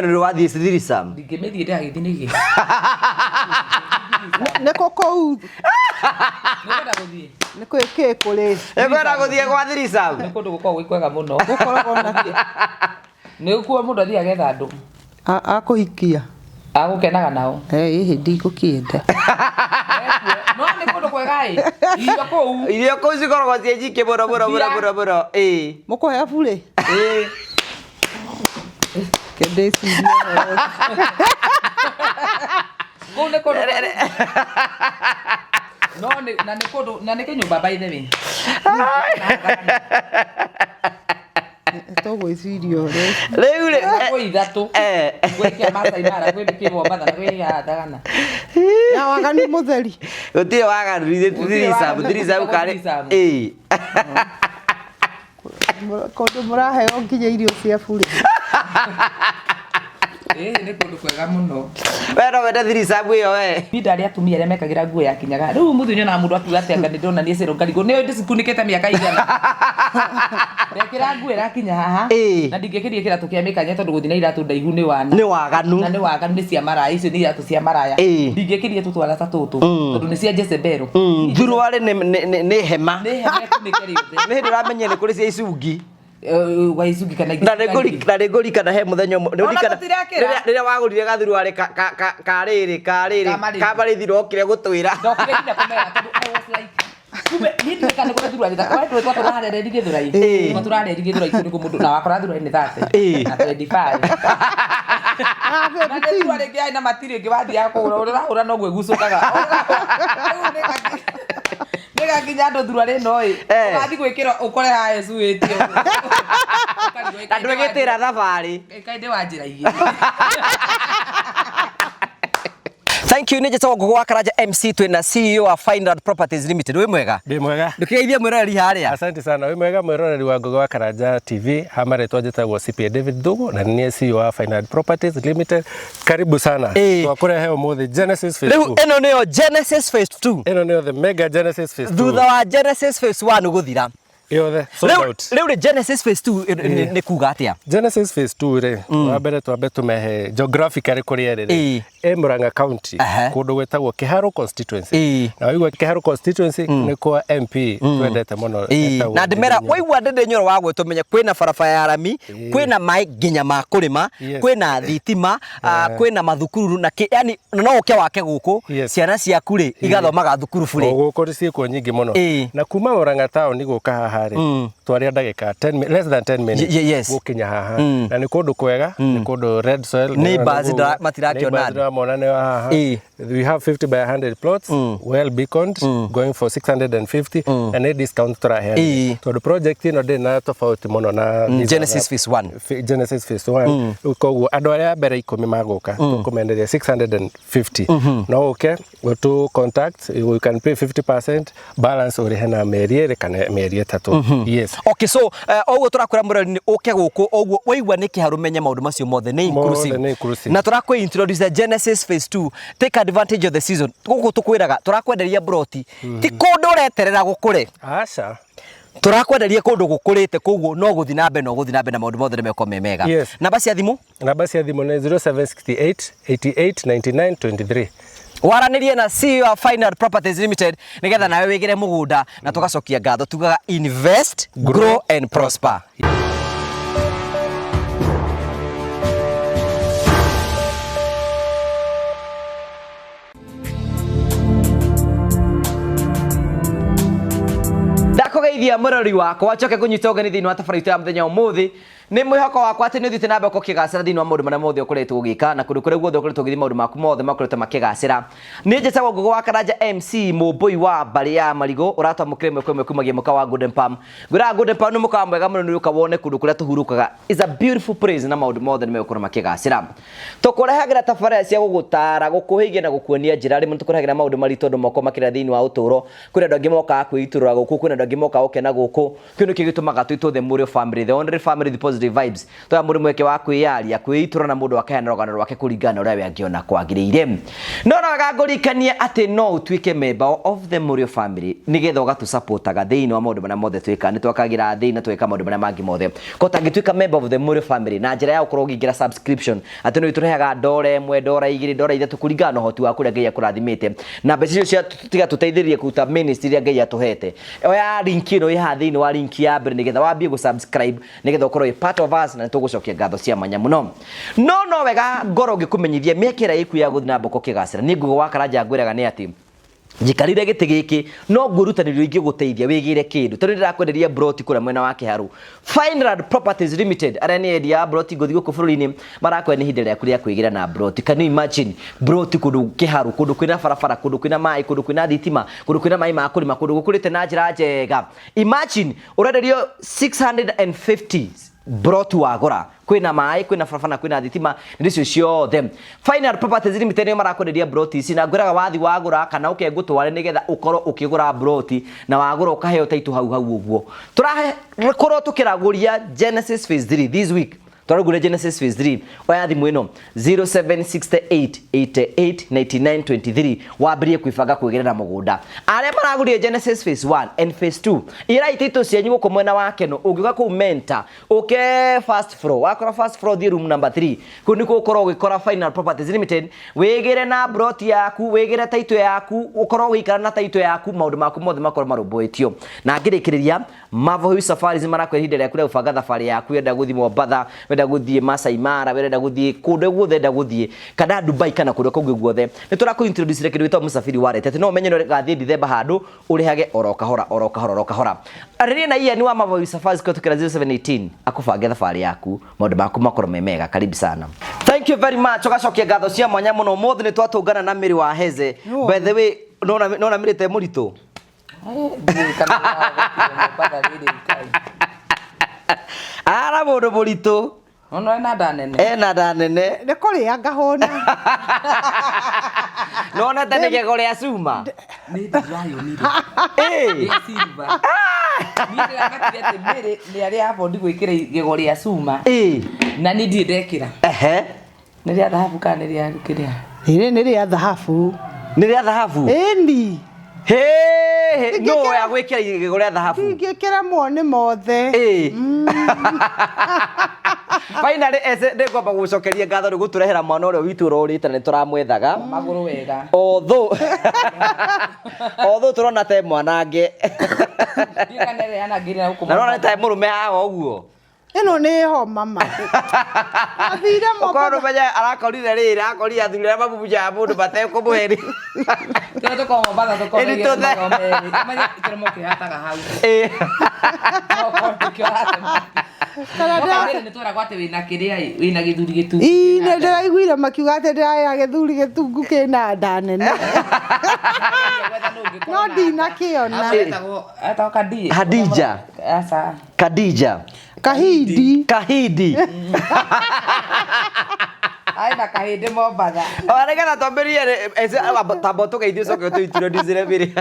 Nĩ wathiĩ threesome? Ndingĩmĩthiĩ ndĩragĩthiĩ nĩkĩ? Nĩ kũ kũu? Nĩngwenda gũthiĩ. Nĩ kwĩ kĩ kũrĩ? Ĩkwenda gũthiĩ gwa threesome? Nĩ kũndũ gũkoragwo gwĩ kwega mũno. Gũkoragwo na kĩ? Nĩ kuo mũndũ athiaga agetha andũ. Akũhikia. Agũkenaga nao. Ĩhĩ ndikũkĩenda. No nĩ kũndũ kwega ĩ. Irio kũu. Irio kũu cikoragwo ciĩ nyingĩ mũno mũno mũno mũno mũno. Ĩĩ. Mũkũheo burĩ? Ĩĩ. Reke ndĩcirie ũhoro ũcio. Kũu nĩ kũndũ no nĩ na nĩ kũndũ na nĩ kĩnyũmba by the way. Tũgwĩciria ũhoro ũcio. Rĩu rĩ Gwĩ ithatũ. Gwĩ kĩa Maasai Mara, gwĩ kĩ Mombatha na gwĩ gĩa Thagana. Ya waganu mũtheri. Gũtirĩ waganu Gũtirĩ threesome waganu, threesome karĩ. threesome. Ĩĩ. Kũndũ mũraheo nginya irio cia burĩ. Ĩĩ nĩ kũndũ kwega mũno. We no wende threesome ĩyo we. Niĩ ndarĩ atumia arĩa mekagĩra nguo yakinyaga. Rĩu ũmũthĩ nyonaga mũndũ akiuga atĩ anga nĩndĩrona niĩ cero ngarigwo nĩyo ndĩcikunĩkĩte mĩaka igana. Ndekĩra nguo ĩrakinya haha Ĩĩ. na ndingĩkĩria kĩratũ kĩa mĩkanye tondũ gũthiĩ na iratũ ndaihu nĩ wana. Nĩ waganu. Na nĩ waganu nĩ cia maraya icio nĩ iratũ cia maraya. Ĩĩ. Ndingĩkĩria tũtwara ta tũtũ tondũ nĩ cia Jezebel. Thuruarĩ nĩ hema. Nĩ hema ĩkunĩke rĩothe. Nĩ hĩndĩ ũramenyire nĩ kũrĩ cia icungi. Wa icungi kana Na nĩ ngũri na nĩ ngũririkana he mũthenya ũmwe. Ona tũtirekĩra. Rĩrĩa wagũrire gathuruarĩ ka ka ka ka rĩrĩ ka rĩrĩ Ka marĩthi. ka marĩthi rokire gũtwĩra. Ndokire nginya kũmera tondũ I was like kumbe niĩ ndiũĩ kana nĩ kũrĩ thuruarĩ ta we ndũĩ twatũra harĩa Gĩthũrai Ĩĩ. twatũra reri Gĩthũrai kũu nĩkuo mũndũ na wakora thuruarĩ nĩ 30 Ĩĩ. na 25 na nĩ thuruarĩ ĩngĩ yarĩ na matiri ĩngĩ wathiaga kũgũra ũrĩa ũrahũra noguo ĩgucũkaga Rĩu nĩgakinya andũ thuruarĩ ĩno ĩ Eh. ũgathiĩ gwĩkĩra ũkore haha ĩcuĩtio Na ndwĩgĩtĩra thabarĩ. Kaĩ ndĩ wa njĩra igĩrĩ. Thank you nĩ njĩtagwo Ngũgũ wa Karanja MC twĩna CEO wa Fineland Properties Limited. Wĩ mwega? Ndĩ mwega. Ndũkĩgeithie mwĩroreri harĩa. Asante sana. Wĩ mwega mwĩroreri wa Ngũgĩ wa Karanja TV. Ha marĩtwa njĩtagwo CPA David Thugu na nĩ niĩ CEO wa Fineland Properties Limited. Karibu sana. Ĩĩ. Twakũrehe ũmũthĩ Genesis Phase Rĩu 2. ĩno nĩyo Genesis Phase 2. Ĩno nĩyo the mega Genesis Phase 2. Thutha wa Genesis Phase 1 gũthira. Yothe sold Rĩu out. rĩu rĩ Genesis Phase 2 nĩ kuga atĩa? Genesis Phase 2 rĩ, wa mbere twambe tũmehe geographically kũrĩa ĩrĩ Ĩĩ. rĩ. Ĩ Murang'a County, Aha. kũndũ gwĩtagwo Kĩharũ constituency. Ĩĩ. Na waigua Kĩharũ constituency nĩ kwa MP twendete mũno. Ĩĩ. etagwo Na ndĩmera Ndindi Nyoro. waigua Ndindi Nyoro wa gwĩtwo menye kwĩna barabara ya rami, kwĩna maĩ nginya ma kũrĩma, Yes. kwĩna thitima, kwĩna mathukuru na kĩ, yani no ũke wake gũkũ, Yes. ciana ciaku rĩ igathomaga thukuru O burĩ. gũkũ ciĩkuo nyingĩ mũno Ĩĩ. na kuma Murang'a town gũka haha rĩ twaria ndagĩka 10 less than 10 minutes Yes. gũkinya haha na nĩ kũndũ kwega nĩ kũndũ red soil Neighbours matirakĩona Neighbours andũ. ndĩramona nĩ haha. Ĩĩ. We have 50 by 100 plots well beaconed going for 650 na nĩ discount tũraheana Ĩĩ. tondũ project ĩno ndĩrĩ na tofauti mũno na these Genesis other- Phase 1. Genesis Phase 1. Rĩu koguo andũ arĩa a mbere ikũmi magũka tũkũmenderia 650 no ũke ũtũ contact you can pay 50% balance ũrĩhe na mĩeri ĩrĩ kana mĩeri ĩtatũ. Yes. Okay, so oguo tũrakwĩra mũrori nĩ ũke gũkũ oguo waigua nĩ kĩharũ menye maũndũ macio mothe nĩ inclusive. nĩ inclusive. Na tũrakwĩ introduce Genesis Phase 2 take advantage of the season. Gũkũ tũkwĩraga tũrakwenderia broti ti kũndũ ũreterera gũkũre. Aca. Tũrakwenderia kũndũ gũkũrĩte koguo no gũthiĩ na mbere no gũthiĩ na mbere na maũndũ mothe nĩ megũkorwo me mega. Yes. Namba cia thimũ Namba cia thimũ nĩ 0768 88 99 23. waranĩrie na CEO wa Final Properties Limited nĩgetha nawe wĩgĩre mũgũnda na tũgacokia ngatho tugaga invest, grow and prosper. Ndakũgeithia mũrori wakwa njoke ngũnyite ũgeni thĩinĩ wa tabarĩra itũ ya mũthenya ũmũthĩ. Nĩ mwĩhoko wakwa atĩ nĩ ũthiĩte na mbere ũkĩgacĩra thĩinĩ wa maũndũ marĩa mothe ũkoretwo ũgĩka na kũndũ kũrĩa guothe ũkoretwo ũgĩthiĩ maũndũ maku mothe makoretwo makĩgacĩra. Niĩ njĩtagwo Ngũgũ wa Karanja MC mũmbũi wa mbarĩ ya Marigũ ũratwamũkĩra ĩmwe kwa ĩmwe kumagia mũkawa wa Golden Palm. Ngwĩraga Golden Palm nĩ mũkawa mwega mũno nĩ ũka wone kũndũ kũrĩa tũhurũkaga. It's a beautiful place na maũndũ mothe nĩ megũkorwo makĩgacĩra. Tũkũrehagĩra tabarĩra cia gũgũtara, gũkũhĩgia na gũkuonia njĩra. Rĩmwe nĩtũkũrehagĩra maũndũ maritũ andũ mokorwo makĩrera thĩinĩ wa ũtũũro. Kwĩna andũ angĩ mokaga kwĩitũrũra gũkũ, kwĩna andũ angĩ mokaga gũkena gũkũ. Kĩu nĩkĩo gĩtũmaga twĩtwo the Mũrĩo family, the only family with positive Positive Vibes. Twa mũndũ mweke wa kwĩyaria, kwĩitũra na mũndũ akaheana rũgano rwake kũringana na ũrĩa we angĩona kwagĩrĩire. No no wega ngũririkanie atĩ no ũtuĩke member of the Mũrĩo family nĩgetha ũgatũsupportaga thĩinĩ wa maũndũ marĩa mothe twĩkaga. Nĩ twakagĩra thĩ na tweka maũndũ marĩa mangĩ mothe. Ko ũtangĩtuĩka member of the Mũrĩo family na njĩra ya gũkorwo ũkĩingĩra subscription atĩ nĩ tũrĩhaga $1, $2, $3 kũringana na ũhoti waku ũrĩa Ngai akũrathimĩte. Na mbeca icio cia tiga tũteithĩrĩrie kũruta ministry ĩrĩa Ngai atũhete. Oya link ĩno ĩ haha thĩinĩ wa link ya mbere nĩgetha wambie gũ-subscribe nĩgetha ũkorwo wĩ part of us na nĩtũgũcokia ngatho cia mwanya mũno. No no wega ngorwo ngĩkũmenyithia mĩeke ĩrĩa ĩkuo ya gũthiĩ na mbere ũkĩgacĩra. Niĩ Ngugi wa Karanja ngwĩraga nĩ atĩ njikarire gĩtĩ gĩkĩ no ngwĩrutanĩrio ingĩgũteithia wĩgĩre kĩndũ tondũ ndĩrakwenderia broti kũrĩa mwena wa Kĩharũ. Fineland Properties Limited arĩa nĩ endia a broti ngũthi gũkũ bũrũri-inĩ marakwenda nĩ ihinda rĩaku rĩa kwĩgĩra na broti. Can you imagine broti kũndũ Kĩharũ, kũndũ kwĩna barabara, kũndũ kwĩna maĩ, kũndũ kwĩna thitima, kũndũ kwĩna maĩ ma kũrĩma, kũndũ gũkũrĩte na njĩra njega. Imagine ũrenderio 650 broti wagũra, kwĩna maĩ, kwĩna barabara na kwĩna thitima, nĩ icio ciothe. Final Properties Limited nĩo marakwenderia broti ici na ngwĩraga wathi wagũra kana ũke ngũtware nĩgetha ũkorwo ũkĩgũra broti na wagũra ũkaheo taitũ hau hau ũguo. Tũrakorwo tũkĩragũria Genesis Phase 3 this week. Twaragũria Genesis Phase 3. Oya thimũ ĩno 0768 88 99 23 wambĩrĩrie kwĩbanga kwĩgĩrĩra mũgũnda. Arĩa maragũrire Genesis Phase 1 and Phase 2 ĩrai taitũ cianyu gũkũ mwena wa Keno, ũngĩũka kũu Mentor ũke first floor, wakora first floor thiĩ room number 3 kũu nĩkuo ũkorwo ũgĩkora Final Properties Limited, wĩgĩre na broti yaku, wĩgĩre taitũ yaku, ũkorwo ũgĩikara na taitũ yaku, maũndũ maku mothe makorwo marũmbũĩtio. Na ngĩrĩkĩrĩria Marvel Hill Safaris marakwĩra ihinda rĩaku rĩa gũbanga thabarĩ yaku, wenda gũthiĩ Mombatha, wenda gũthiĩ Masai Mara, wenda gũthiĩ kũndũ guothe wenda gũthiĩ, kana Dubai kana kũndũ kũngĩ guothe. Nĩ tũrakũ introduce kĩndũ gĩtagwo Msafiri Wallet, atĩ no ũmenye nĩ ũgathiĩ December handũ ũrĩhage oro kahora oro kahora oro kahora. Arĩria na Ian wa Marvel Hill Safaris kũhetũkĩra 0718 akũbange thabarĩ yaku, maũndũ maku makorwo me mega. Karibu sana. Thank you very much. Ũgacokia ngatho cia mwanya mũno. Ũmũthĩ nĩ twatũngana na Mary wa Heze. By the way, nona Mary te mũritũ? Ara mũndũ mũritũ. Ono ena nda nene. Ena nda nene. Nĩ kũrĩa ngahũna. Nona ta nĩ gĩko rĩa cuma. Nĩ ndĩrayonire. Ĩ. Nĩ silver. Niĩ ndĩramakire atĩ Mary nĩ arĩ afford gwĩkĩra igego rĩa cuma. Ĩ. Na niĩ ndirĩ ndekĩra. Ehe. Nĩ rĩa thahabu kana nĩ rĩa kĩrĩa? Rĩrĩ nĩ rĩa thahabu. Nĩ rĩa thahabu? Ĩni. Hĩ, no ya gwĩkĩra igego rĩa thahabu. Ingĩkĩra mone mothe. Ĩ. Finally ese nĩngwamba gũcokeria ngatho nĩ gũtũrehera mwana ũrĩa witũ ũrorĩte na nĩ tũramwethaga. Magũrũ wega. Although tũrona te mwanange. Ndiũĩ kana ĩrĩa yanangĩire na gũkũ Na nona te mũrũme haha ũguo. Ĩno nĩ homa ma. Athire Ũkorwo Mombatha. ndũmenye arakorire rĩrĩ, arakorire athuri arĩa mabubujaga mũndũ matekũmũheria. Tũrĩa tũkoragwo Mombatha tũkoragwo Ĩni tũthe. merĩ. Ũmenye kĩromo kĩhataga hau. Ĩ. No ũkorwo nĩkĩo ũratema. Kana No ndĩra- kaingĩ nĩ twĩragwo atĩ wĩna kĩrĩa ĩ, wĩna gĩthuri gĩtungu. Ii, nĩ ndĩraiguire makiuga atĩ ndĩrarĩa gĩthuri gĩtungu kĩna nda nene. No ndinakĩona. Etagwo Kadija. Hadija. Aca. Kadija. Kahindi. Kahindi. Arĩ na kahĩndĩ Mombatha. O nĩgetha twambĩrĩrie ese tamba ũtũgeithie ũcoke ũtũ-introduce Mary.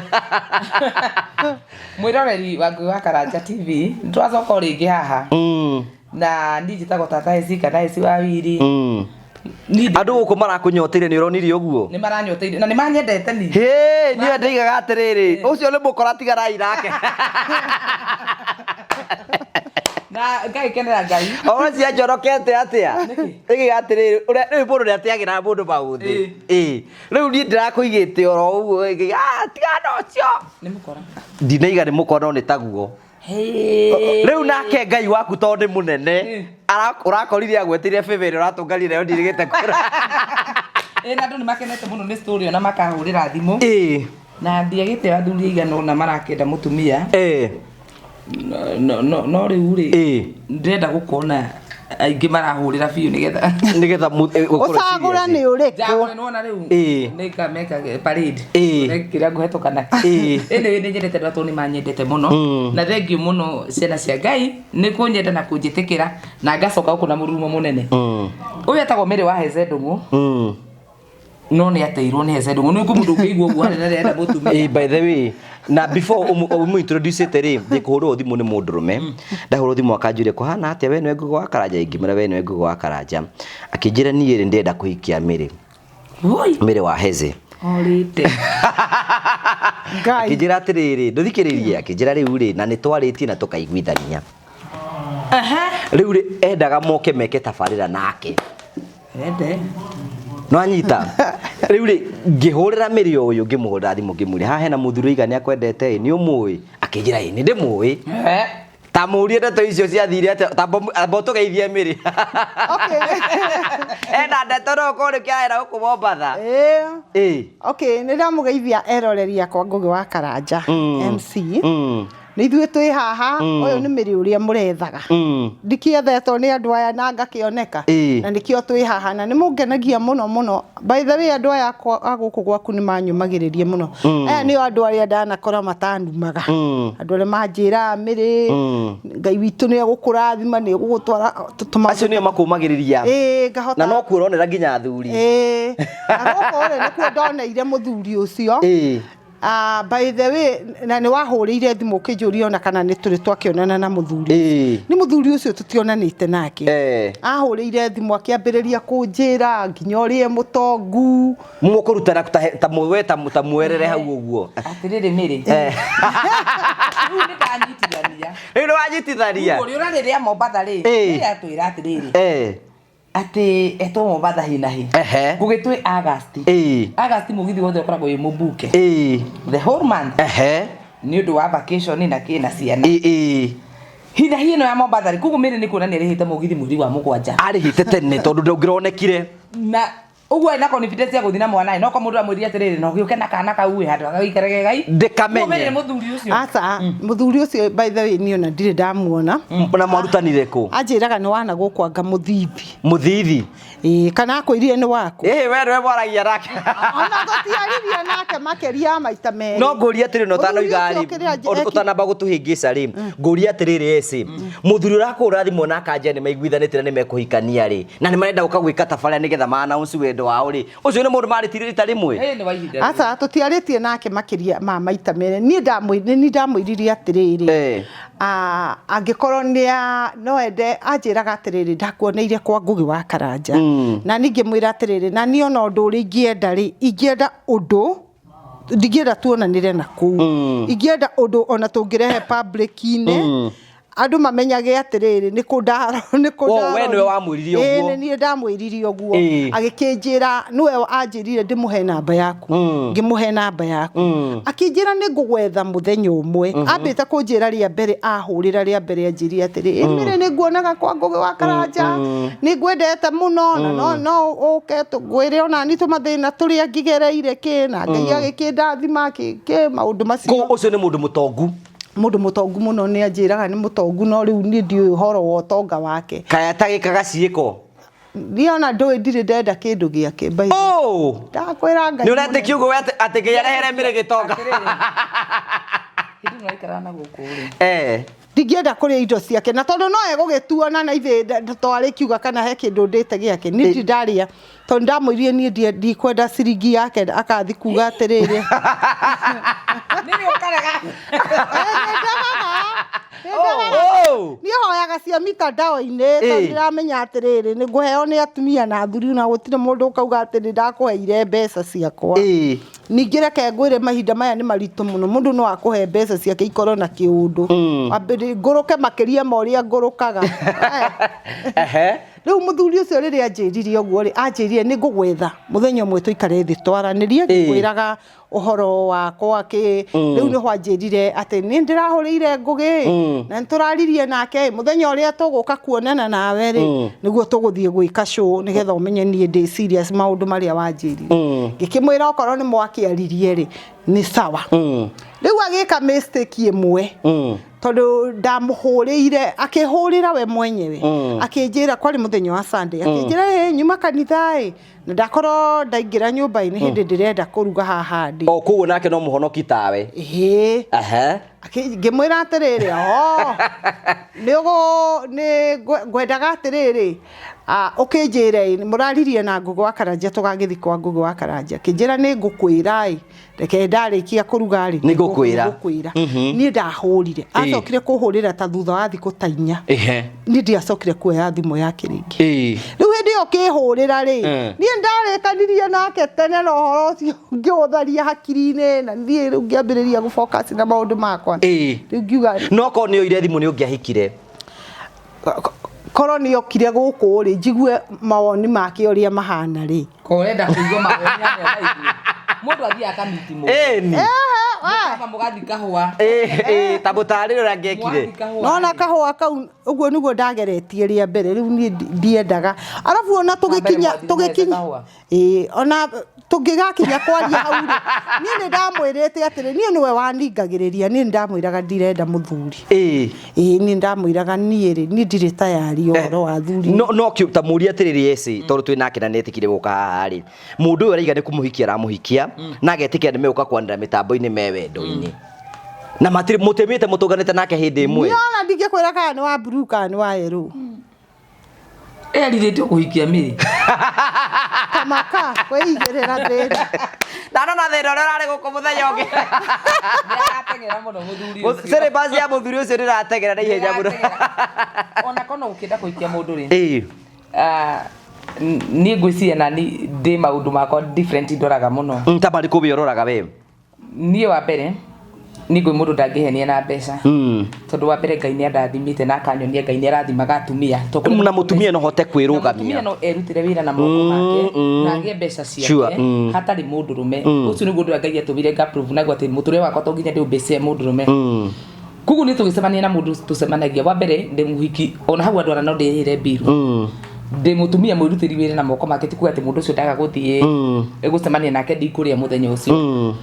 Mwĩroreri wa Ngũgĩ wa Karanja TV, nĩ twacoka o rĩngĩ haha. Na niĩ njĩtagwo Tata Esi kana Esi wa Wiri. Niĩ Andũ gũkũ marakũnyoteire nĩ ũronire ũguo? nĩ maranyoteire na nĩ manyendete niĩ. Hĩ, niĩ ndaigaga atĩrĩrĩ, ũcio nĩ mũkora tigarai nake. Na ngagĩkenera Ngai. Ona cianjorokete atĩa? Ĩgĩga atĩrĩrĩ, ũrĩa rĩu mũndũ nĩateagĩra mũndũ maũthĩ. Ĩ. Rĩu niĩ ndĩrakũigĩte oro ũguo, ĩngĩiga, "Ah, tigana ũcio." Nĩ mũkora. Ndinaiga nĩ mũkora no nĩ taguo. Hĩ. Rĩu nake Ngai waku tondũ nĩ mũnene, ũrakorire agwetire bĩbĩ ĩrĩa ũratũnganire nayo ndirigĩte kũra. Ĩ na andũ nĩ makenete mũno nĩ story ona makahũrĩra thimũ. Ĩ. Na ndiagĩte athuri aigana ũna marakĩenda mũtumia. Ĩ. No no no rĩu rĩ. Ĩ. Ndĩrenda gũkona aingĩ marahũrĩra biũ nĩgetha Nĩgetha ũkorwo Ũcagũra serious. nĩ ũrĩkũ? Njagũre nĩwona rĩu Ĩ. nĩnga meka parade Ĩ. kĩrĩa ngũhetũka nakĩo Ĩ. anyway nĩ nyendete andũ atũ nĩ manyendete mũno na thengiũ mũno ciana cia Ngai nĩ kũnyenda na kũnjĩtĩkĩra na ngacoka gũkũ na mũrurumo mũnene ũyũ etagwo Mary wa Heze Ndũng'ũ No nĩ ateirwo nĩ Hece Ndung'u. Nĩ kũ mũndũ ũngĩigua ũguo harĩ na rĩrenda mũtumia. Eh, by the way, na before umu introduce te rĩ, ndĩkũhũrwo thimũ nĩ mũndũrũme. Ndahũrwo thimũ akanjũria kũhana atĩa, we nĩwe Ngũgĩ wa Karanja? Ngĩmwĩra we nĩwe Ngũgĩ wa Karanja. Akĩnjĩra niĩ rĩ ndĩrenda kũhikia Mary. Woi. Mary wa Heze. Orĩte. Ngai. Akĩnjĩra atĩrĩrĩ, ndũthikĩrĩrie, akĩnjĩra rĩu rĩ, na nĩ twarĩtie na tũkaiguithania. Rĩu rĩ, endaga moke meke tabarĩra nake. Ende. No anyita. Rĩu rĩ, ngĩhũrĩra Mary ũyũ, ngĩmũhũrĩra thimũ ngĩmũria, haha hena mũthuri ũiga nĩ akwendete ĩ, nĩ ũmũĩ? Akĩnjĩra ĩ, nĩ ndĩmũĩ. Ta mũrie ndeto icio ciathire atĩa, ta amba ũtũgeithie Mary. Okay. Ena ndeto no ũkorwo nĩkĩo arera gũkũ Mombatha. Ĩĩ. Ĩ. Okay, nĩ ndamũgeithia eroreri akwa Ngũgĩ wa Karanja MC. Nĩ ithuĩ twĩ haha, ũyũ nĩ Mary ũrĩa mũrethaga. Ndikĩethetwo nĩ andũ aya na ngakĩoneka. Ĩĩ. Na nĩkĩo twĩ haha na nĩ mũngenagia mũno mũno. By the way, andũ aya akwa a gũkũ gwaku nĩ manyũmagĩrĩria mũno. Aya nĩo andũ arĩa ndanakora matanumaga. Andũ arĩa manjĩraga Mary, Ngai witũ nĩ egũkũrathima, nĩ egũgũtwara tũmaũndũ. Acio nĩo makũmagĩrĩria. Ĩĩ, ngahota. Na no kuo ũronera nginya athuri. Ĩĩ. Na gũkũ rĩ, nĩkuo ndoneire mũthuri ũcio. Ĩĩ. By the way, na nĩ wahũrĩire thimũ ũkĩnjũria ona kana nĩ tũrĩ twakĩonana na mũthuri. Ĩĩ. Nĩ mũthuri ũcio tũtionanĩte nake. Eh. Ahũrĩire thimũ akĩambĩrĩria kũnjĩra nginya ũrĩa mũtongu. Mũkũrutana ta we ta mwerere hau ũguo. Atĩrĩrĩ Mary. Rĩu nĩ ndanyitithania. Rĩu nĩ wanyitithania. Ũrĩa ũrarĩrĩa Mombatha rĩ, Ĩĩ. Mary atwĩra atĩrĩrĩ. Eh. Atĩ etwo Mombatha hi na hi. Ehe. Ngũgĩ twĩ August. Ĩĩ. August mũgithi wothe ũkoragwo wĩ mũbuke. Ĩĩ. The whole month. Ehe. Nĩ ũndũ wa vacation na kĩ na ciana. Ĩĩ ĩĩ. Hi na hi ĩno ya Mombatha rĩ, koguo Mary nĩ kuonania arĩhĩte mũgithi mweri wa mũgwanja. Arĩhĩte tene tondũ ndũngĩronekire. Na ũguo ena confidence ya gũthiĩ na mwana no kwa mũndũ amwĩrire atĩrĩrĩ no gĩũke na kana kau ĩ handũ agagĩikarage gai. Ndĩkamenye. Koguo Mary nĩ mũthuri ũcio. Aca, mũthuri ũcio by the way niĩ ona ndirĩ ndamuona. Na mwarutanire kũ? Anjĩraga nĩ wana gũkũ anga mũthithi. Mũthithi. Ĩĩ, kana akwĩrire nĩ waku. Ĩĩ we nĩwe mwaragia nake. Ona tũtiaririe nake makĩria ya maita merĩ. No ngũria atĩrĩrĩ na ũtanoiga Mũthuri rĩ, ũcio kĩrĩa ũtanamba gũtũhĩngĩca rĩ, ngũria atĩrĩrĩ eci, mũthuri ũrakũhũra thimũ na akanja nĩ maiguithanĩtie na nĩ mekũhikania rĩ, na nĩ marenda gũka gwĩka tabarĩra nĩgetha ma announce wendo wao rĩ, ũcio nĩ mũndũ marĩtirie rita rĩmwe? Ĩĩ nĩ wa ihinda. Aca, tũtiarĩtie nake makĩria ma maita merĩ. Niĩ nĩ ndamwĩrire atĩrĩrĩ, Eh. Angĩkorwo nĩ no ende, anjĩraga atĩrĩrĩ, ndakuoneire kwa Ngũgĩ wa Karanja. Na niĩ ngĩmwĩra atĩrĩrĩ, na niĩ ona ũndũ ũrĩa ingĩenda rĩ, ingĩenda ũndũ, ndingĩenda tuonanĩre na kũu. Ingĩenda ũndũ ona tũngĩrehe public-inĩ, andũ mamenyage atĩrĩrĩ, nĩ kũ nĩ kũ Oh, we nĩwe wamwĩrire Ĩĩ, ũguo? nĩ niĩ ndamwĩrire ũguo. Ĩĩ. Agĩkĩnjĩra, nĩwe anjĩrire ndĩmũhe namba yaku. Ngĩmũhe namba yaku. Akĩnjĩra nĩ ngũgwetha mũthenya ũmwe. Ambĩte kũnjĩra rĩa mbere, ahũrĩra rĩa mbere anjĩrire atĩrĩ, ĩ Mary nĩ nguonaga kwa Ngũgĩ wa Karanja, nĩ ngwendete mũno, na no ũke ngwĩre ona niĩ tũmathĩna tũrĩa ngĩgereire kĩ, na Ngai agĩkĩndathima kĩ maũndũ macio. Koguo ũcio nĩ mũndũ mũtongu. Mũndũ mũtongu mũno, nĩ anjĩraga nĩ mũtongu, no rĩu niĩ ndiũĩ ũhoro wa ũtonga wake. Kaya atagĩkaga ciĩko. Niĩ ona ndũĩ, ndirĩ ndenda kĩndũ gĩake by the way. Oh! Ndakwĩra Ngai Nĩ ũretĩkia ũguo we atĩ Ngai arehere Mary gĩtonga? Hĩndĩ ĩno aikaraga na gũkũ rĩ. Eh. Ndingĩenda kũrĩa indo ciake, na tondũ no egũgĩtuona na ithe twarĩkiuga kana he kĩndũ ndĩte gĩake, niĩ ndirĩ ndarĩa, tondũ ndamwĩrire niĩ ndikwenda ciringi yake, akathi kuga atĩrĩrĩ. Nĩ ũkarega. Oh! Niĩ hoyaga cia mitandao-inĩ, tondũ Ĩĩ. ndĩramenya atĩrĩrĩ, nĩ ngũheo nĩ atumia na athuri, na gũtirĩ mũndũ ũkauga atĩ nĩ ndakũheire mbeca ciakwa. Ĩĩ. Ningĩ reke ngwĩre, mahinda maya nĩ maritũ mũno, mũndũ no akũhe mbeca ciake ikorwo na kĩũndũ. Ngũrũke makĩria ma ũrĩa ngũrũkaga. Ehe. Rĩu mũthuri ũcio rĩrĩa anjĩrire ũguo rĩ, anjĩrire nĩ ngũgwetha mũthenya ũmwe tũikare thĩ twaranĩrie, ngĩkwĩraga ũhoro wakwa kĩ. Rĩu nĩho anjĩrire atĩ nĩ ndĩrahũrĩire Ngũgĩ na nĩ tũraririe nake, mũthenya ũrĩa tũgũka kuonana nawe rĩ, nĩguo tũgũthiĩ gwĩka show, nĩgetha ũmenye niĩ ndĩ serious maũndũ marĩa wanjĩrire. Ngĩkĩmwĩra okorwo nĩ mwakĩaririe rĩ, nĩ sawa. Rĩu agĩka mistake ĩmwe, tondũ ndamũhũrĩire, akĩhũrĩra we mwenyewe, akĩnjĩra kwarĩ mũthenya wa Sunday, akĩnjĩra ĩ nyuma kanitha ĩ, na ndakorwo ndaingĩra nyũmba-inĩ hĩndĩ ndĩrenda kũruga haha ndĩ. O koguo nake no mũhonoki tawe. Ĩhĩ. Ehe. Ngĩmwĩra atĩrĩrĩ, o nĩ ũgũ nĩ ngwendaga atĩrĩrĩ, Ũkĩnjĩra ĩ mũraririe na Ngũgĩ wa Karanja tũgagĩthiĩ kwa Ngũgĩ wa Karanja, kĩnjĩra nĩ ngũkwĩra ĩ, reke ndarĩkia kũruga rĩ, Nĩ ngũkwĩra. ngũkwĩra. Niĩ ndahũrire, acokire kũhũrĩra ta thutha wa thikũ ta 4. Niĩ ndiacokire kuoya thimũ yake rĩngĩ. Rĩu hĩndĩ ĩyo ũkĩhũrĩra rĩ, niĩ ndarĩkanirie nake tene na ũhoro ũcio ngĩũtharia hakiri-inĩ, na niĩ rĩu ngĩambĩrĩria gũ-focus na maũndũ makwa. Rĩu ngiuga No korwo nĩ oire thimũ nĩ ũngĩahikire. Korwo nĩ okire gũkũ rĩ, njigue mawoni make ũrĩa mahana rĩ. Ko ũrenda kũigua mawoni hamwe na ithuĩ. Mũndũ athiaga akamiti mũndũ. Ĩni. Mũkamba mũgathiĩ kahũa. Ta mũtarĩre ũrĩa angĩekire. Mwathiĩ kahũa. Nona kahũa kau ũguo nĩguo ndageretie rĩa mbere, rĩu niĩ ndiendaga. Arabu ona tũgĩkinya, mwathire tũgĩkinya, kahũa. ĩĩ, ona tũngĩgakinya kwaria hau rĩ, niĩ nĩ ndamwĩrĩte atĩrĩ, niĩ nĩwe waningagĩrĩria, niĩ nĩ ndamwĩraga ndirenda mũthuri. Ĩĩ, niĩ ndamwĩraga niĩ rĩ, niĩ ndirĩ tayari ũhoro wa athuri. No, no ta mũrie atĩrĩrĩ eci, tondũ twĩ nake na nĩetĩkire gũka haha rĩ, mũndũ ũyũ araiga nĩ kũmũhikia aramũhikia, na agetĩkĩra nĩ megũka kwanĩra mĩtambo-inĩ me wendo-inĩ. Na matirĩ mũtĩmĩte mũtũnganĩte nake hĩndĩ ĩmwe. Niĩ ona ndingĩkwĩra kana nĩ wa blue kana nĩ wa yellow. Erirĩtio kũhikia Mary. Kamaka, kwĩigĩrĩra thĩna. Ndanona thĩna ũrĩa ũrarĩ gũkũ mũthenya ũngĩ. Nĩarateng'era mũno mũthuri ũcio. Syllabus ya mũthuri ũcio nĩrateng'era na ihenya mũno. Nĩarateng'era. Ona korwo ũkĩenda kũhikia mũndũ rĩ, niĩ ngwĩciria nani ndĩ maũndũ makwa different ndoraga mũno. Ta marĩkũ we ũroraga we? Niĩ wa mbere, niĩ ngwĩ mũndũ ndangĩhenia na mbeca. Tondũ wa mbere Ngai nĩandathimĩte na akanyonia Ngai nĩarathimaga atumia. Tondũ Na mũtumia no hote kwĩrũgamia. Na mũtumia no erutĩre wĩra na moko make, na agĩe mbeca ciake, hatarĩ mũndũrũme. Ũcio nĩguo ũndũ ũrĩa Ngai atũmire nga prove naguo atĩ mũtũrĩre wakwa to nginya ndĩũmbĩce mũndũrũme. Koguo nĩ tũgĩcemania na mũndũ tũcemanagia. Wa mbere ndĩ mũhiki, ona hau andũ ana no ndĩrĩhĩre mbiru. Ndĩ mũtumia mwĩrutĩri wĩra na moko make, ti kuga atĩ mũndũ ũcio ndaga gũthiĩ gũcemania nake ndikũrĩa mũthenya ũcio.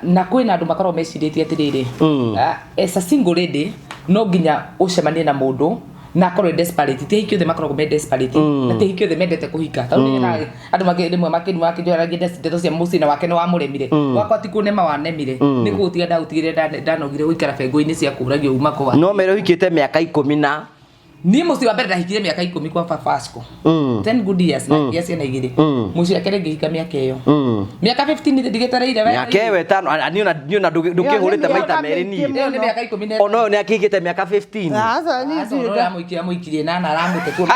Na kwĩna andũ makoragwo mecirĩtie atĩrĩrĩ, as a single lady no nginya ũcemanie na mũndũ na akorwo e desperate. Ti ahiki othe makoragwo me desperate, na ti ahiki othe mendete kũhika. Tondũ nĩ andũ rĩmwe makĩnyoragia ndeto cia mũciĩ na wake nĩ wamũremire. Wakwa ti kũnema wanemire, nĩ kũũtiga ndaũtigire, ndanogire gũikara bengo-inĩ cia kũũragio uma kwa. No mere ũhikĩte mĩaka 10 na Niĩ mũciĩ wa mbere ndahikire mĩaka 10 kwa baba Vasco. 10 good years na ngĩgĩa ciana 2. Mũciĩ wa kerĩ ngĩhika mĩaka ĩyo. Mĩaka 15 ndigĩtereire wega. Mĩaka ĩyo 5, niĩ ona ndũkĩhũrĩte maita merĩ niĩ. Ĩyo nĩ mĩaka 10 na Ona ũyũ nĩ akĩhikĩte mĩaka 15. Aca, niĩ Aca, ndirĩ ona ũyũ amũikirie nana aramũte kuo.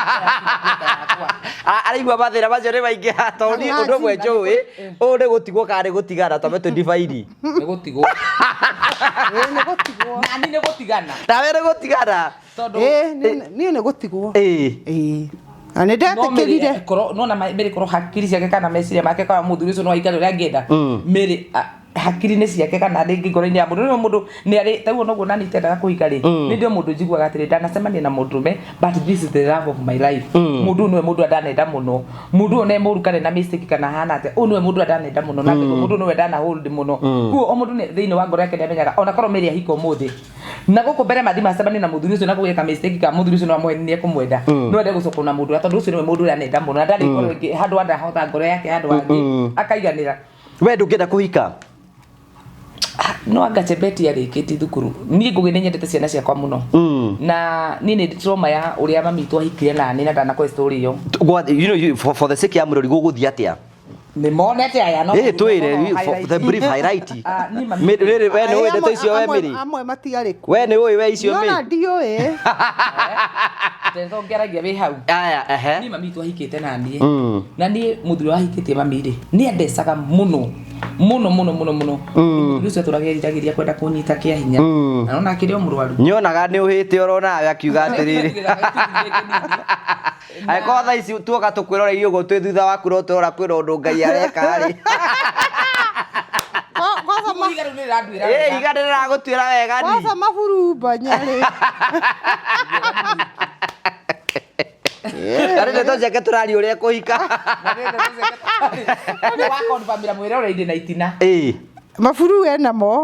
Araigua mathĩna macio nĩ maingĩ haha, tondũ niĩ ũndũ ũmwe njũĩ, ũũ nĩ gũtigwo kana nĩ gũtigana, twambe tũ-define. Nĩ gũtigwo. Ĩĩ, nĩ gũtigwo. Nani nĩ gũtigana. Nawe nĩ gũtigana. Tondũ Ĩĩ, niĩ nĩ gũtigwo. Ĩĩ. Na nĩ ndetĩkĩrire. Nona Mary korwo hakiri ciake kana meciria make kana mũthuri ũcio no aikare ũrĩa angĩenda. Mary, hakiri-inĩ ciake kana rĩngĩ ngoro-inĩ ya mũndũ. Rĩu mũndũ nĩ arĩ, ta ũguo noguo nani itendaga kũhika rĩ, nĩ ndĩ o mũndũ njiguaga atĩrĩ, ndanacemania na mũndũrũme, but this is the love of my life. Mũndũ ũyũ nĩwe mũndũ ũrĩa ndanenda mũno. Mũndũ ũyũ nĩ mũru kana na mistake kana ahana atĩa, ũyũ nĩwe mũndũ ũrĩa ndanenda mũno, na mũndũ ũyũ nĩwe ndana hold mũno. Koguo o mũndũ thĩinĩ wa ngoro yake nĩamenyaga, ona korwo Mary ahika ũmũthĩ, na gũkũ mbere mathi macemanie na mũthuri ũcio na kũgĩa ka mistake ka mũthuri ũcio no amũhe nĩ ekũmwenda. No ende gũcokwo na mũndũ ũrĩa, tondũ ũcio nĩwe mũndũ ũrĩa anenda mũno, na ndarĩ ngoro ĩngĩ handũ anahota ngoro yake handũ hangĩ akaiganĩra. We ndũngĩenda kũhika? No anga Chebet arĩkĩtie thukuru. Niĩ Ngũgĩ nĩ nyendete ciana ciakwa mũno. Na niĩ nĩ trauma ya ũrĩa mami witũ ahikire na niĩ na ndanakũhe story ĩyo. You know, you, for the sake ya mũrori gũgũthiĩ atĩa? Nĩ monete aya no Twĩre, no for highlight. the brief highlight. Niĩ mami Rĩrĩ, we nĩ ũĩ ndeto icio we Mary? Amwe matiarĩ kuo. We nĩ ũĩ we icio Niona Mary? ndiũĩ. Ndeto ngĩaragia wĩ hau. Aya, ehe. Niĩ mami witũ ahikĩte na niĩ. Na niĩ mũthuri ũrĩa wahikĩtie mami rĩ, nĩ andecaga mũno. Mũno, mũno, mũno, mũno. Mũthuri ũcio atũraga eriragĩria kwenda kũnyita kĩa hinya. Na nona akĩrĩ o mũrwaru. Nyonaga nĩ ũhĩte oro nawe akiuga atĩrĩrĩ. Angĩkorwo thaa ici tuoka tũkwĩroreirie ũguo twĩ thutha waku no tũrora kwĩna ũndũ Ngai areka rĩ. Iga rĩu nĩrĩranduĩra Ĩ, wega. iga nĩrĩragũtuĩra wega ni. Kwanza maburumba nyarĩ. Na nĩ ndeto ciake tũraria ũrĩa ekũhika. Wakonfamĩra mwĩroreire na itina. Ĩ. Maburu enamo.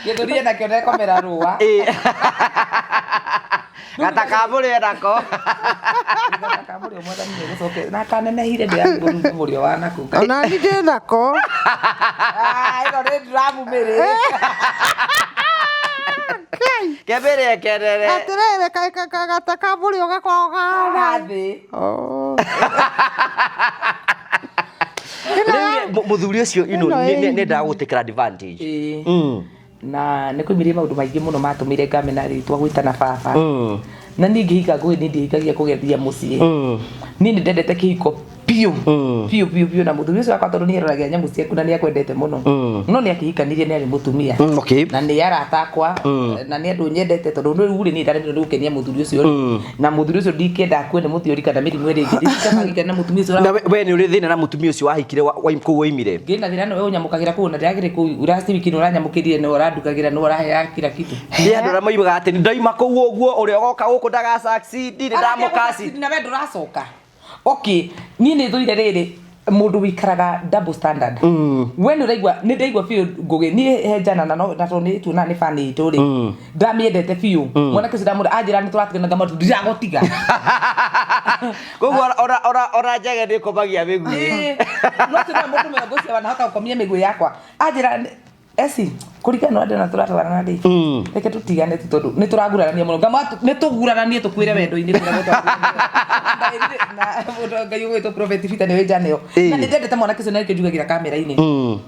Gĩthũri enakĩo ndekomera rũa. Ĩ. Gata ka mũrĩo enako. Gata ka mũrĩo mwathani nĩegũcoke. Na kanenehire ndĩrarigwo rĩu nĩ mũrĩo wa nakũ. Ona niĩ ndĩ nako. Ĩno nĩ dramu mĩrĩ. Kai. Kembere ekenere. Atĩrĩrĩ kaĩ kagata ka mũrĩo gakoragwo kahana Thĩ. Oh. Rĩu mũthuri ũcio you know, Ĩno ĩ- nĩendaga gũtĩkĩra advantage. Ĩĩ. Mm. Na nä kå maå ndå maingä må no matå mä re ngamena rä twa gwä tana baba. Mm. Na niä ngä hika ngå niä ndihigagia kå gethia må ciä. Mm. Niä nä ndendete kä hiko biå Mm. biå biå biå, na må thuri å cio wakwa tondå nä eroragia nyamå ciaku na nä akwendete må no. Mm. No nä akĩhikanirie nä arä må tumia. Okay. Na nä arata akwa na nä andå nyendete, tondå rä u rä niä ndaremirwo nä gå kenia må thuri å cio Mm. na må thuri å cio ndikenda akue nä må thiå kana mä rimå ä rä ngä na må tumia å cio. Na we nĩ ũrĩ thĩna na mũtumia ũcio wahikire kũu waimire? Ngä na thä na nä we å nyamå kagä ra kå u na ndä ragä rä kå u last week nä å ranyamå kä rire, nä å randukagä ra, nä å raheaga kila kitu. Nĩ andũ arĩa moigaga atĩ ndaima kũu ũguo, ũrĩa ũgoka gũkũ ndaga succeed, nĩ ndamũkasi. Na we ndũracoka. Okay, niĩ nĩ thũire rĩrĩ mũndũ wĩikaraga double standard. We nĩ ũraigua nĩ ndaigua biũ ngũgĩ niĩ he njana na na tondũ nĩ tuona nĩ bani itũ rĩ, ndamĩendete biũ mwanake ũcio, ndamwĩra anjĩra nĩ tũratigana, ngamwĩra ndiragũtiga. Koguo ona njege nĩ ĩkomagia mĩguĩ. Ĩĩ, no ti nĩwe mũndũ mĩrongo ũcio wanahota gũkomia mĩguĩ yakwa anjĩra eci kũringana na ũrĩa ndĩrona tũratwarana rĩ, reke tũtigane tu tondũ nĩ tũragurarania mũno. Ngamwĩra nĩ tũguraranie tũkuĩre wendo-inĩ kũrĩa gwĩtagwo na mũndũ Ngai ũgwĩtwo Prophet Peter nĩwe njana ĩyo. Ĩĩ. Na nĩ ndendete mwanake ũcio na nĩkĩo njugagĩra kamera-inĩ.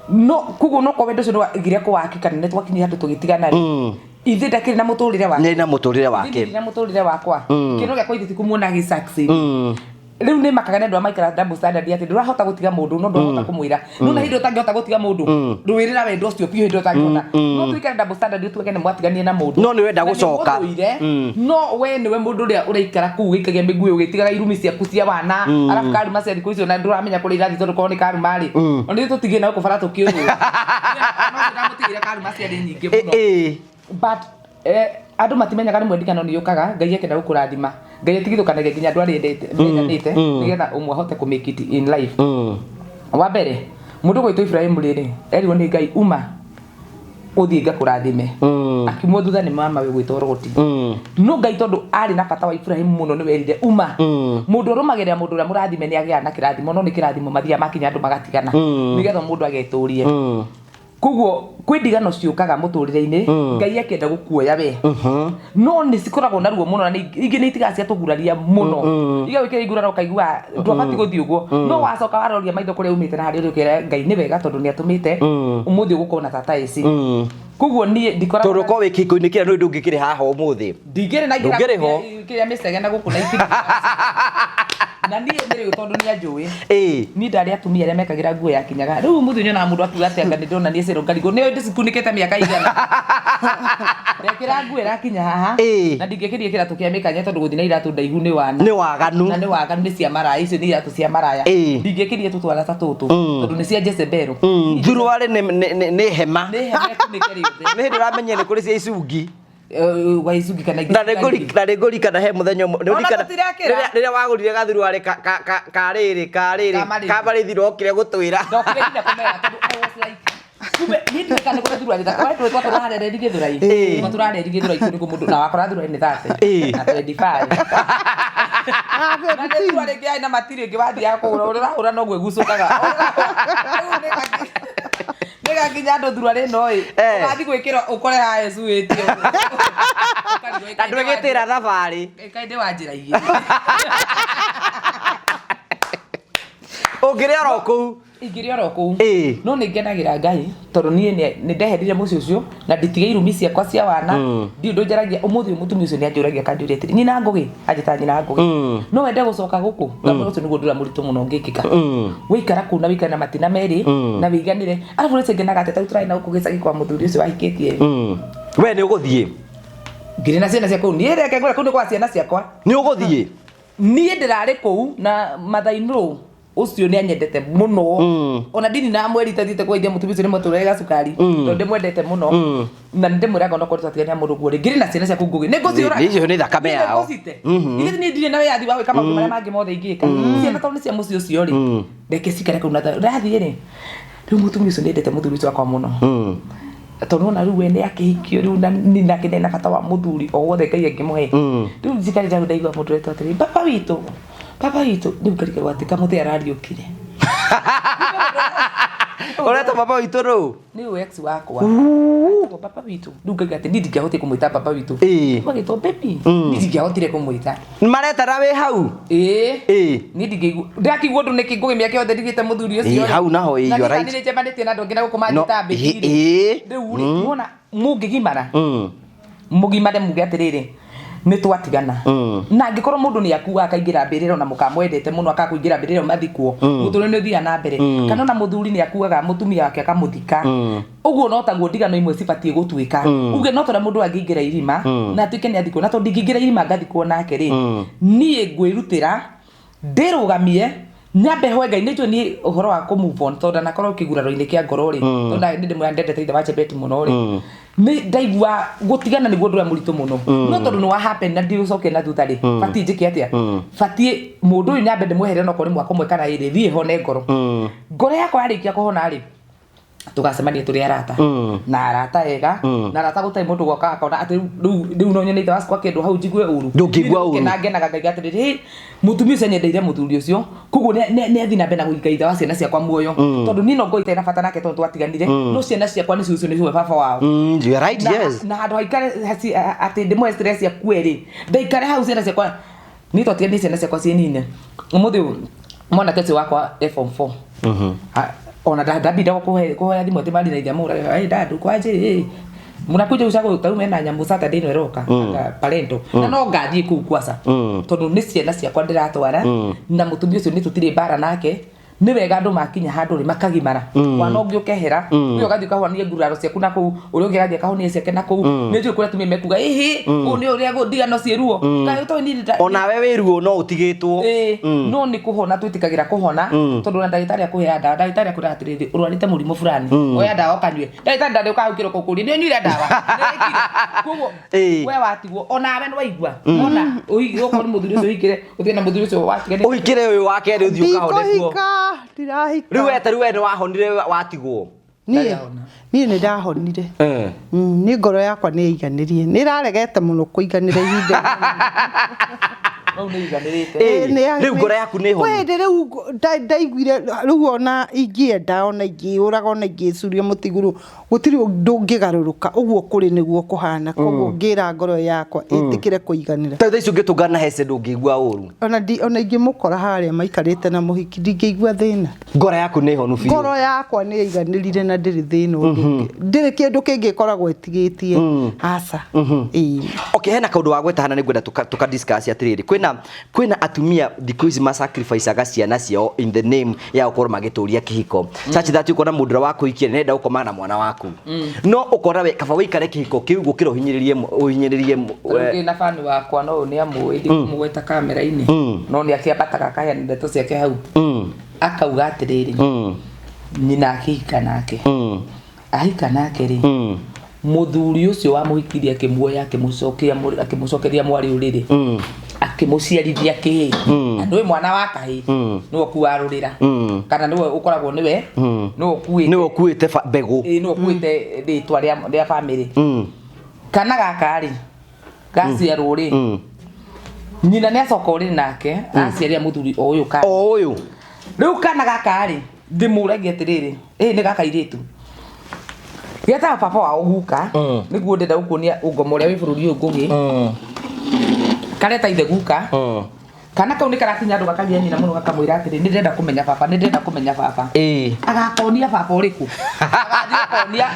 No koguo no korwo wendo ũcio nĩwagire kũwaki kana nĩ twakinyire handũ tũgĩtigana rĩ, ithuĩ ndakĩrĩ na mũtũrĩre wake. Nĩ na mũtũrĩre wake. Ndĩ na mũtũrĩre wakwa, kĩndũ gĩakwa ithuĩ ti kũmuona agĩ succeed. Mm. Rĩu nĩ makaga nĩ andũ arĩa maikaraga double standard, atĩ ndũrahota gũtiga mũndũ no ndũrahota kũmwĩra no na hĩndĩ ĩyo ũtangĩhota gũtiga mũndũ, rũĩrĩra wendo ũcio biũ hĩndĩ ĩyo ũtangĩhota, no tuikare double standard ũtuĩke nĩ mwatiganie na mũndũ No nĩ wenda Na nĩ gũcoka. ũmũthũire, no we nĩwe mũndũ ũrĩa ũraikara kũu ũgĩikagia mĩguĩ, ũgĩtigaga irumi ciaku cia wana, arabu karuma cia thikũ icio na ndũramenya kũrĩa irathiĩ, tondũ korwo nĩ karuma rĩ, ona ithuĩ tũtigire na gũkũ bara tũkĩũrwo no ndĩramũtigĩire karuma ciarĩ nyingĩ mũno. Ĩĩ. But andå matimenyaga rĩmwe ndigano nĩ yũkaga Ngai akenda gũkũrathima, Ngai atigithũkanagia nginya andũ arĩa endete mendanĩte nĩgetha ũmwe ahote kũ make it in life. Mm. Wa mbere mũndũ gwĩtwo Ibrahim rĩrĩ erirwo nĩ Ngai uma ũthiĩ ngakũrathime. Mm. Akiumwo thutha nĩ mama we gwĩtwo Loti. Mm. No Ngai tondũ arĩ na bata wa Ibrahim mũno nĩ werire uma. Mm. Mũndũ ũrũmagĩrĩra mũndũ ũrĩa mũrathime nĩ agĩaga na kĩrathimo, no nĩ kĩrathimo mathiaga makinya andũ magatigana nĩgetha mũndũ agetũrie. Mm. Koguo kwĩ ndigano ciũkaga mũtũrĩre-inĩ Ngai akĩenda gũkuoya we, no nĩ cikoragwo na ruo mũno na ingĩ nĩ itigaga ciatũguraria mũno, igagwĩkĩra iguraro ũkaigua ndwabatiĩ gũthiĩ ũguo, no wacoka waroria maitho kũrĩa umĩte na harĩa ũrĩ ũkera Ngai nĩ wega tondũ nĩ atũmĩte ũmũthĩ ũgũkorwo na tata ici. Koguo niĩ ndikoragwo Tondũ korwo wĩ kĩhiko-inĩ kĩrĩa nĩ ndũngĩkĩrĩ haha ũmũthĩ. Ndingĩrĩ na Ndũngĩrĩ ho. kĩrĩa mĩcege na gũkũ na ikiri na niĩ nĩ rĩu tondũ nĩ anjũĩ. Ĩĩ. Niĩ ndarĩ atumia arĩa mekagĩra nguo yakinyaga rĩu ũmũthĩ nyonaga mũndũ akiuga atĩ anga nĩ ndĩrona niĩ cero ngarigwo nĩyo ndĩcikunĩkĩte mĩaka igana, ndekĩra nguo ĩrakinya haha. Ĩĩ. Na ndingĩkĩria kĩratũ kĩa mĩkanye tondũ gũthiĩ na iratũ ndaihu nĩ wana. Nĩ waganu. Na nĩ waganu, nĩ cia maraya icio, nĩ iratũ cia maraya. Ĩĩ. Ndingĩkĩria tũtwara ta tũtũ tondũ nĩ cia Jezebel. Mm. Thuruarĩ nĩ hema. Nĩ hema ĩkunĩke rĩothe. Nĩ hĩndĩ ũramenyire nĩ kũrĩ cia icungi. Wa icungi kana ingĩ Na nĩ ngũri- na nĩ ngũririkana he mũthenya ũmwe nĩ Ona ũririkana- tũtirekĩra. rĩrĩa wagũrire gathuruarĩ ka rĩrĩ ka rĩrĩ Ka marĩthi. ka marĩthi rokire gũtwĩra. Ndokire nginya kũmera tondũ I was like, kumbe niĩ ndiũĩ kana nĩ kũrĩ thuruarĩ ta we twĩ tũrarereri Gĩthũrai. Ĩĩ. Twa tũrareri Gĩthũrai kũu nĩkuo mũndũ na wakora thuruarĩ nĩ 30 Ĩĩ. na 25 na nĩ thuruarĩ ĩngĩ yarĩ na matiri ĩngĩ wathiaga kũgũra ũrĩa ũrahũra noguo ĩgucũkaga. Rĩu nĩgakinya andũ thuruarĩ ĩno ĩ Eh. ũgathiĩ gwĩkĩra ũkore haha ĩcuĩtio. Na ndwĩgĩtĩra thabarĩ. Ĩkaĩ wa njĩra igĩrĩ. Ũngĩrĩ oro kũu. Ingĩrĩ oro kũu. Ĩĩ. No nĩ ngenagĩra Ngai tondũ niĩ nĩ ndeherire mũciĩ ũcio na nditige irumi ciakwa cia wana. Ndiũ ũndũ njaragia ũmũthĩ ũyũ, mũtumia ũcio nĩ anjũragia akanjũria atĩrĩ, nyina Ngũgĩ, anjĩtaga nyina Ngũgĩ, no wende gũcoka gũkũ? Ngamwĩra ũcio nĩguo ũndũ ũrĩa mũritũ mũno ũngĩkĩka, wĩikara kũu na wĩikare na matina merĩ na wĩiganĩre. Arabu rĩu ngenaga atĩ tarĩu tũrarĩ na gũkũ gĩcagi kwa mũthuri ũcio wahikĩtie. We nĩ ũgũthiĩ? Ngĩrĩ na ciana cia kũu niĩ, reke ngwĩre kũu nĩ kwa ciana ciakwa. Nĩ ũgũthiĩ? Niĩ ndĩrarĩ kũu na mother-in-law ũcio nĩ anyendete mũno, ona ndini na mweri tathiĩte kwendia mũtumia ũcio nĩ mwatũrere gacukari tondũ ndĩmwendete mũno na nĩ ndĩmwĩraga onokorwo twatigania mũndũ guo rĩ, ngĩrĩ na ciana ciaku Ngũgĩ nĩ ngũciũraga. Icio nĩ thakame yao. Nĩ ngũcite. Ithe niĩ ndirĩ na wĩyathi wa gwĩka maũndũ marĩa mangĩ mothe ingĩka, ciana tondũ nĩ cia mũciĩ ũcio rĩ, reke cikare kũu na thayũ. Ndathiĩ rĩ, rĩu mũtumia ũcio nĩ endete mũthuri ũcio wakwa mũno tondũ ona rĩu we nĩ akĩhikio rĩu na nĩ nake nĩ na bata wa mũthuri o wothe Ngai angĩmũhe. Rĩu njikarĩte hau ndaigua mũndũ ũretwo atĩrĩ, baba witũ, baba witũ. Rĩu ngarigagwo atĩ kamũthĩ arariũkire. Ũretwo baba witũ rũu? Nĩ ũyũ ex wakwa. Etagwo baba witũ. Rĩu ngaiga atĩ niĩ ndingĩahotire kũmwĩta baba witũ. Ĩĩ. Ũgagĩtwo baby. Niĩ ndingĩahotire kũmwĩta. Maretana wĩ hau? Ĩĩ. Ĩĩ. Niĩ ndingĩigua. Ndakĩigua ũndũ nĩkĩ ngũgĩ mĩaka yothe ndigĩte mũthuri ũcio. Ĩĩ, hau naho, ĩĩ, Na you are niĩ right. nĩ njemanĩtie na andũ angĩ na gũkũ No, manjĩtaga baby ĩĩ, rĩ. ĩĩ. Rĩu rĩ, nĩwona mũngĩgimara. Mm. Mũgimare muge atĩrĩrĩ, nĩ twatigana. Na angĩkorwo mũndũ nĩ akuaga akaingĩra mbĩrĩra ona mũkamwendete mũno akakũingĩra mbĩrĩra mathikwo, mũtũrĩre nĩ ũthiaga na mbere. Kana ona mũthuri nĩ akuaga mũtumia wake akamũthika. Ũguo no taguo ndigano imwe cibatiĩ gũtuĩka. Uge no ta ũrĩa mũndũ angĩingĩra irima na atuĩke nĩ athikwo, na tondũ ndingĩingĩra irima ngathikwo nake rĩ, niĩ ngwĩrutĩra ndĩrũgamie nyambe hoe Ngai. Nĩ njũĩ niĩ ũhoro wa kũ move on, tondũ ndanakorwo kĩguraro-inĩ kĩa ngoro rĩ, tondũ nĩ ndĩmwĩra ndendete ithe wa Chebet mũno rĩ, nĩ ndaigua gũtigana nĩguo ũndũ ũrĩa mũritũ mũno, no tondũ nĩ wa happen na ndigũcokia na thutha rĩ, batiĩ njĩke atĩa? Batiĩ mũndũ ũyũ nyambe ndĩmweherere onokorwo nĩ mwaka ũmwe kana ĩrĩ, thiĩ hone ngoro. Ngoro yakwa yarĩkia kũhona rĩ, tũgacemania tũrĩ arata na arata ega na arata gũtarĩ mũndũ goka akona atĩ rĩu rĩu no nyone ithe wa cikwa kĩndũ hau njigue ũru. Ndũngĩigua ũru. Niĩ ngenaga ngaiga atĩrĩrĩ, "Hĩ, mũtumia ũcio anyendeire mũthuri ũcio, koguo nĩ athiĩ na mbere na gũiga ithe wa ciana ciakwa muoyo, tondũ niĩ no ngorwo itarĩ na bata nake tondũ twatiganire, no ciana ciakwa nĩcio ũcio nĩwe baba wao." You are right, Na, yes. na handũ haikare atĩ ndĩmũhe stress akue rĩ, ndaikare hau ciana ciakwa. Niĩ twatiganire ciana ciakwa ciĩ nini. Ũmũthĩ ũyũ mwanake ũcio wakwa e form 4. Ona ndambinda kũhoya thimũ atĩ marĩ na ithe amũraga, "Hey dad, uko aje? Hey. Mnakuja ushago taume na nyamũ Saturday ĩno ĩroka anga parento." Na no ngathiĩ kũu kwaca. Tondũ nĩ ciana ciakwa ndĩratwara na mũtumia ũcio nĩ tũtirĩ mbara nake. Nĩ wega andũ makinya handũ rĩ makagimara. Mwana ũngĩ ũkehera, ũyũ ũgathiĩ ũkahonia nguraro ciaku na kũu, ũrĩa ũngĩ agathiĩ akahonia ciake na kũu. Nĩ njũĩ kũrĩa atumia mekuga, "Ĩhĩ, ũũ nĩ ũrĩa ndigano ciĩ ruo." Kaĩ ũtoĩ niĩ Onawe wĩ ruo no ũtigĩtwo. Ĩĩ, no nĩ kũhona twĩtĩkagĩra kũhona, tondũ ona ndagĩtarĩ akũheaga ndawa, ndagĩtarĩ akwĩraga atĩrĩrĩ, ũrwarĩte mũrimũ fulani, oya ndawa ũkanyue. Ndagĩtarĩ ndarĩ ũkaga hau kĩroko ũkũrie, nĩ ũnyuire ndawa? Nĩ wĩkire? Koguo we watigwo, onawe nĩ waigua, ona okorwo nĩ mũthuri ũcio ũhikire, ũthiĩ na mũthuri ũcio watiganĩte. Ũhikire ũyũ wa kerĩ ũthiĩ ũkahone kuo. Ndikũhika, ndirahika. Rĩu we ta rĩu we nĩ wahonire watigwo. Niĩ niĩ nĩ ndahonire. Niĩ ngoro yakwa nĩ yaiganĩrie. Nĩ ĩraregete mũno kũiganĩra ihinda. Rĩu nĩ iganĩrĩte. Rĩu ngoro yaku nĩ honu. Kwĩ hĩndĩ rĩu ndaiguire rĩu ona ingĩenda ona ingĩũraga ona ingĩcuria mũtĩ igũrũ gũtirĩ ũndũ ũngĩgarũrũka, ũguo kũrĩ nĩguo kũhana. Koguo ngĩra ngoro yakwa ĩtĩkĩre kũiganĩra. Ta thaa ici ũngĩtũngana na Hece ndũngĩigua ũru. Ona ona ingĩmũkora harĩa maikarĩte na mũhiki ndingĩigua thĩna. Ngoro yaku nĩ honu biũ. Ngoro yakwa nĩ yaiganĩrire na ndĩrĩ thĩna ũndũ ũngĩ. Ndĩrĩ kĩndũ kĩngĩ ĩkoragwo ĩtigĩtie. Aca. Ĩĩ. Okay, hena kaũndũ wa gweta hana nĩngwenda tũka discuss atĩrĩrĩ. Kwĩna atumia thikũ ici ma sacrifice-aga ciana ciao in the name ya gũkorwo magĩtũria kĩhiko. Such that ũkona mũndũ ũrĩa wakũhikia nĩarenda gũkoma na mwana waku. No ũkona we kaba wĩikare kĩhiko kĩu gũkĩra ũhinyĩrĩrie Rĩu ndĩ na bani wakwa no nĩ amũĩ, ndikũmũgweta kamera-inĩ, no nĩ akĩambataga akaheana ndeto ciake hau. Akauga atĩrĩrĩ, nyina akĩhika nake. Ahika nake rĩ, mũthuri ũcio wamũhikirie akĩmuoya, akĩmũcokeria mwarĩ ũrĩrĩ, akĩmũciarithia kĩhĩ. Na nĩũĩ mwana wa kahĩ nĩwe ũkuaga rũrĩra, kana nĩwe ũkoragwo nĩwe, nĩwe ũkuĩte. Nĩwe ũkuĩte mbegũ. Ĩĩ, nĩwe ũkuĩte rĩtwa rĩa bamĩrĩ. Kana gaka rĩ, gaciarwo rĩ, nyina nĩ acoka ũrĩrĩ nake, aciarĩra mũthuri o ũyũ kana. O ũyũ. Rĩu kana gaka rĩ, ndĩmũragia atĩrĩrĩ, ĩĩ nĩ gaka irĩtu. Getaga baba wao guka, nĩguo ndĩrenda gũkuonia ũngoma ũrĩa wĩ bũrũri ũyũ Ngũgĩ. Kareta ithe guka. Kana kau nĩ karakinya andũ gakagia nyina mũno gakamwĩra atĩrĩ, nĩ ndĩrenda kũmenya baba, nĩ ndĩrenda kũmenya baba. Agakonia baba ũrĩkũ? Agathiĩ akonia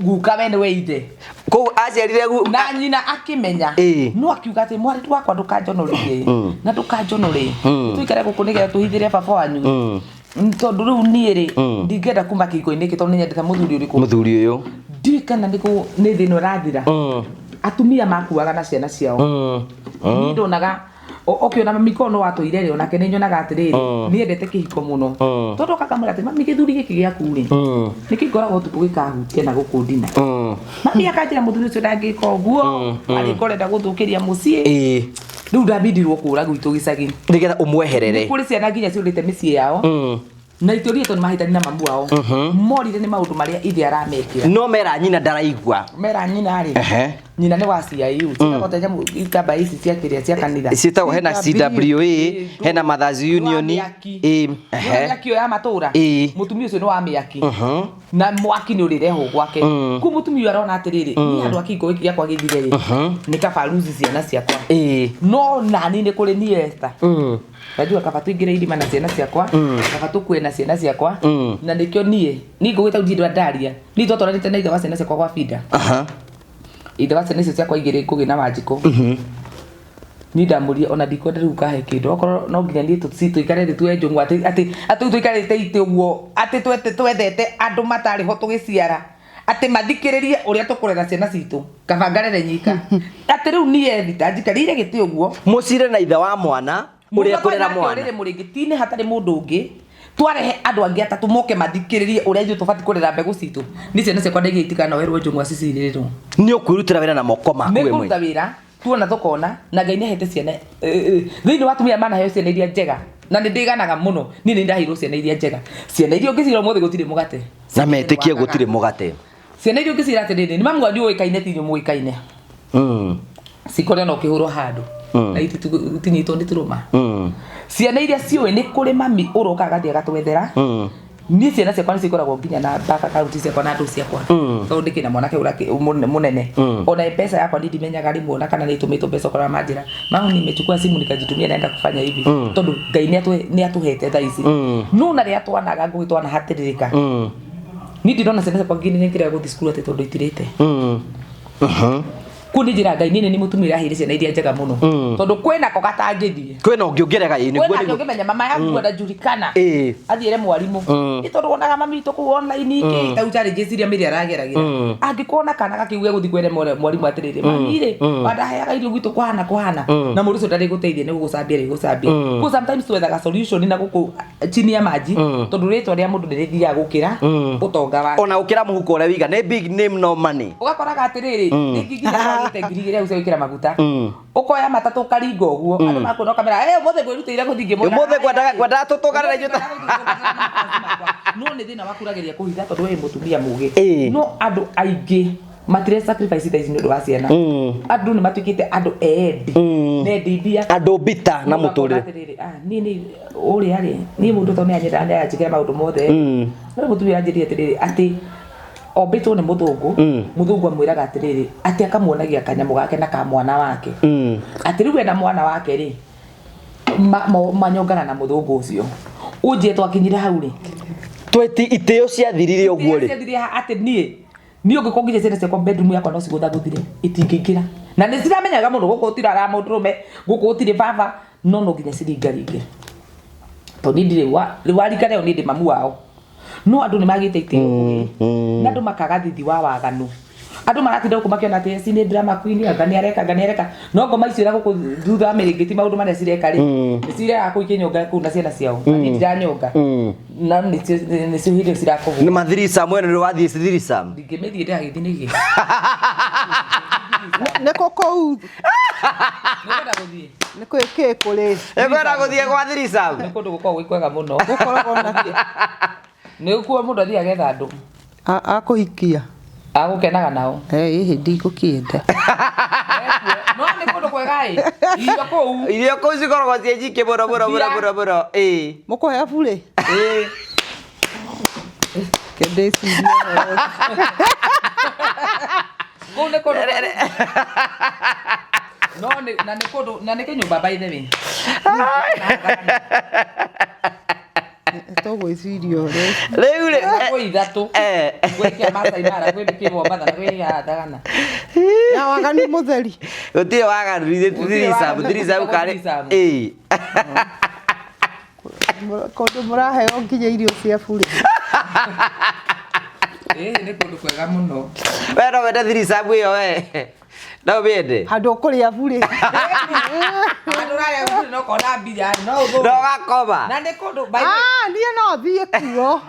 guka we nĩwe ithe. Koguo aciarire Na nyina akĩmenya. No akiuga atĩ mwarĩ wakwa ndũkanjonorithie. Na ndũkanjonore. Tũikare gũkũ nĩgetha tũhithĩre baba wanyu. Tondũ rĩu niĩ rĩ, ndingĩenda kuma kĩhiko-inĩ gĩkĩ tondũ nĩnyendete mũthuri ũrĩkũ? Mũthuri ũyũ. Ndiũĩ kana nĩ thĩna ũrathira. Atumia makuaga na ciana ciao. Niĩ ndonaga okay, ona mami korwo no watũire rĩ, onake nĩ nyonaga atĩrĩrĩ, nĩ endete kĩhiko mũno. Tondũ okaga kamwĩra atĩ mami gĩthuri gĩkĩ gĩaku rĩ, nĩkĩ ngoragwo ũtukũ gĩkahutia na gũkũ ndina. Mami akanjĩra mũthuri ũcio ndangĩka ũguo, arĩka ũrenda gũthũkĩria mũciĩ. Rĩu ndambindirwo kũra gwitũ gĩcagi. Nĩgetha ũmweherere. Nĩ kũrĩ ciana nginya ciũrĩte mĩciĩ yao. Na itũrire tondũ mahĩtania na mamu wao. Morire nĩ maũndũ marĩa ithe aramekĩra. No mera nyina ndaraigua. Mera nyina rĩ. Nyina nĩ wa CIU. Ciĩtagwo ta nyamũ itambaya ici cia kĩrĩa cia kanitha. Ciĩtagwo hena CWA, hena Mothers Union. Mĩaki. Ĩ, ehe. Mĩaki ĩyo ya matũra. Ĩ. Mũtumia ũcio nĩ wa mĩaki. Na mwaki nĩ ũrĩrehwo gwake. Kũu mũtumia ũyũ arona atĩrĩrĩ, niĩ handũ ha kĩhiko gĩkĩ gĩakwa gĩthire rĩ, nĩ kaba ruzi ciana ciakwa. No nani nĩ kũrĩ niĩ Esther. Najua kaba tũingĩre irima na ciana ciakwa, kaba tũkue na ciana ciakwa, na nĩkĩo niĩ, niĩ ngũgĩta ndiĩ ndaria. Niĩ twatwaranĩte na ithe wa ciana ciakwa gwa Binda. Ithe wa ciana icio ciakwa igĩrĩ Ngũgĩ na Wanjikũ. Niĩ ndamũria ona ndikwenda rĩu kahe kĩndũ okorwo no nginya niĩ tũikare thĩ tuoe njũng'wa atĩ atĩ atĩ rĩu tũikarĩte itĩ ũguo atĩ twethete andũ matarĩ ho tũgĩciara atĩ mathikĩrĩrie ũrĩa tũkũrera ciana citũ kaba ngarere nyika atĩ rĩu niĩ Ethita njikarĩire gĩtĩ ũguo. Mũcire na ithe wa mwana ũrĩa kũrera mwana. Rĩrĩ mũrĩngĩ-inĩ hatarĩ mũndũ ũngĩ twarehe andũ angĩ atatũ moke mathikĩrĩrie ũrĩa ithuĩ tũbatiĩ kũrera mbegũ citũ. Niĩ ciana ciakwa ndaigire itikanoerwo njũng'wa cicirĩrĩrwo. Nĩ ũkwĩrutĩra wĩra na moko maku Nĩ we kũruta mwene. wĩra tuona tũkona na Ngai nĩ ahete ciana thĩinĩ wa atumia manaheo ciana iria njega na nĩ ndĩganaga mũno niĩ nĩ ndaheirwo ciana iria njega ciana iria ũngĩcira ũmũthĩ gũtirĩ mũgate. Na metĩkie gũtirĩ mũgate. Ciana iria ũngĩcira atĩrĩrĩ nĩ mamu wanyu ũĩkaine ti inyuĩ mũĩkaine. Cikore no ũkĩhũrwo handũ na itinyitwo nĩ tũrũma. Ciana iria ciũĩ nĩ kũrĩ mami ũroka agathiĩ agatwethera. Niĩ ciana ciakwa nĩ cikoragwo nginya na bank account ciakwa na andũ ciakwa tondũ ndĩkĩ na mwanake mũnene. Ona M-Pesa yakwa niĩ ndimenyaga rĩmwe ona kana nĩ ĩtũmĩtwo mbeca ũkoraga manjĩra mamu nimechukua simu nikajitumia naenda kufanya hivi tondũ Ngai nĩ atũhete thaa ici. No na rĩrĩa twanaga ngũgĩ twanahatĩrĩrĩka niĩ ndinona ciana ciakwa nginya nĩ kĩrĩa gũthiĩ cukuru atĩ tondũ itirĩte. Kũu nĩ njĩra Ngai niĩ nĩ mũtumia ũraheire ciana iria njega mũno tondũ kwĩnako gatangĩthiĩ. Kwĩna ũngĩ ũngĩrega ĩ, nĩguo Kwĩna nĩguo. ũngĩmenya mama yaku anajulikana. Athiĩre mwarimũ. Nĩ tondũ wonaga mami witũ kũu online kĩ ta challenges iria mĩrĩ arageragĩra. Angĩkorwo na kana gakiuge gũthiĩ kwĩre mwarimũ atĩrĩrĩ, mami rĩ, wandaheaga irio gwitũ kũhana kũhana. Na mũndũ ũcio ndarĩgũteithia nĩ gũgũcambia arĩgũcambia. Kũu sometimes twethaga solution na gũkũ chini ya maji tondũ rĩtwa rĩa mũndũ nĩ rĩthiaga gũkĩra ũtonga wake. Ona gũkĩra mũhuko ũrĩa wiga nĩ big name no money. Ũgakoraga atĩrĩrĩ, rĩngĩ nginya wagĩte ngiri igĩrĩ hau cia gwĩkĩra maguta. Ũkoya matatũ ũkaringa ũguo, andũ makuona ũkamera, "Eh, ũmũthĩ ngwĩrutĩire gũthiĩ ngĩmwĩra, Ũmũthĩ 'Haya, ngwendaga tũtũgane na ithuĩ ta-" No nĩ thĩna waku ũrageria kũhitha tondũ wĩ mũtumia mũgĩ. No andũ aingĩ matire sacrifice thaa ici nĩ ũndũ wa ciana. Andũ nĩ matuĩkĩte andũ eendi. Nendi mbia. Andũ mbita na Mũndũ akauga mũtũrĩre. atĩrĩrĩ, "Ah, niĩ nĩ ũrĩa rĩ, niĩ mũndũ tondũ nĩ anyendaga nĩ aranjĩkĩra maũndũ mothe." No mũtumia anjĩrire atĩrĩrĩ, atĩ ombĩtwo nĩ mũthũngũ, mũthũngũ amwĩraga atĩrĩrĩ, atĩ akamuonagia kanyamũ gake na ka mwana wake. Atĩ rĩu ena mwana wake rĩ, manyongana na mũthũngũ ũcio. Ũnjie twakinyire hau rĩ. Tweti itĩo ciathirire ũguo rĩ. Itĩo ciathirire atĩ niĩ, niĩ ũngĩkorwo nginya ciana ciakwa bedroom yakwa no cigũthagũthire, itingĩingĩra. Na nĩ ciramenyaga mũno gũkũ gũtirĩ ara mũndũrũme, gũkũ gũtirĩ baba, no no nginya ciringaringe. Tondũ niĩ ndirĩ wa rika rĩao niĩ ndĩ mamu wao. No andũ nĩ magĩte itĩo ngũgĩ. Na andũ makaga thithi wa waganu. Andũ maratinda gũkũ makĩona atĩ eci nĩ drama queen, anga nĩ areka, anga nĩ areka. No ngoma icio na gũkũ thutha wa mĩrĩngĩti maũndũ marĩa cireka rĩ, nĩ ciregaga kũu ikĩnyonga kũu na ciana ciao. Na niĩ ndiranyonga. Na nĩcio hĩndĩ ĩyo cirakũhũra. Nĩ mathirisa mwene nĩ wathiĩ thirisa. Ndingĩmĩthiĩ ndĩragĩthiĩ nĩkĩ? Nĩ kũ kũu? Nĩngwenda gũthiĩ. Nĩ kwĩ kĩ kũrĩ? Nĩngwenda gũthiĩ gwa thirisa. Nĩ kũndũ gũkoragwo gwĩ kwega mũno. Gũkoragwo na kĩ? Nĩ kuo mũndũ athiaga agetha andũ. Akũhikia. Agũkenaga nao. Ĩhĩ ndigũkĩenda. No nĩ kũndũ kwega ĩ. Irio kũu. Irio kũu cikoragwo ciĩ nyingĩ mũno mũno mũno mũno mũno. Ĩ. Mũkũheo burĩ? Ĩ. Kĩndĩcirie ũhoro ũcio. Kũu nĩ kũndũ No nĩ, na nĩ kũndũ, na nĩ kĩnyũmba by the way. Tũgwĩciria ũrĩa. Rĩu rĩ, Kwĩ ithatũ. Gwĩ kĩa Maasai Mara, kwĩ kĩa Mombatha na gwĩ kĩa Thagana. Ya waganu mũtheri. Gũtirĩ waganu, Gũtirĩ thiricamu, waganu, thiricamu karĩ. thiricamu. Ĩ. Kũndũ mũraheo nginya irio cia burĩ. Ĩ, nĩ kũndũ kwega mũno. We no wende thiricamu ĩyo we. No wende. Handũ ũkũrĩa burĩ. Handũ ũrarĩa burĩ no ũkona mbia, no ũthũke. No ũgakoma. Na nĩ kũndũ, by the way. Ah, niĩ no thiĩ kuo.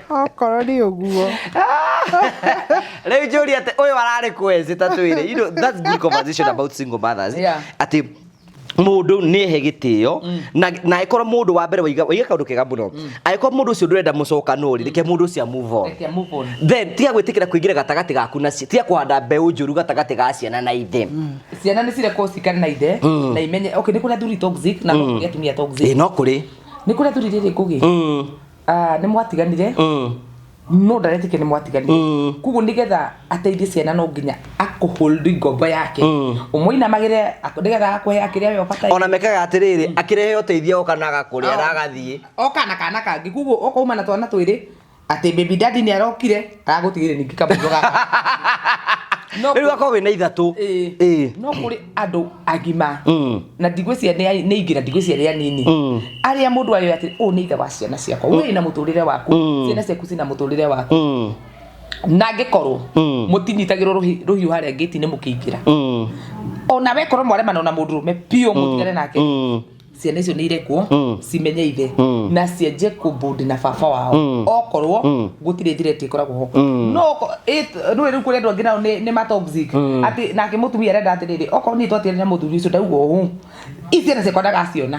Okorwo nĩ ũguo. Rĩu njũrie atĩ ũyũ ararĩ kwezi ta twĩre. You know, that's good conversation about single mothers. Yeah. Atĩ Mundu ni ehe gitio na angĩkorwo mundu wa mbere waiga waiga kaundu kega muno, angĩkorwo mundu ucio ndurenda mucokano ri, reke mundu ucio move on. Reke move on. Then tiga gwitikira kuingira gatagati gaku na tiga kuhanda mbeu njuru gatagati ga ciana na ithe. Ciana nĩ cirekwo cikare na ithe na imenye, okay, nĩ kũrĩ athuri toxic na no kũrĩ atumia toxic. Ĩ, no kũrĩ. Nĩ kũrĩ athuri rĩrĩ ngũgĩ nĩ mwatiganire no ndaretĩkia nĩ mwatiganire, koguo nĩgetha ateithie ciana no nginya akũhold ngombo yake, ũmũinamagĩre nĩgetha akũhe kĩrĩa we ũbataire. Ona mekaga atiriri, akirehe ũteithio oka na agakũrĩa na agathiĩ. Oka na kana kangĩ, koguo ũkauma na twana twĩrĩ atĩ baby daddy nĩ arokire aragũtigĩre ningĩ kamũrigo gaka. No Rĩu akorwo wĩna ithatũ. Ĩĩ. Ĩĩ. No kũrĩ andũ agima na ndigwĩciria nĩ aingĩ na ndigwĩciria nĩ anini arĩa mũndũ arĩ atĩ ũyũ nĩ ithe wa ciana ciakwa, we na mũtũrĩre waku, ciana ciaku cina mũtũrĩre waku, na angĩkorwo mũtinyitagĩrwo rũhiũ harĩa ngĩti-inĩ mũkĩingĩra, ona we korwo mwaremana na mũndũrũme biũ mũtigane nake, ciana icio nĩ irekwo cimenye ithe na cienje kũbũndi na baba wao okorwo gũtirĩ thireti ĩkoragwo ho. No nĩ rĩu kũrĩ andũ angĩ nao nĩ ma toxic atĩ nake mũtumia arenda atĩrĩrĩ, okorwo niĩ twatiganire na mũthuri ũcio ndauga ũũ, i ciana ciakwa ndagaciona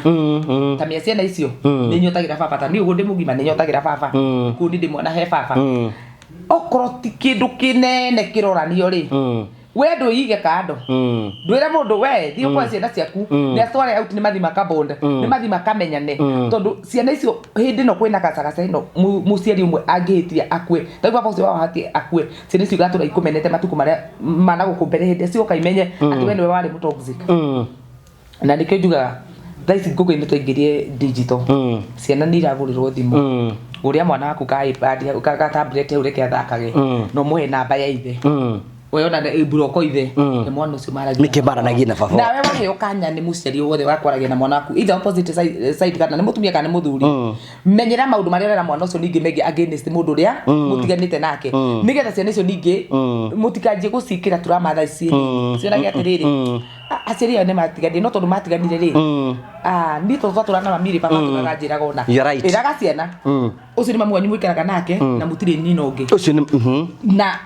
ta mĩa ciana icio nĩ nyotagĩra baba, ta niĩ ũguo ndĩ mũgima nĩ nyotagĩra baba, kũu nĩ ndĩ mwana he baba, okorwo ti kĩndũ kĩnene kĩroranio rĩ, we ndwĩige kando, ndwĩre mũndũ we thiĩ ũkoe ciana ciaku nĩ atware out, nĩ mathi makabond, nĩ mathi makamenyane, tondũ ciana icio hĩndĩ ĩno kwĩna gacagaca ĩno, mũciari ũmwe angĩhĩtia akue, ta rĩu baba ũcio wao hatie akue, ciana icio igatũra ikũmenete matukũ marĩa mana gũkũ mbere hĩndĩ ĩrĩa cigoka imenye atĩ we nĩwe warĩ mũtoxic. Na nĩkĩo njugaga thaa ici ngũkũ-inĩ twaingĩrie digital, ciana nĩ iragũrĩrwo thimũ, ũrĩa mwana waku ka iPad ka tablet hau reke athakage, no mũhe namba ya ithe, we ona mburoko ithe ke mwana ũcio maragia. Nĩkĩ maranagia na baba. Nawe waheo kanya nĩ mũciari wothe wa kwaragia na mwana waku, either opposite side kana nĩ mũtumia kana nĩ mũthuri, menyera maũndũ marĩa ũrera mwana ũcio ningĩ megiĩ against mũndũ ũrĩa mũtiganĩte nake, nĩgetha ciana icio ningĩ mũtikanjie gũciĩkĩra trauma thaa ici cionage atĩrĩrĩ, aciari aya nĩ matiganire, no tondũ matiganire rĩ, niĩ tondũ twatũra na mami rĩ, baba atũraga njĩraga ona. You're right. Ĩraga ciana ũcio nĩ mamu wanyu mũikaraga nake na mũtirĩ nyina ũngĩ Ũcio nĩ na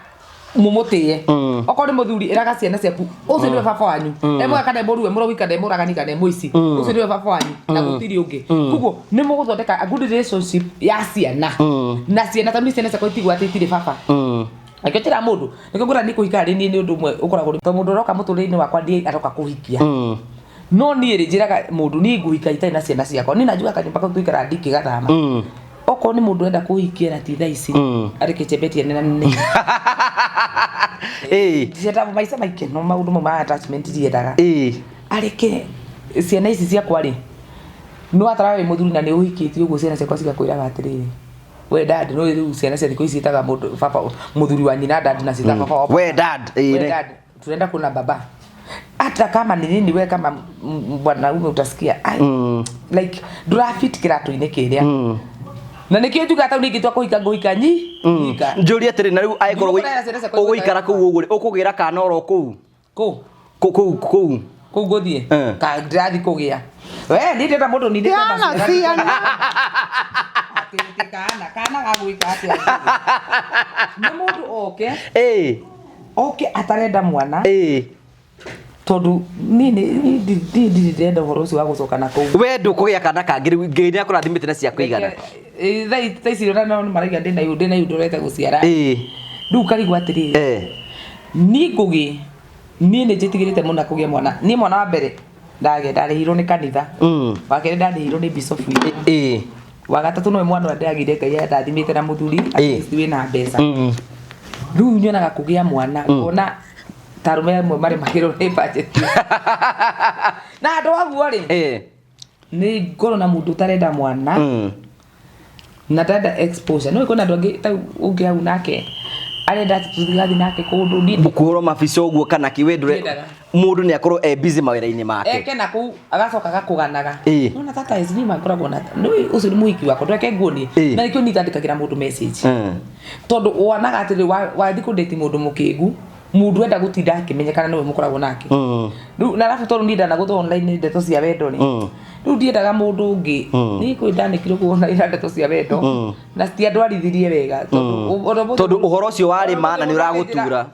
mumũtĩe. Okorwo nĩ mũthuri, ĩraga ciana ciaku ũcio nĩwe baba wanyu, e mwega kana e mũruwe, mũrogi kana e mũragani kana e mũici, ũcio nĩwe baba wanyu na gũtirĩ ũngĩ. Koguo nĩ mũgũthondeka a good relationship ya ciana na ciana, tondũ niĩ ciana ciakwa itigua atĩ itirĩ baba. Nakĩo njĩra mũndũ nĩkĩo ngũra nĩ kũhika harĩ niĩ nĩ ũndũ ũmwe ũkoragwo tondũ mũndũ ũroka mũtũrĩre-inĩ wakwa ndiĩ aroka kũhikia, no niĩ rĩ njĩraga mũndũ niĩ ngũhika itarĩ na ciana ciakwa, niĩ nanjuga kanyũmba kau tũikaraga ndingĩgathama. Okorwo nĩ mũndũ ũrenda kũhikia na ti thaa ici, areke chembetie nĩ na nĩ ndiendaga maica maikeno, maũndũ mau ma attachment ndiendaga. Areke ciana ici ciakwa rĩ, no atara wĩ mũthuri na nĩ ũhikĩtie ũguo, ciana ciakwa cigakwĩraga atĩrĩrĩ, we dad, no rĩu ciana cia thikũ ici ciĩtaga mũndũ baba, mũthuri wa nyina dad, na ciĩtaga baba wao. We dad. We dad, tunaenda kuona baba hata kama ni nini, we kama mwanaume utasikia ai, like ndurafit kĩratũ-inĩ kĩrĩa, na nĩkĩo njugaga tau ningĩ kũhika ngũhika nyi nyika. Njũrie atĩrĩ, na rĩu angĩkorwo Ndigũkũrera ciana ciakwa. Ũgũikara kũu ũguo rĩ, ũkũgĩra kana oro kũu? Kũ? Kũu kũu. Kũu ngũthiĩ? Eh. Ka ndĩrathiĩ kũgĩa we niĩ ndĩrenda mũndũ nindĩte. Ciana, ciana. Atĩ kana kana gagwĩka atĩa nĩ mũndũ oke oke atarenda mwana, tondũ niĩ niĩ ndirĩ ndĩrenda ũhoro ũcio wa gũcoka na kũu. We ndũkũgĩa kana kangĩ rĩu, Ngai nĩ akũrathimĩte na cia kũigana. Thaa ici ona no marauga ndĩna ihu, ndĩna ihu ndorete gũciara. Rĩu ũkarigwo atĩrĩrĩ, niĩ ngũgĩ niĩ nĩ njĩtigĩrĩte mũno kũgĩa mwana. Niĩ mwana wa mbere ndagĩa ndarĩhirwo nĩ kanitha, wa kerĩ ndarĩhirwo nĩ bishop witũ, wa gatatũ nowe mwana ũrĩa ndĩragĩire Ngai andathimĩte na mũthuri at least wĩna mbeca. Rĩu nyonaga kũgĩa mwana ngona ta arũme amwe maremagĩrwo nĩ budget na andũ aguo rĩ, nĩ ngorwo na mũndũ ũtarenda mwana na ndarenda exposure, no kwĩna andũ angĩ ta ũngĩ hau nake arenda atĩ tũthigathi nake kũndũ niĩ Kũhũrwo mabica ũguo kana kĩ we ndũre Ndiendaga. Mũndũ nĩ akorwo e busy mawĩra-inĩ make. Eke na kũu agacoka agakũganaga. Nona tata ici niĩ makoragwo na nĩ ũcio nĩ mũhiki wakwa, ndweke nguonie. Na nĩkĩo niĩ itandĩkagĩra mũndũ message, tondũ wonaga atĩrĩ wathiĩ kũndĩti mũndũ mũkĩgu, mũndũ enda gũtinda akĩmenyekana nĩwe mũkoragwo nake rĩu, na arabu tondũ niĩ ndanagũthwo online nĩ ndeto cia wendo rĩ, rĩu ndiendaga mũndũ ũngĩ. Niĩ kwĩ ndanĩkirwo kũu online na ndeto cia wendo na citiandwarithirie wega tondũ Tondũ ũhoro ũcio warĩ ma na nĩ ũragũtura.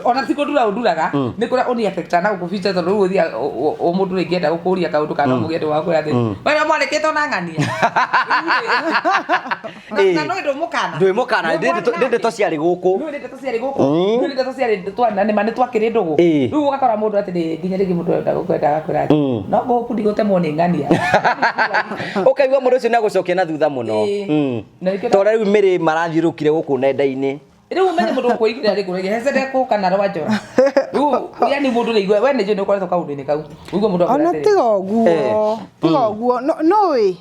Ona ti kũndura ũnduraga, nĩ kũrĩa ũni affecta na gũkũ future, tondũ rĩu ũthiaga o mũndũ rĩngĩ enda gũkũria kaũndũ kana mũgĩe ndũ wakwĩra atĩ we nĩ mwandĩkĩtwo na ng'ania. Rĩu rĩ, na no ndũmũkana. Ndwĩ mũkana. Ndĩ ndeto ciarĩ gũkũ. Nĩ ndeto ciarĩ gũkũ. Nĩ ndeto ciarĩ na nĩ ma nĩ twakĩrĩ ndũgũ. Rĩu ũgakora mũndũ atĩ nĩ nginya rĩngĩ mũndũ enda gũkwenda agakwĩra atĩ no ngũkũ ndigũtemwo nĩ ng'ania. Ũkaigua mũndũ ũcio nĩ agũcokia na thutha mũno. Na nĩkĩo Ta ũrĩa rĩu mĩrĩ marathiũrũkire gũkũ nenda-inĩ. Rĩu ũmenye mũndũ ũkwĩigĩrĩra rĩ kũrĩa hece ndekũka na rwa njora. Rĩu yani mũndũ rĩigua we nĩ njũĩ nĩ ũkoretwo kaũndũ-inĩ kau. Ũigua mũndũ akwĩra Ona atĩrĩ, tiga ũguo, tiga ũguo, no ĩ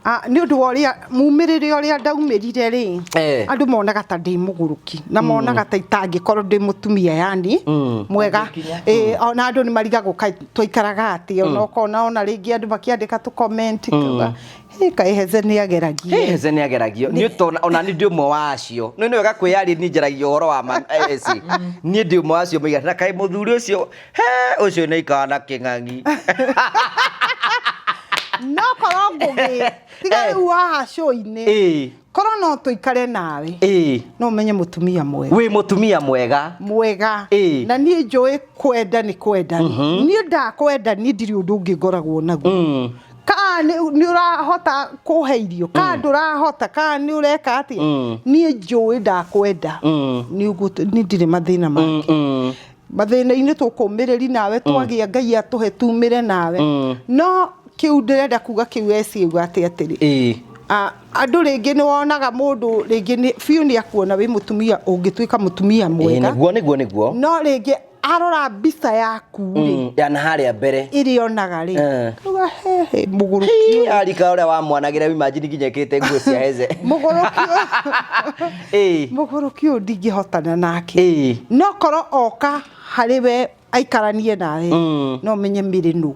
nĩ ũndũ wa ũrĩa mumĩrĩre ũrĩa ndaumĩrire rĩ, andũ monaga ta ndĩ mũgũrũki na monaga ta itangĩkorwo ndĩ mũtumia yani mwega. Ũngĩkinya. Ona andũ nĩ marigagwo kaĩ twaikaraga atĩa, ona ũkona ona rĩngĩ andũ makĩandĩka tũ comment kauga, "Hĩ, kaĩ Heze nĩ ageragia." Heze nĩ ageragio nĩ tona ona niĩ ndĩ ũmwe wa acio. Nĩ wega kwĩyaria, niĩ njaragia ũhoro wa ma eci. Niĩ ndĩ ũmwe wa acio moigaga na kaĩ mũthuri ũcio he ũcio nĩ aikaraga na kĩng'ang'i. No korwo Ngũgĩ tiga rĩu haha show-inĩ, korwo no tũikare nawe, no ũmenye mũtumia mwega. Wĩ mũtumia mwega. Mwega. Na niĩ njũĩ kwenda nĩ kwenda. Niĩ ndakwenda, niĩ ndirĩ ũndũ ũngĩ ngoragwo naguo. Kaa nĩ ũrahota kũhe irio, kaa ndũrahota, kaa nĩ ũreka atĩa, niĩ njũĩ ndakwenda nĩ ũguo. Niĩ ndirĩ mathĩna mangĩ. Mathĩna-inĩ tũkũmĩrĩri nawe, twagĩa Ngai atũhe tumĩre nawe. No kĩu ndĩrenda kuga kĩu eciuga atĩ atĩrĩ, andũ rĩngĩ nĩ wonaga mũndũ rĩngĩ biũ nĩ akuona wĩ mũtumia ũngĩtuĩka mũtumia mwega. Nĩguo, nĩguo, nĩguo. No rĩngĩ arora mbica yaku rĩ, ya na harĩa mbere ĩrĩa onaga rĩ, kauga hehe mũgũrũki Hii, ũyũ. Arika ũrĩa wamwanagĩra, imagine nginya ĩkĩrĩte nguo cia Heze. Mũgũrũki ũyũ, mũgũrũki ũyũ ndingĩhotana nake. No korwo oka harĩ we aikaranie nawe, no menye mĩrĩ nũ.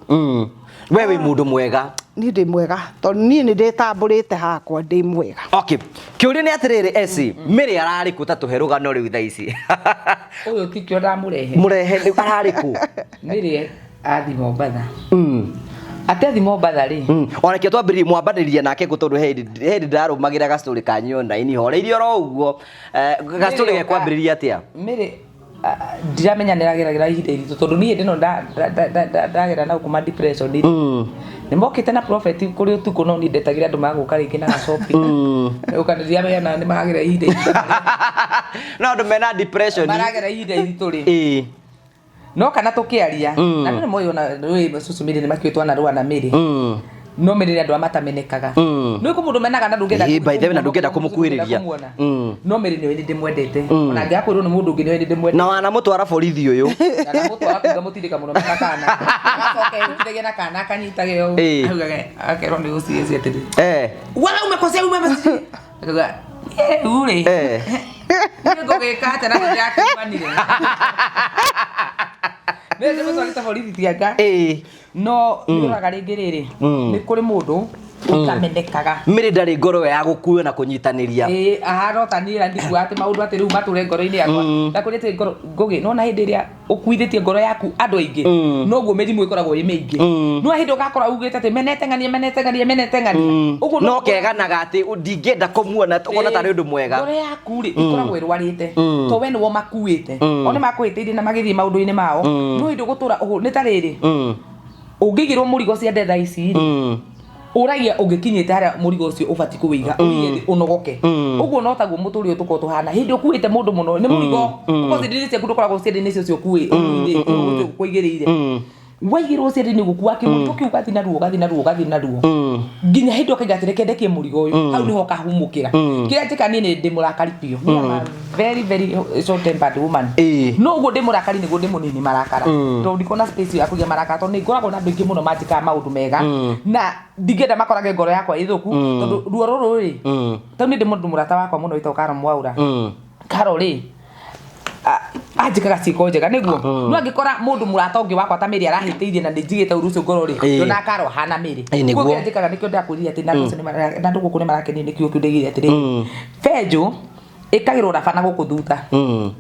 We wĩ mũndũ mwega. Niĩ ndĩ mwega tondũ niĩ nĩ ndĩtambũrĩte hakwa ndĩ mwega. Okay, kĩũria nĩ atĩrĩrĩ, eci mĩrĩ ararĩ kũ? Ta tũhe rũgano rĩu thaa ici. Ũyũ tikĩo ndamũrehe. Mũrehe rĩu, ararĩ kũ? Mĩrĩ athi Mombatha. Ate athi Mombatha rĩ. Ona kĩo twambĩrĩrie mwambanĩria nake kũ? Tondũ he hĩndĩ ndarũmagĩra gastory kanyu online horeirie oro ũguo. Gastory Mĩrĩ oka- gekwambĩrĩria atĩa? Mĩrĩ ndiramenya nĩ rageragĩra ihinda iritũ, tondũ niĩ hĩndĩ ĩno ndagera na gũkũ ma depression rĩ, nĩ mokĩte na prophet kũrĩ ũtukũ, no niĩ ndetagĩra andũ magũka rĩngĩ na ga shopping ũka, ndiramenya na nĩ maragera ihinda iritũ. No andũ mena depression. Maragera ihinda iritũ rĩ, no kana tũkĩaria na andũ nĩ moĩ ona rĩ social media nĩ makiũĩ twanarũa na mĩrĩ, no mĩrĩ nĩ andũ arĩa matamenekaga. Nĩ kũ mũndũ menaga na ndũngĩenda By the way, na ndũngĩenda kũmũkuhĩrĩria. kũmuona. No mĩrĩ nĩ nĩ ndĩmwendete, ona angĩaga kwĩrwo nĩ mũndũ ũngĩ, nĩ nĩ ndĩmwendete. Na wanamũtwara borithi ũyũ. Na ndamũtwara kuga mũtindĩka mũno na kana agacoka ehutithagia na kana akanyitage ũũ. Augage akerwo nĩ ũciĩci atĩrĩ, "Wewe umekosea, ume masijui," akauga rĩu rĩ, niĩ ngũgĩka atĩa na nĩndĩrakiumanire nĩ ndĩmũtwarĩte borithi tianga. No nĩũraga rĩngĩ rĩrĩ, nĩ kũrĩ mũndũ ũtamenekaga. Mĩrĩ ndarĩ ngoro ĩyo ya gũkuo na kũnyitanĩria. Ĩĩ, ahana ota niĩ ndikuga atĩ maũndũ atĩ rĩu matũre ngoro-inĩ yakwa na kũrĩ atĩ ngoro ngũgĩ nona hĩndĩ ĩrĩa ũkuithĩtie ngoro yaku andũ aingĩ, noguo mĩrimũ ĩkoragwo ĩ mĩingĩ. No hĩndĩ ũgakora ugĩte atĩ menete ng'ania, menete ng'ania, menete ng'ania ũguo. No keganaga atĩ ndingĩenda kũmuona, ũkona tarĩ ũndũ mwega. Ngoro yaku rĩ ĩkoragwo ĩrwarĩte to we nĩwo makuĩte, o nĩ makũhĩtĩirie na magĩthiĩ maũndũ-inĩ mao. No hĩndĩ ũgũtũra nĩ ta rĩrĩ, ũngĩigĩrwo mũrigo ciande thaa ici rĩ, ũragia ũngĩkinyĩte harĩa mũrigo ũcio ũbatiĩ kũwĩiga, ũwĩige thĩ ũnogoke. Ũguo no taguo mũtũrĩre ũyũ tũkoragwo tũhana. Hĩndĩ ũkuĩte mũndũ mũno nĩ mũrigo, ũkorwo ciande-inĩ ciaku ndũkoragwo ciande-inĩ icio ũkuĩte ũkũigĩrĩire, waigĩrwo ciande-inĩ gũkua kĩmũrigo kĩu, ũgathiĩ naruo, ũgathiĩ naruo, ũgathiĩ naruo nginya hĩndĩ ũkaiga atĩ reke ndekie mũrigo ũyũ. Hau nĩho ũkahumũkĩra. Kĩrĩa njĩka niĩ, nĩ ndĩ mũrakari biũ. Niĩ am a very very short tempered woman. No ũguo ndĩ mũrakari nĩguo ndĩ mũnini marakara, tondũ ndikona space ya kũiga marakara, tondũ nĩ ngoragwo na andũ aingĩ mũno manjĩkaga maũndũ mega na ndingĩenda makorage ngoro yakwa ĩthũku, tondũ ruo rũrũ rĩ, tondũ niĩ ndĩ mũndũ mũrata wakwa mũno wĩtagwo Karo Mwaura. Karo rĩ anjĩkaga ciĩko njega nĩguo, no angĩkora mũndũ mũrata ũngĩ wakwa ta Mĩrĩ arahĩtĩirie na nĩ njigĩte ũru ũcio ngoro rĩ, ndonaga Karo ahana Mĩrĩ. Nĩguo. Koguo kĩrĩa njĩkaga nĩkĩo ndakwĩrire atĩ na andũ acio na andũ gũkũ nĩ marakenio nĩ kiugo kĩu ndaigire atĩrĩrĩ, benjũ ĩkagĩrwo raba na gũkũ thutha.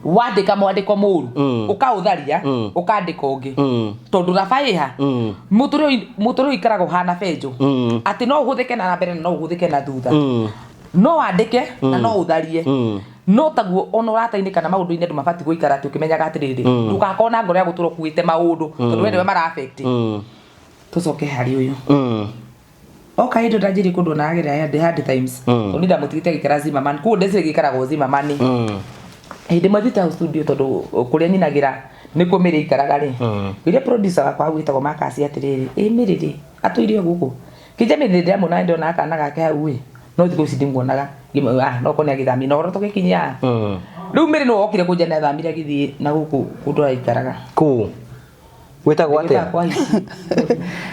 Wandĩka mwandĩko mũru, ũkaũtharia, ũkandĩka ũngĩ, tondũ raba ĩha. Mũtũrĩre ũyũ ũikaraga ũhana benjũ, atĩ no ũhũthĩke na mbere na no ũhũthĩke na thutha, no wandĩke na no ũtharie. No taguo ona ũrata-inĩ kana maũndũ-inĩ andũ mabatiĩ gũikara atĩ ũkĩmenyaga atĩrĩrĩ, ndũgakorwo na ngoro ya gũtũra ũkuĩte maũndũ tondũ we nĩwe mara affect. Tũcoke harĩ ũyũ. Oka hĩndĩ ndanjirie kũndũ nagerera hard, hard times. Tondũ niĩ ndamũtigĩte agĩikara Zimmerman. Koguo ndecire gĩikaragwo Zimmerman. Hĩndĩ ĩmwe thiĩte hau studio tondũ kũrĩa nyinagĩra nĩkuo Mary aikaraga rĩ. Ngĩũria producer wakwa hau wĩtagwo Marcus atĩrĩrĩ, ĩ Mary rĩ, atũire o gũkũ? Kĩnja Mary nĩndĩramuona nĩ ndĩrona kana gake hau ĩ, no thikũ ici ndimuonaga. Ngĩmwĩra, ah, no korwo nĩagĩthamire. Na ũhoro tũgĩkinyia. Rĩu Mary nĩwe wokire kũnjĩra nĩathamire agĩthiĩ na gũkũ kũndũ araikaraga. Kũ? Gwĩtagwo atĩa? Kwa ici.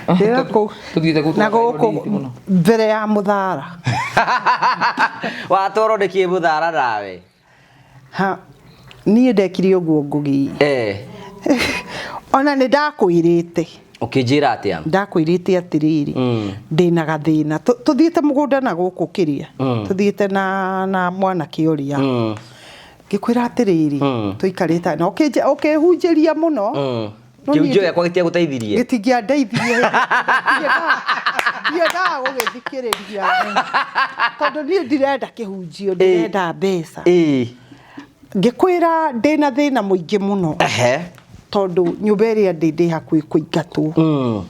Ndĩra kũ- Tũthiĩte kũu na tũgacairwo gũkũ nĩ mũno. mbere ya mũthara. Watwarwo nĩ kĩ mũthara nawe? Ha, niĩ ndekire ũguo Ngũgĩ. Ona nĩ ndakwĩrĩte. Ũkĩnjĩra atĩa? Ndakwĩrĩte atĩrĩrĩ, ndĩna gathĩna. Tũthiĩte mũgũnda na gũkũ kĩrĩa. Tũthiĩte na mwanake ũrĩa. Ngĩkwĩra atĩrĩrĩ, tũikarĩte na ũkĩhunjĩria mũno. No niĩ Kĩhunjio gĩakwa gĩtiagũteithirie? Gĩtingĩandeithirie. Ndiendaga gũgĩthikĩrĩria. Tondũ niĩ ndirenda kĩhunjio, ndĩrenda mbeca. Ngĩkwĩra ndĩna thĩna mũingĩ mũno. Tondũ nyũmba ĩrĩa ndĩ ndĩ hakuhĩ kũingatwo.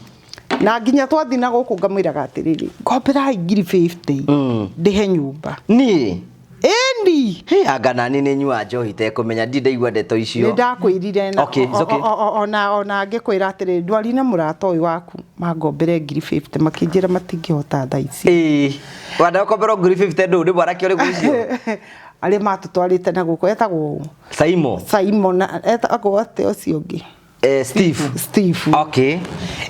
Na nginya twathiĩ na gũkũ ngamwĩraga atĩrĩrĩ, ngomberai ngiri 50 ndĩhe nyũmba. Niĩ? Ĩni. Hĩ, anga nani nĩ nyua njohi itekũmenya, ndirĩ ndaigua ndeto icio. Nĩ ndakwĩrire na Okay, it's okay. ona ngĩkwĩra atĩrĩrĩ, ndwari na mũrata ũyũ waku mangombere ngiri 50, makĩnjĩra matingĩhota thaa ici. Ĩĩ. Wanda gũkomberwo ngiri 50 ndũ, nĩ mwanake ũrĩkũ ũcio? Arĩa matũtwarĩte na gũkũ, etagwo ũ? Saimo. Saimo na etagwo atĩa ũcio ũngĩ? Steve. Steve. Okay.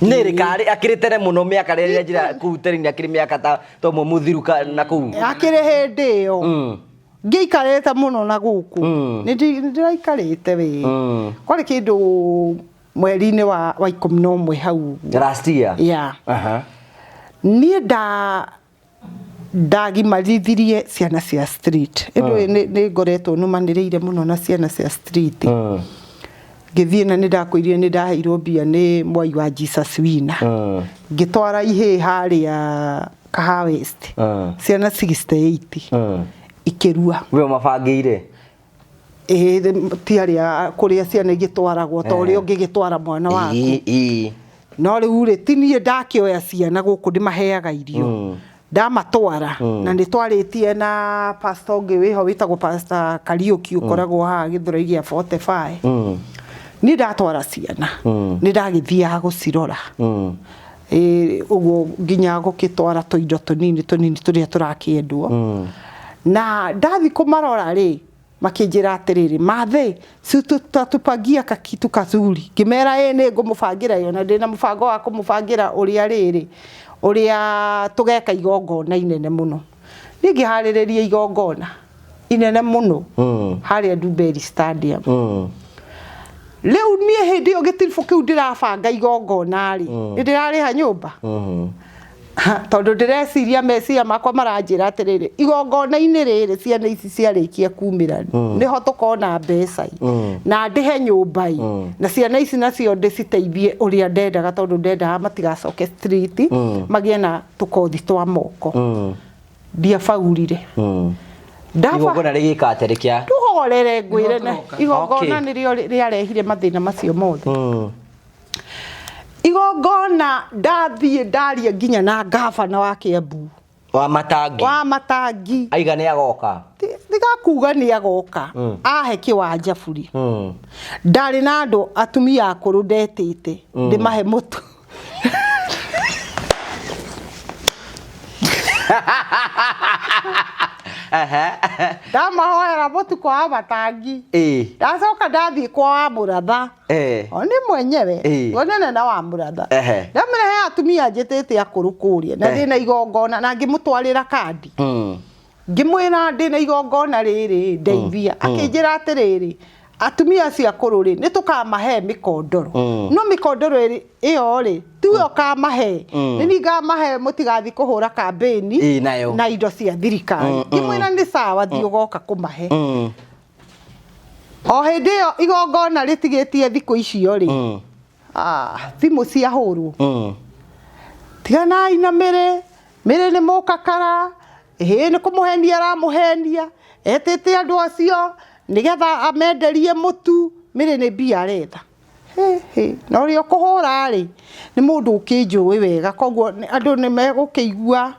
Nĩ rĩ karĩ akĩrĩ tene mũno mĩaka rĩrĩa njĩra kũu tene akĩrĩ mĩaka ta tomwe mũthiru na kũu. Akĩrĩ hĩndĩ ĩyo. Ngĩikarĩte mũno na gũkũ. Nĩ ndĩraikarĩte we. Kwarĩ kĩndũ mweri-inĩ wa 11 hau ũguo. Last year. Yeah. Niĩ ndagimarithirie ciana cia street. Ĩndũ nĩ ngoretwo nũmanĩrĩire mũno na ciana cia street. Ngĩthiĩ na nĩ ndakwĩrire nĩ ndaheirwo mbia nĩ mwai wa Jesus Winner. Ngĩtwara ihĩĩ harĩa Kahawa West. Ciana 68. Ikĩrua. We ũmabangĩire? Ĩĩ, ti arĩa kũrĩa ciana igĩtwaragwo ta ũrĩa ũngĩgĩtwara mwana waku. No rĩu rĩ, ti niĩ ndakĩoya ciana gũkũ ndĩmaheaga irio. Ndamatwara na nĩ twarĩtie na pastor ũngĩ wĩho wĩtagwo Pastor Kariũki ũkoragwo haha Gĩthũrai gĩa 45. Niĩ ndatwara ciana nĩ ndagĩthiaga gũcirora. Ũguo nginya gũkĩtwara tũindo tũnini tũnini tũrĩa tũrakĩendwo. Na ndathiĩ kũmarora rĩ, makĩnjĩra atĩrĩrĩ, Mathe, si tutatupangia kakitu kazuri. Ngĩmera ĩ nĩ ngũmũbangĩra ĩyo na ndĩna mũbango wa kũmũbangĩra ũrĩa rĩrĩ, ũrĩa tũgeka igongona inene mũno. Niĩ ngĩharĩrĩria igongona inene mũno harĩa Ndumberi Stadium. Rĩu niĩ hĩndĩ ĩyo gĩtiribũ kĩu ndĩrabanga igongona rĩ, nĩ ndĩrarĩha nyũmba. Tondũ ndĩreciria meciria makwa maranjĩra atĩrĩrĩ, igongona-inĩ rĩrĩ ciana ici ciarĩkia kumĩra nĩho tũkona mbeca i, na ndĩhe nyũmba i, na ciana ici nacio ndĩciteithie ũrĩa ndendaga tondũ ndendaga matigacoke street, magĩe na tũkothi twa moko. Ndiabaurire. Igongona rĩgĩka atĩa rĩkĩa? Tũhorere ngwĩre na Nĩho tũroka. igongona nĩrĩo rĩarehire mathĩna macio mothe. Igongona ndathiĩ ndaria nginya na gavana wa Kiambu. Wa Matangi. Wa Matangi. Aiga nĩ agoka. Tiga kuga nĩ agoka. Ahe kĩwanja buri. Ndarĩ na andũ atumia akũrũ ndetĩte. Ndĩmahe mũtu. Ndamahoera mũtu kwa wa Matangi. Ndacoka ndathiĩ kwa wa Mũratha. O nĩ mwenyewe. Onene na wa Mũratha. Ndamwĩra he atumia njĩtĩte akũrũ kũrĩa na ndĩna igongona na ngĩmũtwarĩra kandi. Ngĩmwĩra ndĩna igongona rĩrĩ ndeithia. Akĩnjĩra atĩrĩrĩ, atumia acio akũrũ rĩ, nĩ tũkamahe mĩkondoro. No mĩkondoro ĩyo rĩ, tiwe ũkamahe. Nĩ niĩ ngamahe mũtigathiĩ kũhũra kambĩni Nayo. na indo cia thirikari. Ngĩmwĩra nĩ sawa, thiĩ ũgoka kũmahe. O hĩndĩ ĩyo igongona rĩtigĩtie thikũ icio rĩ, thimũ ciahũrwo. Tiganai na Mĩrĩ, Mĩrĩ nĩ mũkakara, ĩhĩ nĩ kũmũhenia aramũhenia, Etĩte andũ acio nĩgetha amenderie mũtu, mĩrĩ nĩ mbia aretha. Hĩ, hĩ. Na ũrĩa ũkũhũra rĩ, nĩ mũndũ ũkĩnjũĩ wega, koguo andũ nĩ megũkĩigua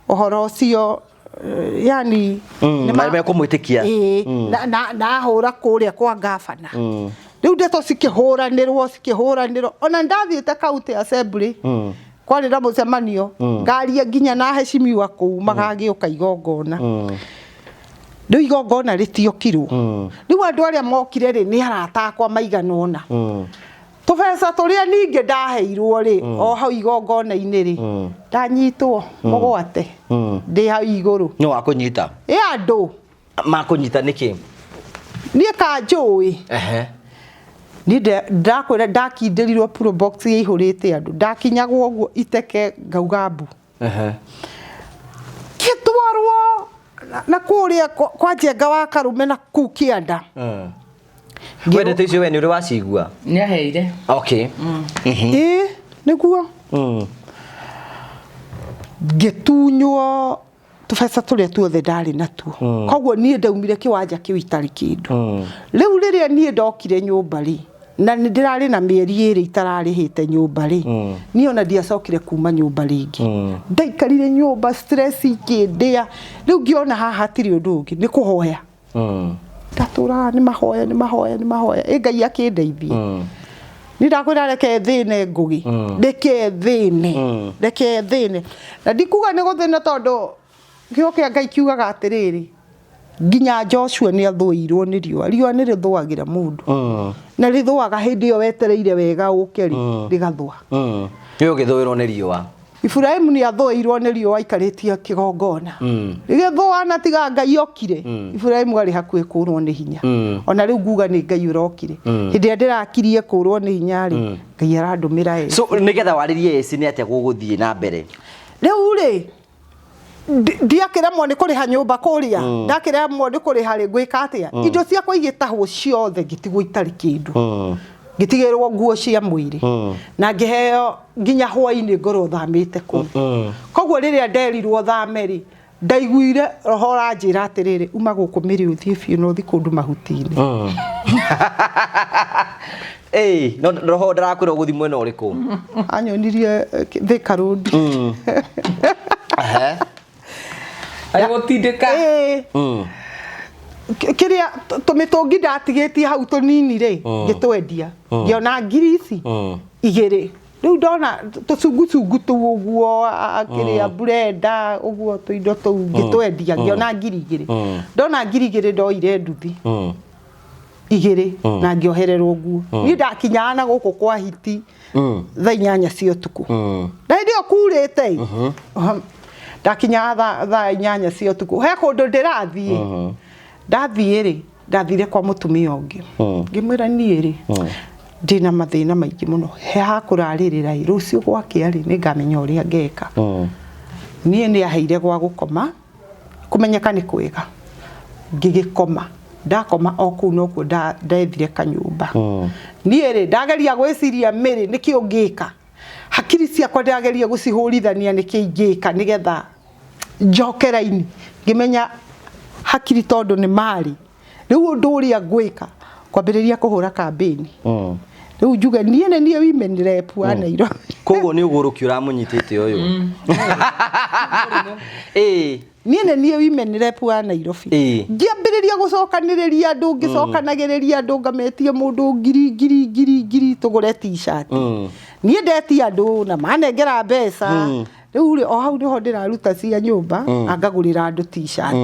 ũhoro ũcio yani Na nĩmekũmwĩtĩkia. Ĩĩ, na ahũra kũrĩa kwa ngabana. Rĩu ndeto cikĩhũranĩrwo cikĩhũranĩrwo, ona ndathiĩte county assembly, kwarĩ na mũcemanio, ngaria nginya na heshimiwa kũu magagĩũka igongona. Rĩu igongona rĩtiokirwo. Rĩu andũ arĩa mokire rĩ, nĩ arata akwa maigana ũna. Tũbeca tũrĩa ningĩ ndaheirwo rĩ, o hau igongona-inĩ rĩ, ndanyitwo mũgwate ndĩ hau igũrũ. Nĩ wakũnyita? Ĩ andũ. Makũnyita nĩkĩ? Niĩ kanjũĩ. Ehe. Niĩ ndakwĩra ndakindĩrirwo pro box ĩihũrĩte andũ, ndakinyagwo ũguo iteke ngauga mbu. Ehe. Ngĩtwarwo na kũrĩa kwa Njenga wa Karũme na kũu kĩanda. We ndeto icio we nĩ ũrĩ wacigua? Nĩ aheire. Okay. Ĩĩ nĩguo. Ngĩtunywo tũbeca tũrĩa tuothe ndarĩ natuo. Koguo niĩ ndaumire kĩwanja kĩu itarĩ kĩndũ. Rĩu rĩrĩa niĩ ndokire nyũmba rĩ, na nĩ ndĩrarĩ na mĩeri 2 itararĩhĩte nyũmba rĩ, niĩ ona ndiacokire kuma nyũmba rĩngĩ. Ndaikarire nyũmba stress ikĩndĩa. Rĩu ngĩona haha hatirĩ ũndũ ũngĩ, nĩ kũhoya. Ndatũraga nĩ mahoya, nĩ mahoya, nĩ mahoya. Ĩ Ngai akĩndeithia. Niĩ ndakwĩra reke thĩne Ngũgĩ, reke thĩne, reke thĩne. Na ndikuga nĩ gũthĩna tondũ kiugo kĩa Ngai kiugaga atĩrĩrĩ, nginya Joshua nĩ athũirwo nĩ riũa. Riũa nĩ rĩthũagĩra mũndũ. Na rĩthũaga hĩndĩ ĩyo wetereire wega ũke rĩ, rĩgathũa. Nĩ ũgĩthũĩrwo nĩ riũa. Iburahĩmu nĩ athũĩirwo nĩ riũa aikarĩtie kĩgongona. Rĩgĩthũa na tiga Ngai okire, Iburahĩmu arĩ hakuhĩ kũrwo nĩ hinya. Ona rĩu nguga nĩ Ngai ũrokire. Hĩndĩ ĩrĩa ndĩrakirie kũrwo nĩ hinya rĩ, Ngai arandũmĩra So nĩgetha warĩrie ĩci nĩ atĩa gũgũthiĩ na mbere? Rĩu rĩ, ndiakĩremwo nĩ kũrĩha nyũmba kũrĩa, ndakĩremwo nĩ kũrĩha rĩ, ngwĩka atĩa? Indo ciakwa igĩtahwo ciothe ngĩtigwo itarĩ kĩndũ. Ngĩtigĩrwo nguo cia mwĩrĩ. Na ngĩheo nginya hwainĩ ngorwo thamĩte kũu. Koguo rĩrĩa nderirwo thame rĩ, ndaiguire roho ũranjĩra atĩrĩrĩ, uma gũkũ mĩrĩ ũthiĩ biũ na ũthiĩ kũndũ mahuti-inĩ. Ĩĩ, no roho ndarakwĩra ũgũthiĩ mwena ũrĩkũ? Anyonirie Thika Road. Ehe. Agĩgũtindĩka. Ĩĩ. Kĩrĩa tũmĩtũngi ndatigĩtie hau tũnini rĩ, ngĩtwendia. Ngĩona ngiri ici 2. Rĩu ndona tũcungucungu tũu ũguo, kĩrĩa burenda ũguo tũindo tũu ngĩtwendia, ngĩona ngiri 2. Ndona ngiri 2 ndoire nduthi 2 na ngĩohererwo nguo. Niĩ ndakinyaga na gũkũ kwa hiti thaa 8 cia ũtukũ. Na hĩndĩ ĩyo kurĩte. Ndakinyaga thaa 8 cia ũtukũ. He kũndũ ndĩrathiĩ. Ndathiĩ rĩ, ndathire kwa mũtumia ũngĩ. Ngĩmwĩra niĩ rĩ, ndĩna mathĩna maingĩ mũno. He ha kũrarĩrĩra ĩ, rũciũ gwakĩa rĩ, nĩngamenya ũrĩa ngeka. Niĩ nĩ aheire gwa gũkoma, kũmenyeka nĩ kwega. Ngĩgĩkoma. Ndakoma o kũu nokuo ndethire kanyũmba. Niĩ rĩ, ndageria gwĩciria mĩrĩ nĩkĩ ũngĩka. Hakiri ciakwa ndageria gũcihũrithania nĩkĩ ingĩka nĩgetha njoke raini. Ngĩmenya hakiri tondũ nĩ marĩ. Rĩu ũndũ ũrĩa ngwĩka, kwambĩrĩria kũhũra kambĩni. Rĩu njuge niĩ nĩ niĩ women rep wa Nairobi. Koguo nĩ ũgũrũki ũramũnyitĩte ũyũ. Ĩĩ. Niĩ nĩ niĩ women rep wa Nairobi. Ngĩambĩrĩria gũcokanĩrĩria andũ, ngĩcokanagĩrĩria andũ, ngametia mũndũ ngiri, ngiri, ngiri, ngiri tũgũre t-shirt. Niĩ ndetia andũ na manengera mbeca. Rĩu rĩ, o hau nĩho ndĩraruta cia nyũmba, na ngagũrĩra andũ t-shirt.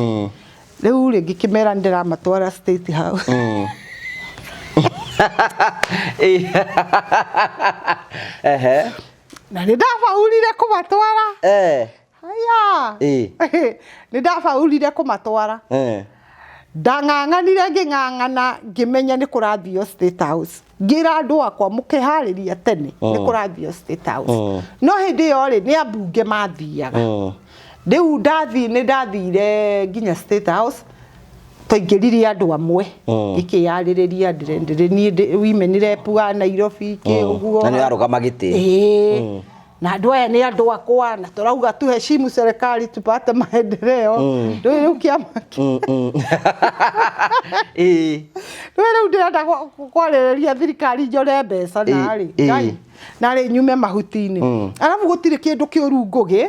Rĩu rĩ, ngĩkĩmera ndĩramatwara State House. Ehe. Na nĩ ndabaurire kũmatwara. Haya. Nĩ ndabaurire kũmatwara. Ndang'ang'anire ngĩng'ang'ana ngĩmenya nĩ kũrathio State House. Ngĩra andũ akwa mũkeharĩria tene nĩ kũrathio State House. No hĩndĩ ĩyo rĩ, nĩ ambunge mathiaga. Rĩu ndathiĩ nĩ ndathire nginya State House, twaingĩrire andũ amwe ngĩkĩyarĩrĩria ndĩrĩ niĩ women rep wa Nairobi kĩ ũguo. Na nĩ warũgama gĩtĩ. Ĩĩ. Na andũ aya nĩ andũ akwa na tũrauga tuheshimu serikali tupate maendeleo. Ndũĩ rĩu kĩama Ĩĩ. Rĩu rĩu ndĩrenda kwarĩrĩria thirikari njore mbeca narĩ Ngai, narĩ nyume mahuti-inĩ. Arabu gũtirĩ kĩndũ kĩũru Ngũgĩ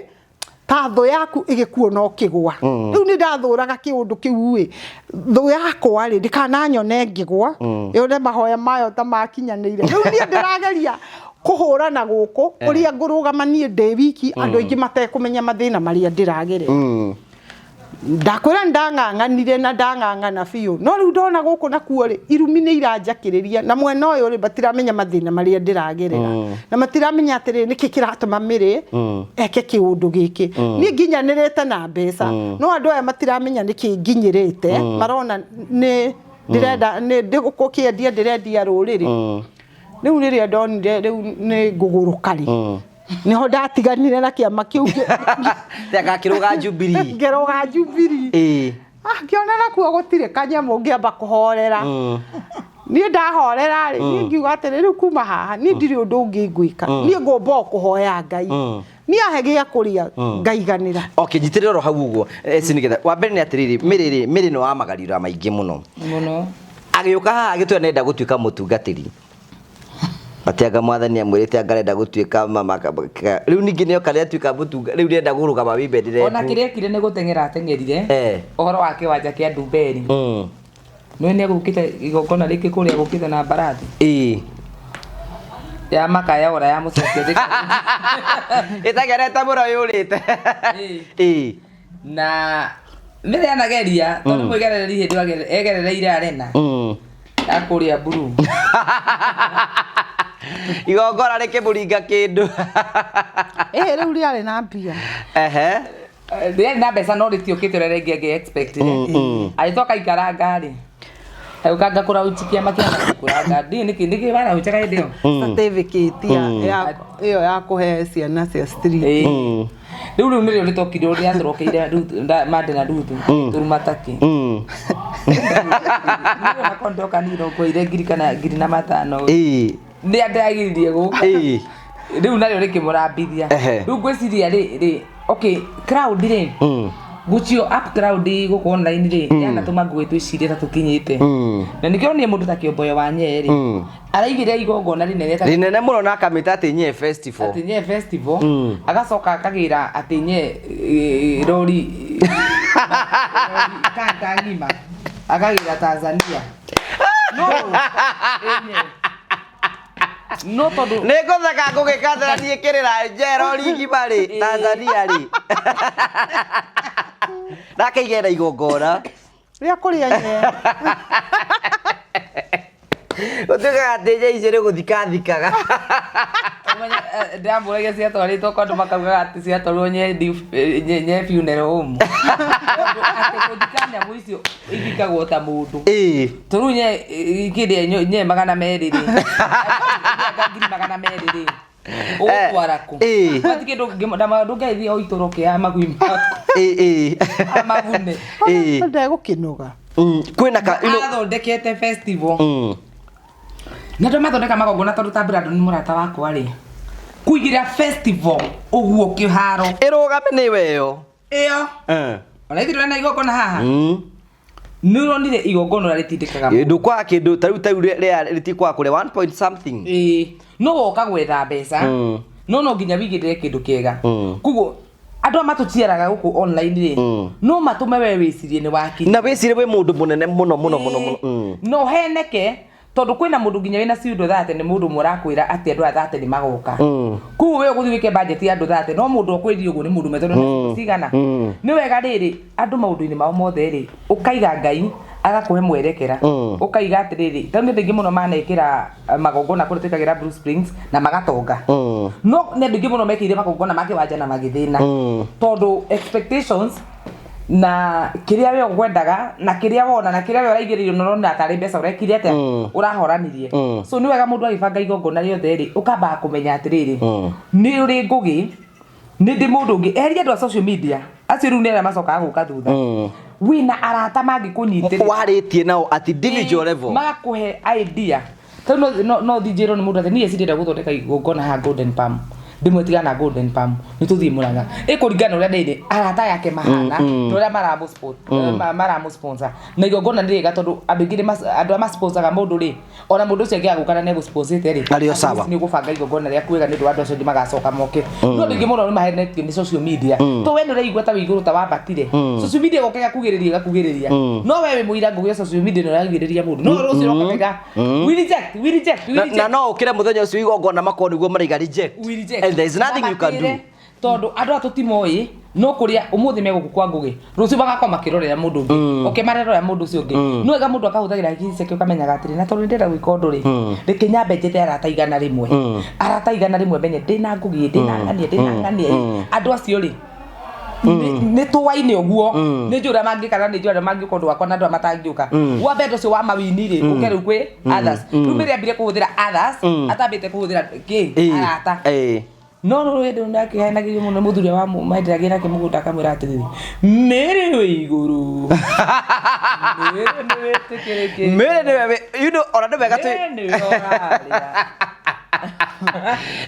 ta thũ yaku ĩgĩkuona ũkĩgwa. Rĩu nĩ ndathũraga kĩũndũ kĩu ĩ, thũ yakwa rĩ ndĩkananyone ngĩgwa, yone mahoya mayo ta makinyanĩire. Rĩu niĩ ndĩrageria kũhũrana gũkũ ũrĩa ngũrũgama niĩ ndĩ wiki, andũ aingĩ matekũmenya mathĩna marĩa ndĩragerera. Ndakwĩra nĩ ndang'ang'anire na ndang'ang'ana biũ, no rĩu ndona gũkũ nakuo rĩ irumi nĩ iranjakĩrĩria, na mwena ũyũ rĩ matiramenya mathĩna marĩa ndĩragerera, na matiramenya atĩrĩ nĩkĩ kĩratũma Mary eke kĩũndũ gĩkĩ. Niĩ nginyanĩrĩte na mbeca, no andũ aya matiramenya nĩkĩ nginyĩrĩte, marona nĩ ndĩrenda nĩ ndĩgũkĩendia ndĩrendia rũrĩrĩ. Rĩu rĩrĩa ndonire rĩu nĩ ngũgũrũka rĩ, niho ndatiganire na kĩama kĩu. Agakĩrũga Jubilee. Ngĩrũga Jubilee. Ah, ngĩona nakuo gũtirĩ kanyamũ, ngĩamba kũhorera. Niĩ ndahorera rĩ, niĩ ngiuga atĩrĩ, rĩu kuma haha niĩ ndirĩ ũndũ ũngĩ ngwĩka, niĩ ngũmba o kũhoya Ngai niĩ ahe gĩa kũrĩa ngaiganĩra. Okay, njitĩrĩra oro hau ũguo. Si nĩgetha wa mbere nĩ atĩrĩrĩ, Mary rĩ, Mary nĩ wa magarira maingĩ mũno. Mũno. Agĩũka haha agĩtwĩra nĩenda gũtuĩka mũtungatĩri. Matianga mwathani amwĩrĩte anga arenda gũtuĩka mama rĩu ningĩ nĩoka nĩatuĩka mũtunga, rĩu nĩenda kũrũgama women rep. Ona kĩrĩa ekire nĩ gũteng'era ateng'erire ũhoro wa kĩwanja kĩa Ndumberi. Nĩũĩ nĩegũkĩte igongona rĩngĩ kũrĩa gũkĩte na mbarathi ya makaya ora ya mũcokia thika. Ĩteng'erete mũno yũrĩte. Na Mary anageria tondũ mwĩgerereri hĩndĩ ĩyo egerereire arena ya kũrĩa mburu. Igongona rĩkĩmũringa kĩndũ. Ĩhĩ, rĩu rĩarĩ na mbia. Rĩarĩ na mbeca no rĩtiũkĩte ũrĩa rĩngĩ angĩ expected. Agĩcoka aikaranga rĩ, agĩũkanga kũraunji kĩama kĩa kũranga ndiũĩ nĩkĩ nĩkĩ waraunjaga hĩndĩ ĩyo. Certificate ya ĩyo ya kũhe ciana cia street. Rĩu rĩu nĩrĩo rĩtokire rĩatũrokeire Mande na Ruthu tũruma takĩ. Nĩrĩo ndoka nirongoire ngiri kana ngiri na matano. Nĩ andagiririe gũka. Rĩu narĩo rĩkĩmũrambithia. Rĩu ngwĩciria rĩ okay crowd rĩ gũchio up crowd gũkũ online rĩ yanatũma ngũĩ twĩcirie ta tũkinyĩte. Na nĩkĩo niĩ mũndũ ta Kĩomboyo wa Nyee rĩ araigĩrĩra igongona rĩnene ta Rĩnene mũno na akamĩta atĩ Nyee Festival. Atĩ Nyee Festival, agacoka akagĩra atĩ Nyee rori kanta ng'ima akagĩra Tanzania. No no tondũ Nĩ ngũtheka ngũgĩkathera niĩ kĩrĩra njero rigima rĩ Tanzania rĩ. Ndakaigĩra igongona. Rĩa kũrĩa nyee. Gũtuĩkaga atĩ nyee icio nĩ gũthika thikaga. Ndĩramũragia ciatwarĩtwo kwa andũ makaugaga atĩ ciatwarirwo nye funeral home. Tondũ atĩ gũthika nyamũ icio ithikagwo ta mũndũ. Tondũ nye ikĩrĩa nye 200 rĩ. 200,000 rĩ. Ũgũtwara kũ? Gũtirĩ kĩndũ ndũngĩthiĩ o itũrũke ya magui maku. Amagune. Ndegũkĩnoga. Kwĩna ka Athondekete festival. Na andũ mathondeka magongona tondũ ta Brandon nĩ mũrata wakwa rĩ. Kũigĩra festival ũguo kĩharo. Ĩrũgame nĩwe ĩyo. Ĩyo. Ona ithuĩ na igongona haha. Nĩ ũronire igongona ũrĩa rĩtindĩkaga mũndũ. Ndũkwaga kĩndũ ta rĩu ta rĩu rĩa rĩtikwaga kũrĩa 1 point something. No woka gwetha mbeca. No no nginya wĩigĩrĩre kĩndũ kĩega. Koguo andũ aya matũciaraga gũkũ online rĩ, no matũme we wĩcirie nĩ wakinya. Na wĩcirie wĩ mũndũ mũnene mũno mũno mũno mũno. No heneke tondũ kwĩna mũndũ nginya wĩna ciundo thate nĩ mũndũ ũmwe ũrakwĩra atĩ andũ aya thate nĩ magoka. Koguo we ũgũthiĩ wĩke budget ya andũ thate no mũndũ ũkwĩrire ũguo nĩ mũndũ ũmwe tondũ nĩ cigana. Nĩ wega rĩrĩ andũ maũndũ-inĩ mao mothe rĩ ũkaiga Ngai agakũhe mwerekera. Ũkaiga atĩrĩrĩ tondũ nĩ andũ aingĩ mũno manekĩra magongona kũrĩa twĩkagĩra Blue Springs na magatonga. No nĩ andũ aingĩ mũno mekĩire magongona ma kĩwanja na magĩthĩna. Tondũ expectations na kĩrĩa we ũkwendaga na kĩrĩa wona na kĩrĩa we ũraigĩrĩire na ũrona tarĩ mbeca ũrekire atĩa ũrahoranirie. So nĩ wega mũndũ agĩbanga igongona rĩothe rĩ ũkambaga kũmenya atĩrĩrĩ nĩ ũrĩ Ngũgĩ nĩ ndĩ mũndũ ũngĩ eheria andũ a social media acio rĩu nĩ arĩa macokaga gũka thutha. Wĩna arata mangĩkũnyitĩrĩra. Warĩtie nao at individual level. Magakũhe idea. Tondũ no thiĩ njĩrwo nĩ mũndũ atĩ niĩ ndĩrenda gũthondeka igongona haha Golden Palm. Ndĩmwe tigana na Golden Palm, nĩ tũthiĩ Mũrang'a. Ĩkũringana na ũrĩa ndĩrĩ arata yake mahana na ũrĩa maramũ sponsor. Na igongona nĩ rĩega tondũ andũ aingĩ andũ arĩa masponsaga mũndũ rĩ, ona mũndũ ũcio angĩaga gũka na nĩ egũsponsĩte rĩ, Arĩ o at sawa. least nĩ ũgũbanga igongona rĩaku wega nĩ ũndũ wa andũ acio angĩ magacoka moke. No andũ aingĩ mũno nĩ mahenetio nĩ social media. To we nĩ ũraigua ta wĩ igũrũ ta wambatire. Social media ĩgoka ĩgakugĩrĩria ĩgakugĩrĩria. No we wĩ mũira ngũgĩ social media nĩ ũragirĩrĩria mũndũ. No rũciũ ũroka ũkaiga, we reject, we reject, we Na, reject. na no ũkĩre mũthenya ũcio igongona makorwo nĩguo maraiga reject. We reject. And there is nothing you can do. Mamatĩre, tondũ andũ aya tũtimoĩ no kũrĩa ũmũthĩ megũkũ kwa ngũgĩ rũciũ magakorwo makĩrorera mũndũ ũngĩ oke marerorera mũndũ ũcio ũngĩ no wega mũndũ akahũthagĩra hakiri ciake ũkamenyaga atĩrĩ na tondũ nĩndĩrenda gwĩka ũndũ rĩ reke nyambe njĩte arata 100 arata 100 menye ndĩna ngũgĩ ndĩna ng'ania ndĩna ng'ania andũ acio rĩ nĩ tũwaine ũguo nĩ njũĩ ũrĩa mangĩka na nĩ njũĩ arĩa mangĩũka ũndũ wakwa na andũ arĩa matangĩũka wambe andũ acio wa mawini rĩ ũke rĩu kwĩ others rĩu mĩrĩ ambire kũhũthĩra others atambĩte kũhũthĩra kĩ arata no rå hĩndĩ ĩyo nĩakĩheanagĩrio mũno mũthuri wa menderagia nake mũgũnda akamwĩra atĩrĩrĩ mĩrĩ wĩ igũrũ mĩrĩ nĩ wĩtĩkĩrĩkĩte Mĩrĩ nĩwe you know ona nĩ wega twĩ Mĩrĩ nĩwe ũrarĩa.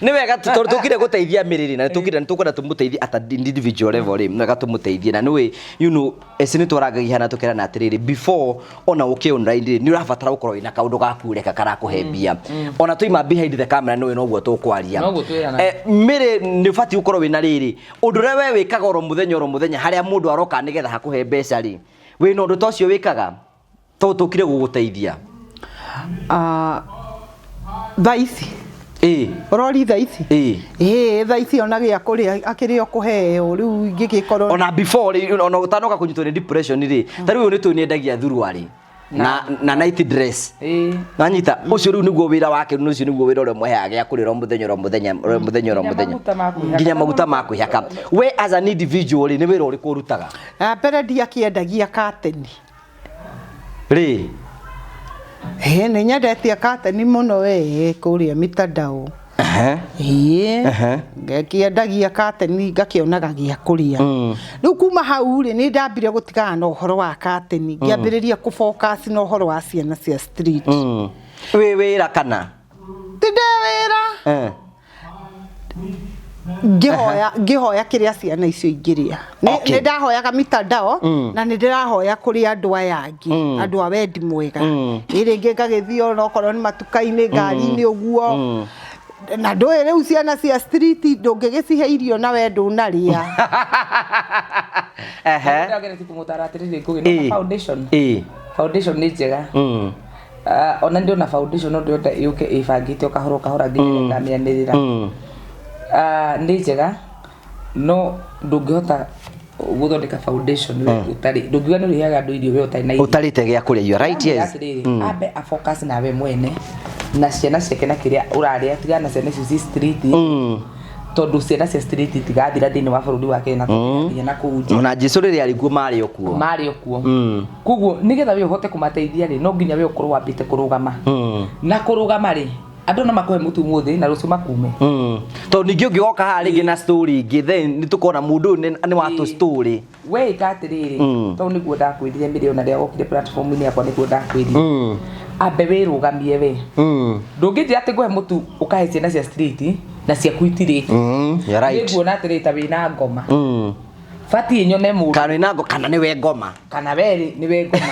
nĩ wega tondũ tũkire gũteithia mĩrĩ rĩ na tũkire nĩ tũkwenda tũmũteithie at an individual level rĩ nĩ wega tũmũteithie na nĩũĩ you know eci nĩ twarangagia hana tũkerana atĩrĩrĩ before ona ũke online rĩ nĩ ũrabatara gũkorwo wĩna kaũndũ gaku ũreka karakũhe mbia ona tũima behind the camera nĩũĩ noguo tũkwaria. Noguo twĩranaga. Mĩrĩ nĩ ũbatiĩ gũkorwo wĩna rĩrĩ ũndũ ũrĩa we wĩkaga oro mũthenya oro mũthenya harĩa mũndũ aroka nĩgetha hakũhe mbeca rĩ wĩna ũndũ ta ũcio wĩkaga tondũ tũkire gũgũteithia. Thaa ici ũrori thaa ici ĩĩ thaa ici ona gĩa kũrĩa akĩrĩ o kũheo rĩu ingĩgĩkorwo Ona before rĩ ona ũtanoka kũnyitwo nĩ depression rĩ ta rĩu ũyũ nĩ tũĩ nĩendagia thuruarĩ na night dress. Nanyita ũcio rĩu nĩguo wĩra wake rĩu ũcio nĩguo wĩra ũrĩa mũheaga gĩa kũrĩa oro mũthenya oro mũthenya oro mũthenya oro Nginya mũthenya maguta ma kwĩhaka. Nginya maguta ma kwĩhaka. We as an individual rĩ nĩ wĩra ũrĩkũ ũrutaga? Mbere ndiakĩendagia kateni. Rĩ Ĩĩ nĩ nyendetie kateni mũno we kũrĩa mitandao. Ĩĩ ngakĩendagia kateni ngakĩonaga gĩa kũrĩa. Rĩu kuma hau rĩ nĩ ndambire gũtigana na ũhoro wa kateni ngĩambĩrĩria kũ focus na ũhoro wa ciana cia street. Wĩ wĩra kana? Ti ndĩ wĩra. Ngĩhoya kĩrĩa ciana icio ingĩrĩa. Nĩ ndahoyaga mitandao na nĩ ndĩrahoya kũrĩ andũ aya angĩ andũ a wendi mwega. Ĩ rĩngĩ ngagĩthiĩ ona okorwo nĩ matuka-inĩ ngari-inĩ ũguo. Na ndũĩ rĩu ciana cia street ndũngĩgĩcihe irio na we ndũnarĩa. Ndĩrageretie kũmũtara atĩrĩrĩ Ngũgĩ no foundation. Foundation nĩ njega. Ona ndĩrona foundation no ndĩrenda yũke ĩbangĩte o kahora o kahora nginya ĩkamĩanĩrĩra. Nĩ njega no ndũngĩhota gũthondeka foundation we ũtarĩ ndũngiuga nĩ ũrĩheaga andũ irio we ũtarĩ na irio. Ũtarĩte gĩa kũrĩa you are right yes. Atĩrĩrĩ ambe a focus nawe mwene na ciana ciake na kĩrĩa ũrarĩa tigana na ciana icio ci street tondũ ciana cia street itigathira thĩinĩ wa bũrũri wa Kenya na nginya na kũu nja. Ona Jesu rĩrĩa arĩ kuo marĩ o kuo. Marĩ o kuo. Koguo nĩgetha we ũhote kũmateithia rĩ no nginya we ũkorwo wambĩte kũrũgama. Na kũrũgama rĩ andũ no makũhe mũtu ũmũthĩ na rũciũ makume. Tondũ ningĩ ũngĩgoka haha rĩngĩ na story ĩngĩ then nĩ tũkona mũndũ ũyũ nĩ wa tũ story. We ĩka atĩrĩrĩ tondũ nĩguo ndakwĩrire mĩrĩ ona rĩrĩa wokire platform-inĩ yakwa nĩguo ndakwĩrire ambe wĩrũgamie we. Ndũngĩnjĩra atĩ ngũhe mũtu ũkahe ciana cia street na ciaku itirĩ. You're right. Nĩnguona atĩrĩrĩ ta wĩna ngoma. Batiĩ nyone mũndũ. Kana wĩna ngoma kana nĩwe ngoma. Kana we rĩ nĩwe ngoma.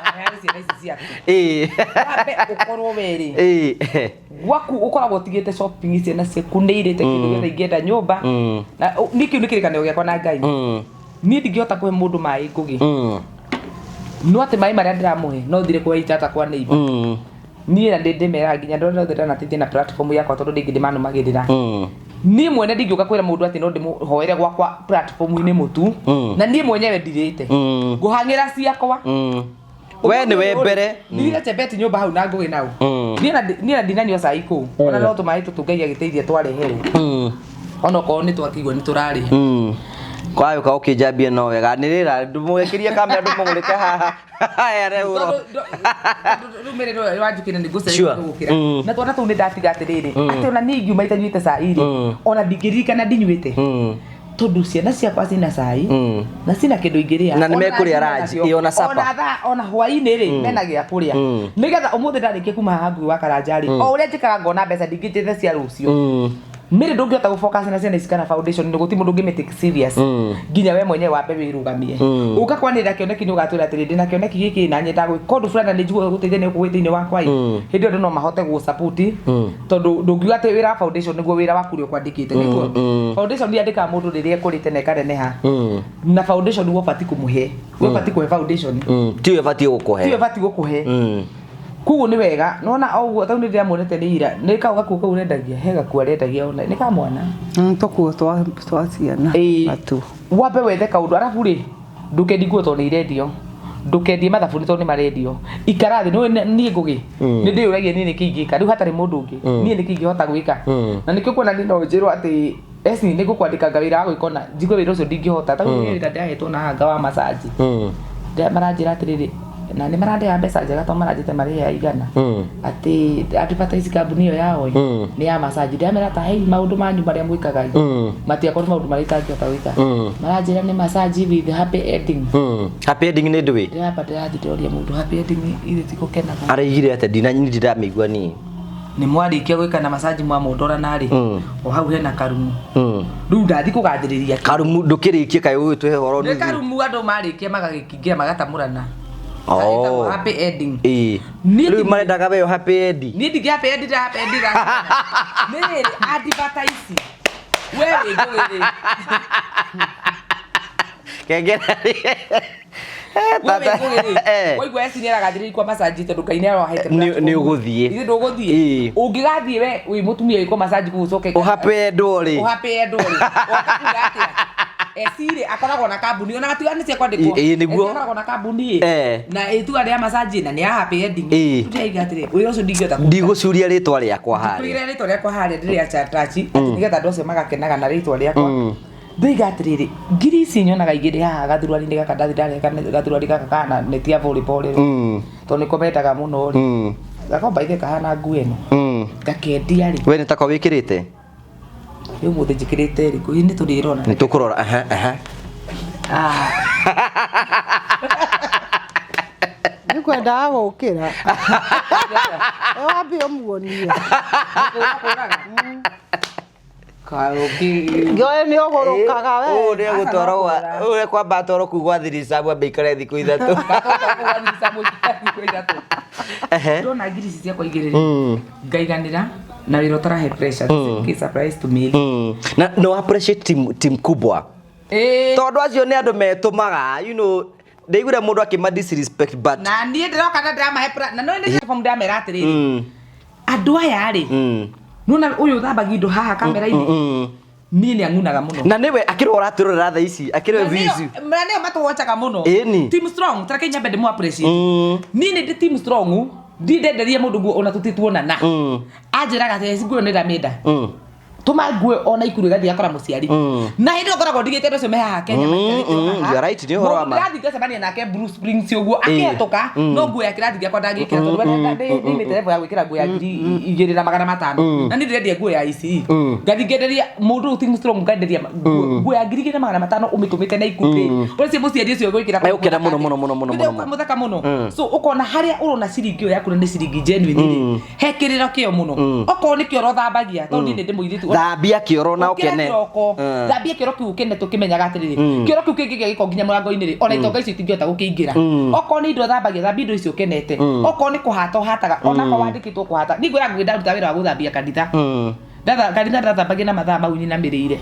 Ũheage ciana ici ciaku. Wambe ũkorwo we rĩ. Gwaku ũkoragwo ũtigĩte shopping ciana ciaku nĩ irĩte kĩndũ gĩothe ingĩenda nyũmba. Na niĩ kĩu nĩ kĩrĩkanĩro gĩakwa na Ngai. Niĩ ndingĩhota kũhe mũndũ maĩ Ngũgĩ. No atĩ maĩ marĩa ndĩramũhe no thire kũhe itata kwa neighbor. Niĩ na ndĩmeraga nginya andũ arĩa othe ndanateithia na platform yakwa tondũ rĩngĩ ndĩmanũmagĩrĩra. Niĩ mwene ndingĩũka kwĩra mũndũ atĩ no ndĩmũhoere gwakwa platform-inĩ mũtu na niĩ mwenyewe ndirĩte. Ngũhang'ĩra ciakwa. We nĩwe mbere. Ndirire Chebet nyũmba hau na Ngũgĩ nau. Niĩ na ndinanyua cai kũu. Ona no tũmaĩ tũtũ Ngai agĩteithia twareherwo. Ona okorwo nĩ twakĩigua nĩ tũrarĩha. Kwayũka ũkĩnjambia no wega nĩ rĩra ndũmũgĩkĩrie kamera ndũmũgũrĩke haha. Haya rehũro. Rĩu mĩrĩ nĩwe wanjukire nĩ ngũcereire gũkĩra. Na twana tũu nĩ ndatiga atĩrĩrĩ atĩ ona niĩ ingiuma itanyuĩte cai rĩ ona ndingĩririkana ndinyuĩte. Tondũ ciana ciakwa cina cai na cina kĩndũ ingĩrĩa. Na nĩ mekũrĩa ranji, ĩ ona supper. Ona thaa ona hwaĩ-inĩ rĩ mena gĩa kũrĩa. Nĩgetha ũmũthĩ ndarĩkia kuma haha ngui wa Karanja rĩ o ũrĩa njĩkaga ngona mbeca ndingĩnjĩte cia rũciũ. Mĩrĩ ndũngĩhota gũfocus na ciana ici kana foundation nĩ gũtirĩ mũndũ ũngĩmĩtake serious nginya we mwenyewe wambe wĩrũgamie. Ũka kwanĩrĩra kĩoneki nĩ ũgatwĩra atĩrĩ ndĩna kĩoneki gĩkĩ na nyendaga gwĩka ũndũ fulani na nĩ njiguaga gũteithia nĩ ũkũgĩ thĩinĩ wakwa ĩ. Hĩndĩ ĩyo andũ no mahote gũgũsupport tondũ ndũngiuga atĩ wĩra wa foundation nĩguo wĩra waku ũrĩa ũkwandĩkĩte nĩguo. Foundation yandĩkaga mũndũ rĩrĩa ĩkũrĩte na ĩkaneneha. Na foundation nĩguo ũbatiĩ kũmũhe. We ũbatiĩ kũhe foundation. Tiwe batiĩ gũkũhe. Tiwe ũbatiĩ gũkũhe. Koguo nĩ wega nona o ũguo tau nĩ ndĩramuonete nĩ ira nĩ kau gakuo kau ũrendagia he gakuo arendagia ona nĩ ka mwana. Tũkuo twa twa ciana Ĩĩ. natuo. Wambe wethe kaũndũ arabu rĩ ndũkendie nguo tondũ nĩ irendio ndũkendie mathabuni tondũ nĩ marendio ikara thĩ nĩũĩ niĩ Ngũgĩ nĩ ndĩyũragia niĩ nĩkĩ ingĩka rĩu hatarĩ mũndũ ũngĩ niĩ nĩkĩ ingĩhota gwĩka na nĩkĩo kuona niĩ no njĩrwo atĩ eci nĩ ngũkwandĩkanga wĩra wa gwĩka ona njigue wĩra ũcio ndingĩhota ta rĩu wĩra ndĩrahetwo na hanga wa massage maranjĩra atĩrĩrĩ na nĩ marandĩha mbeca njega tondũ maranjĩte marĩhe igana atĩ advertise kambuni ĩyo yao ĩ nĩ ya massage ndĩramera ta hei maũndũ manyu marĩa mwĩkaga ĩ matiakorwo nĩ maũndũ marĩa itangĩhota gwĩka maranjĩra nĩ massage with happy ending. Happy ending nĩ ndũĩ? Ndĩramba ndĩrathiĩ ndĩroria mũndũ happy ending ithe ti gũkenaga. Araigire atĩa? Ndinamĩigua niĩ. Nĩ mwarĩkia gwĩka na massage mwamondora narĩ o hau hena karumu rĩu ndathi kũgathĩrĩria Karumu ndũkĩrĩkie kaĩ ũgĩtũhe ũhoro nĩ nuthu. Karumu andũ marĩkia magagĩkingĩra magatamũrana. Oh. Ĩtagwo happy ending. Ĩĩ. Niĩ Rĩu marendaga we happy ending. Niĩ ndingĩ happy ending, happy ending nĩ rĩrĩ advertise we wĩ Ngũgĩ rĩ. Kengera. We wĩ Ngũgĩ rĩ waigua eci nĩ aragathĩrĩria kwa massage tondũ Ngai nĩ arohete Nĩ ũgũthiĩ. Ithuĩ ndũgũthiĩ. Ĩĩ. Ũngĩgathiĩ we wĩ mũtumia wĩkwo massage kũu ũcoke Ũhappy endwo rĩ. Ũhappy endwo rĩ ũkakuga atĩa ecirĩ akoragwo na kambuni ona gatiga nĩ cia kwandĩkwo. Ĩ nĩguo. Eci akoragwo na kambuni ĩ na ĩtua rĩa massage na nĩ ya happy ending. Ndĩraiga atĩrĩ wĩra ũcio ndingĩhota kũruta. Ndigũcuria rĩtwa rĩakwa harĩa. Ndikũigĩrĩra rĩtwa rĩakwa harĩa ndĩrĩa tachi atĩ nĩgetha andũ acio magakenaga na rĩtwa rĩakwa. Ndoiga atĩrĩrĩ ngiri ici nyonaga igĩrĩ haha gathurwari-inĩ gaka ndathi ndarehe gathurwari gaka kahana neti ya volleyball rĩ tondũ nĩko mendaga mũno rĩ gakomba ithe kahana nguo ĩno ngakendia rĩ. We nĩ takwa wĩkĩrĩte? Rĩu mũthĩ njĩkĩrĩte rĩ kũhi nĩ tũrĩrona. Nĩ tũkũrora aha aha. Nĩ kwendaga gũkĩra. Wambe ũmuonie. Ngĩoe nĩ ũgũrũkaga we. Ũũ nĩ egũtwarwo ũũ nĩ kwamba atwarwo kũu gwa thiricabu ambe aikare thikũ ithatũ. Ehe. Ndona ngiri ici ciakwa igĩrĩ ngaiganĩra na wĩra ũtarahe pressure. This is surprise to me. Na no appreciate team kubwa. Tondũ acio nĩ andũ metũmaga you know ndaiguire mũndũ akĩma disrespect but na niĩ ndĩroka na ndĩramahe na no nĩ form ndĩramera atĩrĩrĩ andũ aya rĩ nona ũyũ ũthambagia indo haha kamera-inĩ niĩ nĩ ang'unaga mũno. Na nĩwe akĩrwo ũratũrorera thaa ici akĩrwo vici. Na nĩo matũwocaga mũno. Ĩni. Team strong tareke nyambe ndĩmũ appreciate. Niĩ nĩ ndĩ team strong ndiĩ ndenderie mũndũ nguo ona tũtirĩ tuonana. Anjĩraga atĩ nguo nĩ ndamĩenda. Tũma nguo ona ikuru ĩgathiĩ gakora mũciari. Na hĩndĩ ĩyo ngoragwo ndigĩte andũ acio me haha Kenya maikarĩte o haha. You are right, nĩ ũhoro wa ma. Mũndũ ndĩrathiĩ ngacemania nake Blue Springs ũguo akĩhetũka no nguo ya kĩrathi gĩakwa ndangĩkĩra tondũ we ndĩimĩte level ya gwĩkĩra nguo ya 2500 na niĩ ndĩrendia nguo ya ICE. Ngathiĩ ngenderia mũndũ ũyũ team strong ngenderia nguo ya 2500 ũmĩtũmĩte na ikundi. Ũcio mũciari ũcio ũgwĩkĩra Egũkena mũno mũno mũno mũno mũno. Mũthaka mũno. So ũkona harĩa ũrona ciringi ĩyo yaku na nĩ ciringi genuine rĩ he kĩrĩro kĩo mũno. Okorwo nĩ kĩoro thambagia tondũ niĩ nĩ ndĩ mũirĩtu. Thambia kĩoro na ũkene. Ũkĩra kĩroko thambia kĩoro kĩu ũkene tũkĩmenyaga atĩrĩrĩ kĩoro kĩu kĩngĩgĩa gĩko nginya mũrango-inĩ rĩ ona itonga icio itingĩhota gũkĩingĩra. Okorwo nĩ indo thambagia thambia indo icio ũkenete. Okorwo nĩ kũhata ũhataga onakorwo wandĩkĩtwo kũhata niĩ ngwĩra Ngũgĩ ndaruta wĩra wa gũthambia kanitha. Kanitha ndathambagia na mathaa mau nyinamĩrĩire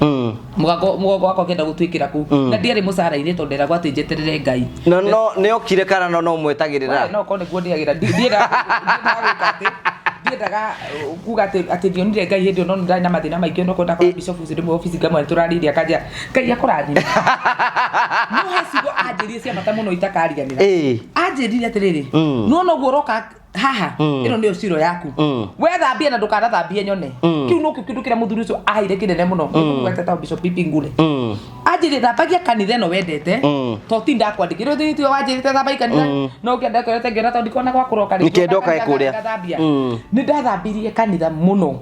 mũgongo wakwa ũkĩenda gũtuĩkĩra kũu na ndiarĩ mũcara-inĩ tondũ nderagwo atĩ njeterere Ngai. No no nĩ okire kana no no mwetagĩrĩra? No korwo nĩguo ndĩagĩra ndiendaga gwĩka atĩ ndiendaga kuga atĩ atĩ ndionire Ngai hĩndĩ ĩyo no ndarĩ na mathĩna maingĩ no kwenda kwa bishop ũcio ndĩmwe obici ngamwĩra tũrarĩire akanjĩra Ngai akũrathime. No he ciugo anjĩrire cia bata mũno itakariganĩra. Anjĩrire atĩrĩrĩ no noguo ũroka haha ĩno nĩyo ciro yaku wethambie na ndũkanathambie nyone kĩu nokĩo kĩndũ kĩrĩa mũthuri ũcio aheire kĩnene mũno nĩkũgweteta Bishop Pipi Ngure anjĩrire thambagia kanitha ĩno wendete to ti ndakwandĩkĩire rĩu tiwe wanjĩrĩte thambagia kanitha no ũkĩenda kũrete ngĩona tondũ ndikona gwa kũroka rĩ Nĩkĩo ndoka kũrĩa. ngathambia nĩ ndathambirie kanitha mũno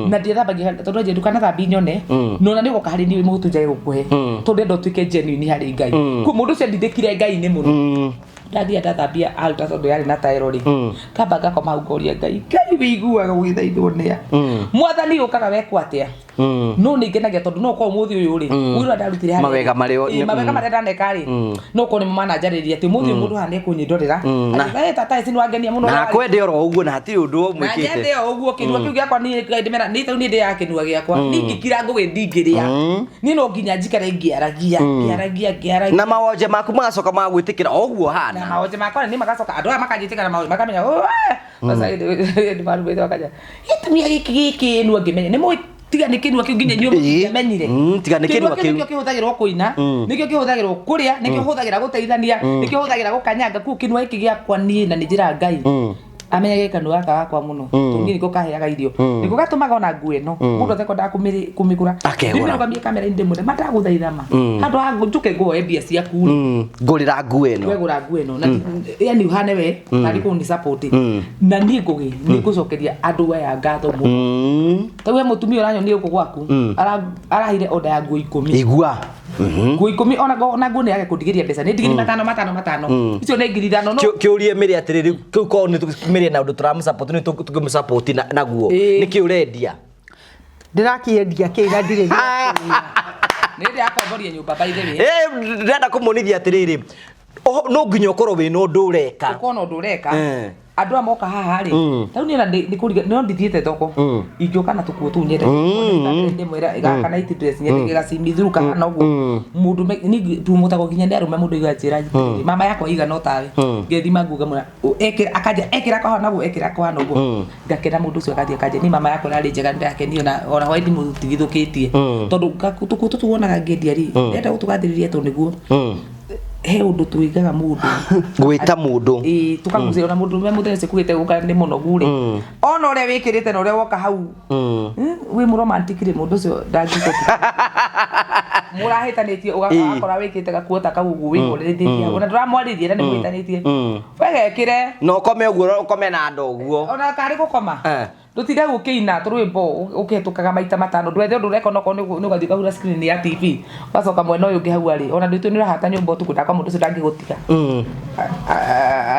na ndiethambagia tondũ anjĩrire ndũkanathambie nyone no na nĩ ũgoka harĩ niĩ mũhutu njage gũkũhe tondũ ndenda ũtuĩke genuine harĩ Ngai koguo mũndũ ũcio andindĩkire Ngai-inĩ mũno ndathia ndathambia altar tondũ yarĩ na taero rĩ kamba ngakoma hau ngoria Ngai Ngai wĩiguaga ũgĩthaithwo nĩa mwathani ũkaga wekwo atĩa. No nĩ ngenagia tondũ no korwo mũthĩ ũyũ rĩ, wĩra ndarutire harĩa Mawega marĩa Ĩĩ, mawega marĩa ndaneka rĩ, no korwo nĩmo mananjarĩria atĩ mũthĩ ũyũ mũndũ haha nĩekũnyĩndorera. Atĩ, "Eh, tata ici nĩwangenia mũno Na ũrĩa warĩ." akwende oro ũguo na hatirĩ ũndũ Na ũmwĩkĩte. nyende o ũguo kĩnua kĩu gĩakwa niĩ Ngai ndĩmera niĩ tarĩu niĩ ndĩaga kĩnua gĩakwa niĩ ingĩkira ngũgĩ ndingĩrĩa niĩ no nginya njikare ngĩaragia ngĩaragia ngĩaragia Na mawonje maku magacoka magwĩtĩkĩra o ũguo na hana. maonje makwa nĩ magacoka andũ aya makanjĩtĩka na maonje makamenya marumĩte makanja gĩtumia gĩkĩ gĩkĩ nua ngĩmenya nĩ mũĩ tiga nĩ kĩnua kĩu nginya inyuĩ Ĩĩ. mũtingĩamenyire Tiga nĩ kĩnua kĩu. nĩkĩo kĩhũthagĩrwo kũina, nĩkĩo kĩhũthagĩrwo kũrĩa, nĩkĩo hũthagĩra gũteithania, nĩkĩo hũthagĩra gũkanyanga. Kũu kĩnua gĩkĩ gĩakwa niĩ na nĩ njĩra Ngai amenyage kanua gaka gakwa mũno tondũ niĩ nĩko kaheaga irio, nĩko gatũmaga ona nguo ĩno mũndũ atekwendaga kũmĩgũra Akegũra. ndĩmĩrũgamie kamera-inĩ ndĩmwĩre ma ndagũthaitha ma handũ ha njũke ngũhoe mbia ciaku rĩ, Ngũrĩra nguo ĩno. wegũra nguo ĩno na yani ũhane we tarĩ kũni support na niĩ ngũgĩ nĩ ngũcokeria andũ aya ngatho mũno. Ta we mũtumia ũranyonia gũkũ gwaku arahire order ya nguo 10. Igua. Nguo 10 ona nguo nĩ yage kũndigĩria mbeca nĩ ndigiri matano matano matano icio nĩ 5,000 no Kĩũrie Mary atĩrĩrĩ, kĩu korwo nĩ Mary na ũndũ tũramũsupport nĩ tũngĩmũsupport naguo. Ĩĩ. Nĩkĩ ũrendia? Ndĩrakĩendia kĩ na ndirĩ nĩ ndĩ akomboria nyũmba by the way. Eh, ndĩrenda kũmuonithia atĩrĩrĩ, no nginya ũkorwo wĩna ũndũ ũreka. Ũkorwo na ũndũ ũreka. Eh. Andũ aya moka haha rĩ, tarĩu niĩ ona nĩ kũriga no ndithiĩte thoko ingĩũka na tũkuo tũu nyende ndĩmwĩra gaka night dress nyende gacimithuru kahana ũguo mũndũ niĩ tumũtagwo nginya nĩ arũme mũndũ aiga njĩra atĩrĩrĩ, mama yakwa igana o tawe ngethima nguo ngamwĩra ekĩra akanja ekĩra kahana ũguo ekĩra kahana ũguo ngakena mũndũ ũcio agathiĩ akanja niĩ mama yakwa ĩrarĩ njega nĩndakenio na ona hwaĩ ndimũtigithũkĩtie tondũ tũkuo tũtũ wonaga ngĩendia rĩ ndĩrenda gũtũgathĩrĩria tondũ nĩguo he ũndũ twĩgaga mũndũ Gwĩta mũndũ. Ĩĩ, tũkagucĩrĩrio na mũndũ ũrĩa mũthenya ũcio kugĩte gũka nĩ mũnogu rĩ, ona ũrĩa wĩkĩrĩte na ũrĩa woka hau wĩ mũromantic rĩ, mũndũ ũcio ndangĩgũtiga mũrahĩtanĩtie ũgakora wĩkĩrĩte gakuo ta kau ũguo wĩhũrĩrĩtie hau ona ndũramwarĩria na nĩ mũhĩtanĩtie wegekĩre Na ũkome ũguo ũkome na nda ũguo. Ona karĩ gũkoma Eh. ndũtinde gũkĩina tũrwĩmbo ũkĩhetũkaga maita matano ndwethe ũndũ ũreka onokorwo nĩ ũgathiĩ ũkahura screen ya TV ũgacoka mwena ũyũ ũngĩ hau arĩ ona ndwĩtue nĩ ũrahata nyũmba ũtukũ ndakwa mũndũ ũcio ndangĩgũtiga.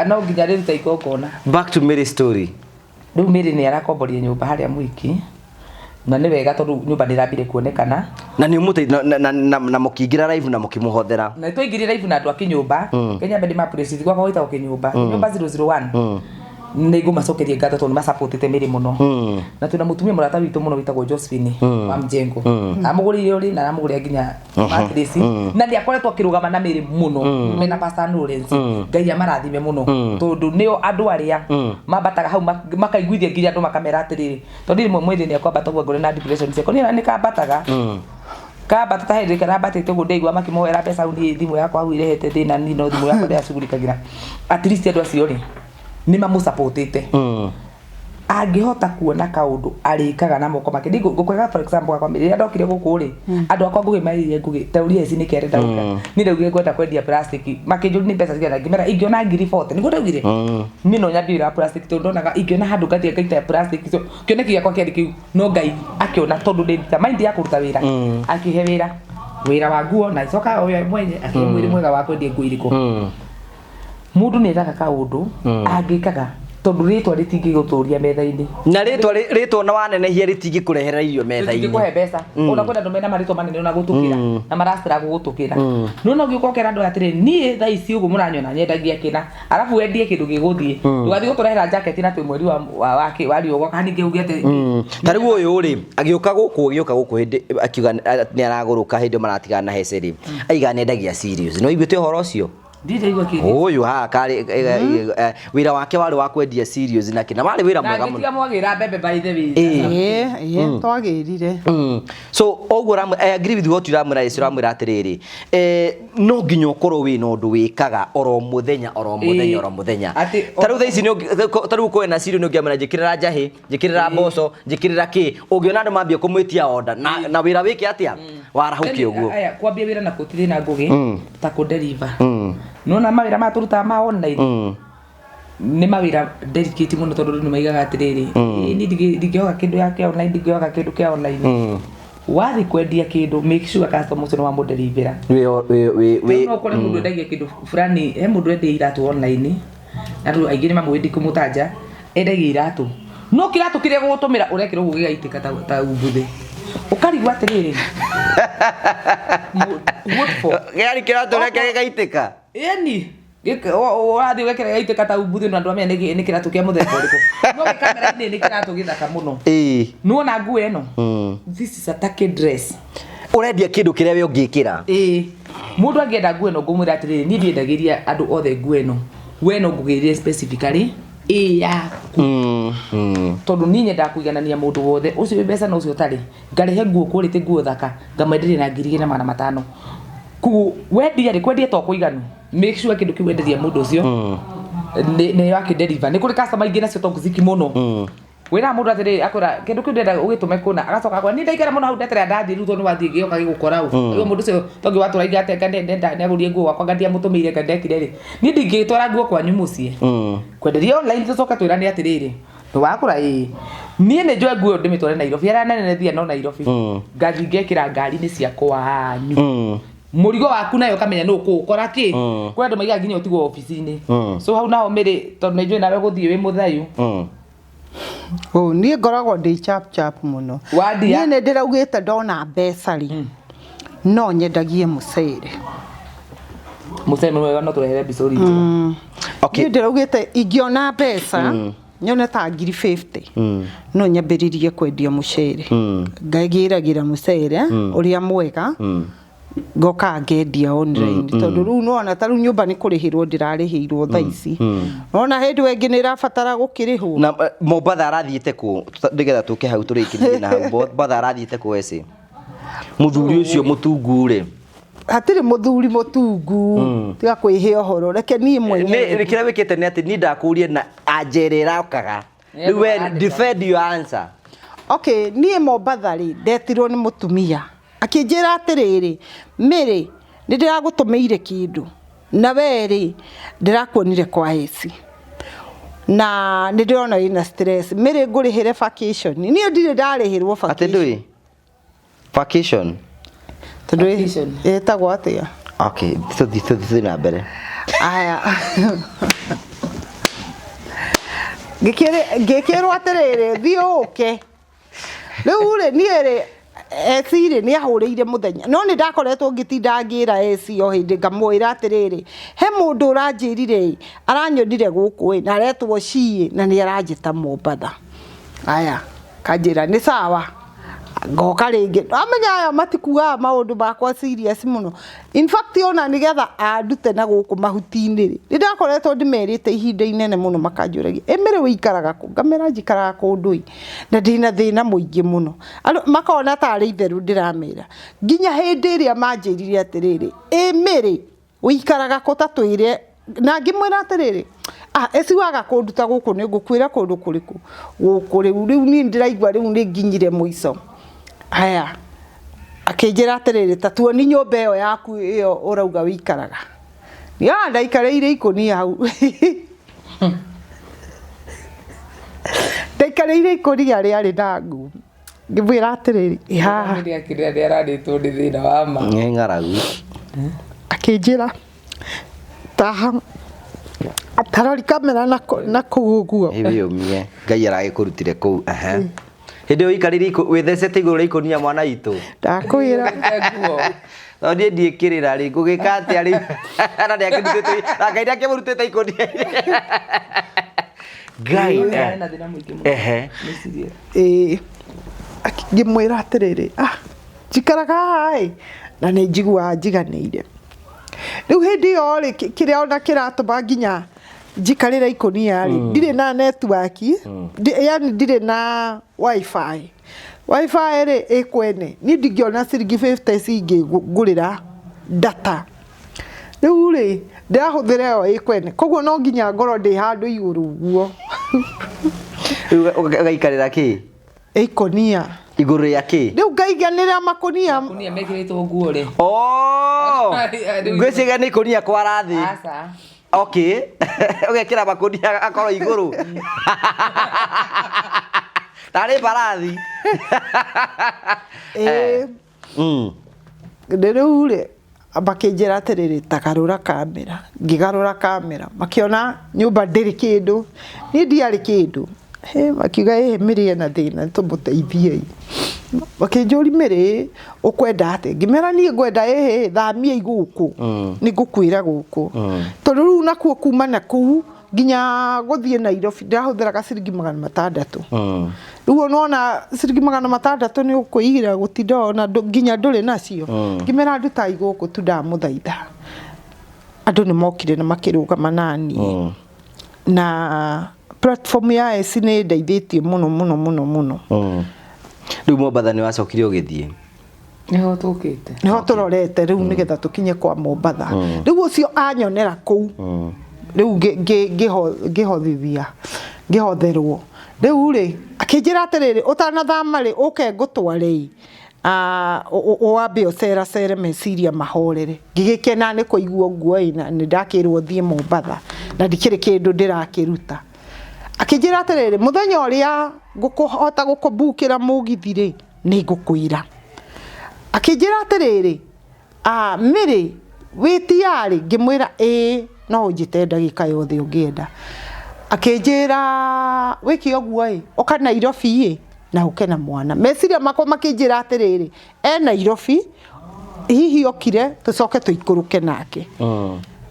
No nginya rĩruta igongona. Back to Mary's story. Rĩu Mary nĩ arakomboria nyũmba harĩa Mwiki na nĩ wega tondũ nyũmba nĩ ĩrambire kuonekana. Na nĩ ũmũteithia na mũkĩingĩra live na mũkĩmũhothera. Na twaingĩrire live na andũ a kĩnyũmba Kenya mbere ma appreciate gwakwa gwĩtagwo kĩnyũmba kĩnyũmba 001 nĩ ngũmacokeria ngatho tondũ nĩ macapotete Mary mũno na twĩna mũtumia mũrata witũ mũno wĩtagwo Josephine wa Mjengo amũgũrĩire ũrĩ na aramũgũrĩra nginya mattress na nĩ akoretwo akĩrũgama na Mary mũno mena Pastor Lawrence Ngai amarathime mũno tondũ nĩo andũ arĩa mambataga hau makaiguithia nginya andũ makamera atĩrĩrĩ tondũ rĩmwe mwĩrĩ nĩ akwambata ũguo ngorwo na depression ciakwa niĩ nĩ kambataga kambata ta hĩndĩ karambatĩte ũguo ndaigua makĩmũhoera mbeca hau niĩ thimũ yakwa hau ĩrehete thĩna niĩ no thimũ yakwa ndĩracugurikagĩra at least andũ acio rĩ nĩ mamũsupportĩte angĩhota kuona kaũndũ arĩkaga na moko make. Ngũkwĩra for example gakwa rĩrĩa ndokire gũkũ rĩ andũ akwa ngũgĩ marĩire ngũgĩ ta ũrĩa ici nĩkĩ arenda gũka niĩ ndaugire ngwenda kwendia plastic makĩnjũria nĩ mbeca cigana ngĩmera ingĩona 40,000 nĩguo ndaugire niĩ no nyambie wĩra wa plastic tondũ ndonaga ingĩona handũ ngathiĩ ngaita plastic icio kĩoneki gĩakwa kĩarĩ kĩu no Ngai akĩona tondũ ndĩ mind ya kũruta wĩra akĩhe wĩra wĩra wa nguo na icoka we mwenye akĩhe mwĩrĩ mwega wa kwendia nguo irĩkũ mũndũ nĩ ethaga kaũndũ angĩkaga tondũ rĩtwa rĩtingĩgũtũria metha-inĩ Na rĩtwa rĩtwa na wanenehia rĩtingĩkũrehera irio metha-inĩ. Rĩtingĩkũhe mbeca ona kwĩna andũ mena marĩtwa manene ona gũtũkĩra na maracira gũgũtũkĩra no no ũngĩũka ũkera andũ aya atĩrĩ niĩ thaa ici ũguo mũranyona nyendagia kĩna arabu wendie kĩndũ gĩgũthiĩ ndũgathiĩ gũtũrehera jacket na twĩ mweri wa riũa ũgoka ningĩ uge atĩ Ta rĩu ũyũ rĩ agĩũka gũkũ hĩndĩ akiuga nĩ aragũrũka hĩndĩ maratigana na Hece rĩ aiga nĩendagia cereals no iguĩte ũhoro ũcio Ndiraigua kĩndũ. Ũyũ haha karĩ wĩra wake warĩ wa kwendia cereals na kĩ na warĩ wĩra Na mwega ngĩtiga mũno. mwagĩra mbembe by the way. Ĩĩ. Ĩĩ, twagĩrire. So ũguo I agree with what ũramwĩra Yesu ũramwĩra atĩrĩrĩ no nginya ũkorwo wĩna ũndũ wĩkaga oro mũthenya oro mũthenya Ĩĩ. oro mũthenya. Atĩ Ta rĩu thaa ici ta rĩu kwĩna cereal nĩ ũngĩamwĩra njĩkĩrĩra njahĩ njĩkĩrĩra mboco njĩkĩrĩra kĩ ũngĩona andũ mambia kũmwĩtia order na wĩra wĩke atĩa warahũke ũguo. Aya kwambia wĩra na gũtirĩ na ngũgĩ ta kũ deliver. Nona mawĩra maya tũrutaga ma online nĩ mawĩra delicate mũno tondũ andũ nĩ maigaga atĩrĩrĩ niĩ ndingĩhoka kĩndũ ya kĩa online ndingĩhoka kĩndũ kĩa online wathiĩ kwendia kĩndũ make sure customer ũcio nĩ wamũdelivera. Wĩ No ũkore mũndũ endagia kĩndũ fulani he mũndũ endia iratũ online andũ aingĩ nĩ mamũĩ ndikũmũtanja endagia iratũ no kĩratũ kĩrĩa gũgũtũmĩra ũrekĩra ũguo gĩgaitĩka ta umbuthĩ Ũkarigwo atĩrĩrĩ, what for? Yani kĩratũ gĩake gĩgaitĩka. Ĩni ũrathiĩ ũgekĩra gĩgaitĩka ta umbuthĩ na andũ amenya nĩ kĩratũ kĩa mũthemba ũrĩkũ, no gĩ kamera-inĩ nĩ kĩratũ gĩthaka mũno. Nĩwona nguo ĩno, this is a turkey dress. Ũrendia kĩndũ kĩrĩa we ũngĩkĩra. Ĩĩ, mũndũ angĩenda nguo ĩno ngũmwĩra atĩrĩrĩ, niĩ ndiendagĩria andũ othe nguo ĩno, we no ngũgĩrĩre specifically ĩ yaku, tondũ niĩ nyendaga kũiganania mũndũ wothe, ũcio wĩ mbeca na ũcio ũtarĩ. Ngarehe nguo quality, nguo thaka, ngamwenderia na 2500. Koguo wendia rĩ, kwendia to kũiganu, make sure kĩndũ kĩu wenderia mũndũ ũcio nĩ wakĩ deliver. Nĩ kũrĩ customer ingĩ nacio toxic mũno. Wĩraga mũndũ atĩrĩrĩ, akwĩra kĩndũ kĩu ndĩrenda ũgĩtũme kũna, agacoka akwĩra niĩ ndaikara mũno hau ndeterera ndathiĩ rĩu, tondũ nĩ wathiĩ gĩoka gĩgũkora ũ. Rĩu mũndũ ũcio tongĩ watũra ingate nĩagũrire nguo gwakwa, ndiamũtũmĩire, nga ndekire rĩ, niĩ ndingĩtwara nguo kwanyu mũciĩ kwenderia online. Tũcoke twĩrane atĩrĩrĩ, nĩwagũra? Ĩĩ, niĩ nĩ njoe nguo ĩyo ndĩmĩtware Nairobi, arĩa nene thia no Nairobi, ngathiĩ ngekĩra ngari-inĩ cia kwanyu, mũrigo waku nayo ũkamenya nũ ũkũũkora kĩ. Kwĩ andũ maigaga nginya ũtigwo obici-inĩ. So hau naho mĩrĩ, tondũ nĩ njũĩ nawe gũthiĩ wĩ mũthayu. Oh, niĩ ngoragwo ndĩ chap chap mũno. Wandia. Niĩ nĩ ndĩraugĩte ndona mbeca rĩ, no nyendagie mũcere. Mũcere nĩ mwega, no tũrehere mbicũri njega. Okay. Niĩ ndĩraugĩte ingĩona mbeca nyone ta ngiri 50, no nyambĩrĩrie kwendia mũcere, ngagĩragĩra mũcere ũrĩa mwega, ngoka ngendia online, tondũ rĩu nĩwona ta rĩu nyũmba nĩ kũrĩhĩrwo ndĩrarĩhĩirwo thaa ici, nona hĩndĩ ĩyo ĩngĩ nĩ ĩrabatara gũkĩrĩhwo. Na Mombatha arathiĩte kũ? Nĩgetha tũke hau tũrĩkĩrie na hau. Mombatha arathiĩte kũ eci mũthuri ũcio mũtungu rĩ? Hatirĩ mũthuri mũtungu, tiga kwĩhĩa ũhoro, reke niĩ mwenyewe. Nĩ kĩrĩa wĩkĩte nĩ atĩ niĩ ndakũrie na anja ĩrĩa ĩrokaga. Nĩ Rĩu we andũ defend your answer. Okay, niĩ Mombatha rĩ, ndetirwo nĩ mũtumia akĩnjĩra atĩrĩrĩ, Mĩrĩ, nĩ ndĩragũtũmĩire kĩndũ na we rĩ, ndĩrakuonire kwa eci na nĩ ndĩrona wĩna stress, Mĩrĩ, ngũrĩhĩre vacation. Niĩ ndirĩ ndarĩhĩrwo Atĩ vacation. Ndũĩ vacation? Tondũ Vacation. ĩtagwo atĩa? Okay, tũthiĩ na mbere. Aya, ngĩkĩrwo atĩrĩrĩ, thiĩ ũke rĩu rĩ, niĩ rĩ, eci rĩ, nĩ ahũrĩire mũthenya, no nĩ ndakoretwo ngĩtinda ngĩra eci o hĩndĩ, ngamwĩra atĩrĩrĩ, he mũndũ ũranjĩrire ĩ, aranyonire gũkũ ĩ, na aretwo ciĩ na nĩ aranjĩta Mombatha. Aya, kanjĩra nĩ sawa, ngoka rĩngĩ. Amenya aya matikuaga maũndũ makwa serious mũno. In fact, ona nĩgetha andute na gũkũ mahuti-inĩ rĩ, nĩ ndakoretwo ndĩmerĩte ihinda inene mũno, makanjũragia, ĩ Mĩrĩ, wĩikaraga kũ? Ngamera njikaraga kũndũ ĩ, na ndĩna thĩna mũingĩ mũno. Andũ makona tarĩ itherũ ndĩramera, nginya hĩndĩ ĩrĩa manjĩrire atĩrĩrĩ, ĩ Mĩrĩ, wĩikaraga kũ, ta twĩre. Na ngĩmwĩra atĩrĩrĩ, ah, eci waga kũnduta gũkũ nĩ ngũkwĩra kũndũ kũrĩkũ gũkũ. Rĩu niĩ ndĩraigua rĩu nĩ nginyire mũico. Aya, akĩnjĩra atĩrĩrĩ, ta tuoni nyũmba ĩyo yaku ĩyo ũrauga wĩikaraga. Ya ndaikarĩire ikũnia hau, ndaikarĩire ikũnia rĩarĩ na nguo, ngĩmwĩra atĩrĩrĩ, ĩ haha. Nĩ akĩrĩra, nĩ ararĩtwo nĩ thĩna wa ma. Nĩ ng'aragu. Akĩnjĩra taha tarori kamera na kũu ũguo. Wĩyũmie, Ngai aragĩkũrutire kũu. Ehe. Hĩndĩ ĩyo ũikarĩire wĩthecete igũrũ rĩa ikũnia, mwana witũ. Ndakwĩra. Nguo. No niĩ ndiĩkĩrĩra rĩ, ngũgĩka atĩa rĩu? Na nĩakĩrutĩte, na Ngai nĩakĩmũrutĩte ikũnia-inĩ. Ngai. Ena thĩna mũingĩ mũno. Meciria. Ĩĩ. Ngĩmwĩra atĩrĩrĩ, ah, njikaraga haha ĩ, na nĩ njiguaga njiganĩire. Rĩu hĩndĩ ĩyo rĩ, kĩrĩa ona kĩratũma nginya njikarĩre ikũnia rĩ, ndirĩ na network, yani ndirĩ na wifi. Wifi rĩ, ĩ kwene niĩ ndingĩona ciringi 50 cingĩngũrĩra data. Rĩu rĩ, ndĩrahũthĩra ĩyo ĩ kwene, koguo no nginya ngorwo ndĩ handũ igũrũ ũguo. Rĩu ũgaikarĩra kĩ? Ĩkũnia. Igũrũ rĩa kĩ? Rĩu ngaiganĩra makũnia. Kunia mekĩrĩtwo nguo rĩ. Oh! Ngwĩciria nĩ ikũnia kwara thĩ. Aca. Okay. Ũgekĩra makũnia akorwo igũrũ. Tarĩ mbarathi. Ĩĩ. Rĩu rĩ, makĩnjĩra atĩrĩrĩ, tagarũra kamera. Ngĩgarũra kamera, makĩona nyũmba ndĩrĩ kĩndũ, niĩ ndiarĩ kĩndũ. Hĩ, makiuga ĩhĩ, Mĩrĩ ena thĩna, tũmũteithiei. Makĩnjũri mĩrĩ ũkwenda atĩ, ngĩmera niĩ ngwenda ĩhĩ thamiai gũkũ, nĩ ngũkwĩra gũkũ, tondũ rĩu nakuo kuma na kũu nginya gũthiĩ Nairobi ndĩrahũthĩraga ciringi 600. Rĩu onona ciringi 600 nĩ ũkwĩigĩra gũtinda ona nginya ndũrĩ nacio. Ngĩmera ndutai gũkũ tu, ndamũthaitha. Andũ nĩ mokire na makĩrũgama naniĩ, na platform ya EC nĩ ĩndeithĩtie mũno mũno mũno mũno. Rĩu Mombatha nĩ wacokire ũgĩthiĩ? Nĩho tũkĩte. Nĩho tũrorete rĩu nĩgetha tũkinye kwa Mombatha. Rĩu ũcio anyonera kũu, rĩu ngĩhothithia, ngĩhotherwo. Rĩu rĩ akĩnjĩra atĩrĩrĩ, ũtanathama rĩ, ũke ngũtware wambe ũceracere meciria mahorere. Ngĩgĩkena nĩ kũigua ũguo ĩ, na nĩ ndakĩrwo thiĩ Mombatha na ndikĩrĩ kĩndũ ndĩrakĩruta. Akĩnjĩra atĩrĩrĩ, mũthenya ũrĩa ngũkũhota gũkũbukĩra mũgithi rĩ, nĩ ngũkwĩra. Akĩnjĩra atĩrĩrĩ, Mary wĩ tiyarĩ? Ngĩmwĩra ĩĩ, no ũnjĩte ndagĩka yothe ũngĩenda. Akĩnjĩra wĩke ũguo ĩ, ũka Nairobi ĩ, na ũke na mwana. Meciria makwa makĩnjĩra atĩrĩrĩ, e Nairobi, hihi okire tũcoke tũikũrũke nake.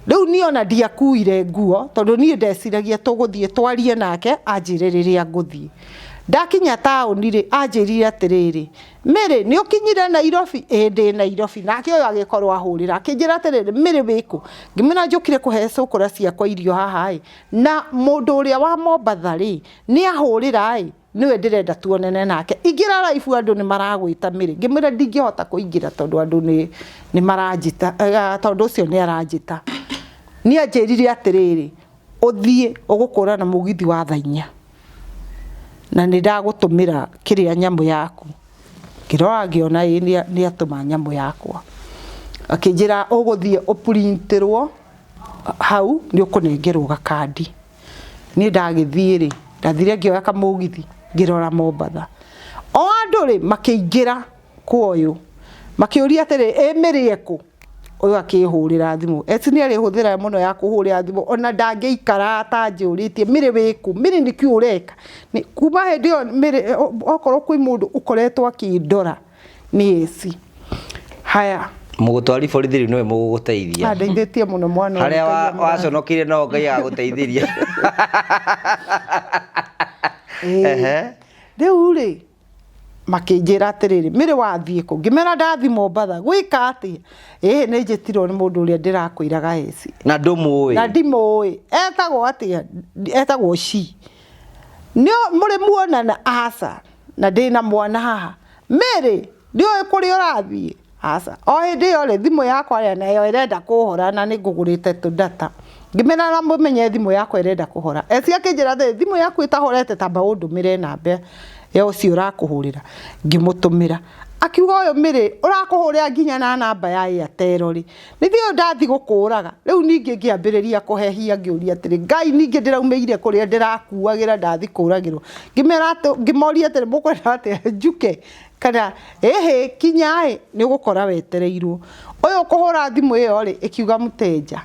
Rĩu niĩ ona ndiakuire nguo, tondũ niĩ ndeciragia tũgũthiĩ twarie nake anjĩre rĩrĩa ngũthiĩ. Ndakinya taũni rĩ, anjĩrire atĩrĩrĩ, Mary nĩ ũkinyire Nairobi? Ĩĩ ndĩ Nairobi. Nake ũyũ agĩkorwo ahũrĩra akĩnjĩra atĩrĩrĩ, Mary wĩkũ? Ngĩmwĩra njũkire kũhe cũkũra ciakwa irio haha ĩ, na mũndũ ũrĩa wa Mombatha rĩ, nĩ ahũrĩra ĩ, nĩwe ndĩrenda tuonane nake. Ingĩra live andũ nĩ maragwĩta Mary. Ngĩmwĩra ndingĩhota kũingĩra tondũ andũ nĩ maranjĩta, tondũ ũcio nĩ aranjĩta. Niĩ anjĩrire atĩrĩrĩ, ũthiĩ ũgũkũra na mũgithi wa thaa 4 na nĩ ndagũtũmĩra kĩrĩa nyamũ yaku. Ngĩrora ngĩona ĩ nĩ atũma nyamũ yakwa. Akĩnjĩra ũgũthiĩ ũpurintirwo hau nĩ ũkũnengerwo gakandi. Niĩ ndagĩthiĩ rĩ, ndathire ngĩoya kamũgithi ngĩrora Mombatha. O andũ rĩ makĩingĩra kwa ũyũ makĩũria atĩrĩ, ĩ Mary ekũ? Ũyũ akĩhũrĩra thimũ. Eci nĩ arĩ hũthĩra mũno ya kũhũrĩra thimũ, ona ndangĩikara atanjũrĩtie Mary wĩkũ, Mary nĩkĩ ũreka. Kuma hĩndĩ ĩyo Mary, okorwo kwĩ mũndũ ũkoretwo akĩndora nĩ Eci. Haya. Mũgũtwari borithi rĩu nĩwe mũgũgũteithia. Andeithĩtie mũno mwana ũyũ. Harĩa waconokeire no Ngai agagũteithĩria. Rĩu rĩ makĩnjĩra atĩrĩrĩ, Mary wathiĩ kũ? Ngĩmera ndathiĩ Mombatha. Gwĩka atĩa? Ĩhĩ nĩ njĩtirwo nĩ mũndũ ũrĩa ndĩrakwĩraga Eci. Na ndũmũĩ? Na ndimũĩ. Etagwo atĩa? Etagwo Shi. Nĩ mũrĩ muonana? Aca. Na ndĩna mwana haha. Mary ndiũĩ kũrĩa ũrathiĩ? Aca. O hĩndĩ ĩyo rĩ, thimũ yakwa ĩrĩa nayo ĩrenda kũhora na nĩ ngũgũrĩte tũ data. Ngĩmera na mũmenye thimũ yakwa ĩrenda kũhora. Eci akĩnjĩra atĩrĩ, thimũ yaku ĩtahorete tamba ũndũmĩre namba ya ũcio ũrakũhũrĩra. Ngĩmũtũmĩra. Akiuga ũyũ Mary ũrakũhũrĩra nginya na namba ya Airtel rĩ, nĩ thiĩ ũyũ ndathiĩ gũkũraga. Rĩu ningĩ ngĩambĩrĩria kũhehia ngĩũria atĩrĩ, Ngai ningĩ ndĩraumĩire kũrĩa ndĩrakuagĩra ndathiĩ kũragĩrwo. Ngĩmera atĩ, ngĩmoria atĩrĩ, mũkwenda atĩa njuke kana ĩhĩ kinya ĩ nĩ ũgũkora wetereirwo. Ũyũ ũkũhũra thimũ ĩyo rĩ, ĩkiuga mũtenja.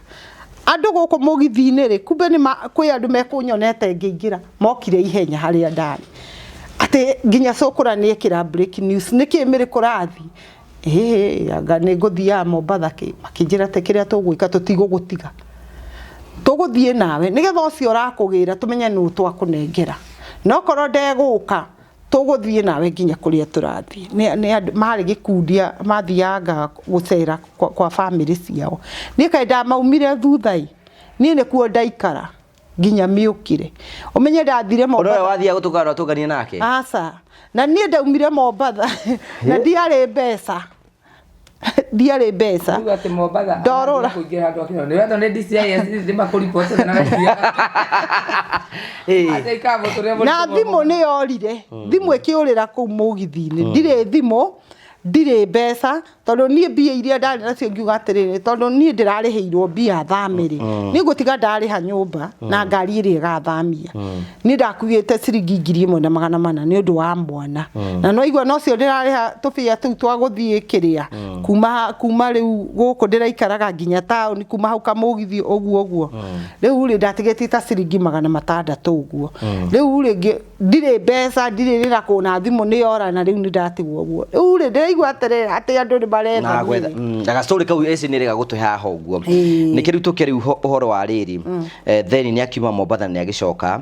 Andũ gũkũ mũgithi-inĩ rĩ, kumbe nĩ kwĩ andũ mekũnyonete ngĩingĩra, mokire ihenya harĩa ndarĩ. Atĩ nginya cũkũra nĩ ekĩra breaking news, nĩkĩ Mary kũrathiĩ? Ĩhĩ anga nĩ ngũthiaga Mombatha kĩ? Makĩnjĩra atĩ kĩrĩa tũgwĩka tũtigũgũtiga. Tũgũthiĩ nawe nĩgetha ũcio ũrakũgĩra tũmenye nũ twakũnengera. Na okorwo ndegũka, tũgũthiĩ nawe nginya kũrĩa tũrathiĩ. Nĩ andũ marĩ gĩkundi mathianga gũcera kwa bamĩrĩ ciao. Niĩ kaĩ ndamaumire thutha ĩ, niĩ nĩkuo ndaikara nginya mĩũkire. Ũmenye ndathire Mombatha. Ũrĩa wathiaga gũtũngana ũtũnganie nake? Aca. Na niĩ ndaumire Mombatha na ndiarĩ mbeca. Ndiarĩ mbeca. Uga atĩ Mombatha Ndorũra. kũingĩra handũ akĩrwo nĩ wetho nĩ DCI nĩ makũribotete na wethiaga. Atĩ ikara mũtũrĩre mũritũ Na thimũ nĩ yorire. Thimũ ĩkĩũrĩra kũu mũgithi-inĩ. Ndirĩ thimũ, ndirĩ mbeca. Tondũ niĩ mbia iria ndarĩ nacio ngiuga atĩrĩrĩ, tondũ niĩ ndĩrarĩhĩirwo mbia thame rĩ, niĩ ngũtiga ndarĩha nyũmba na ngari ĩrĩa ĩgathamia. Niĩ ndakuĩte ciringi 1400 nĩ ũndũ wa mwana. Na no igua nocio ndĩrarĩha tũbia tũu twa gũthiĩ kĩrĩa kuma kuma rĩu gũkũ ndĩraikaraga nginya taũni, kuma hau kamũgithi ũguo ũguo. Rĩu rĩ, ndatigĩtie ta ciringi 600 ũguo. Rĩu rĩ, ndirĩ mbeca, ndirĩ rĩra kũna thimũ nĩ yora, na rĩu nĩ ndatigwo ũguo. Rĩu rĩ, ndĩraigua atĩrĩrĩ, atĩ andũ nĩ maretha na gwetha niĩ. Na gastori kau eci nĩ rĩga gũtũhe haha ũguo. Nĩkĩ rĩu tũke rĩu ũhoro wa rĩrĩ, then nĩ akiuma Mombatha na nĩ agĩcoka.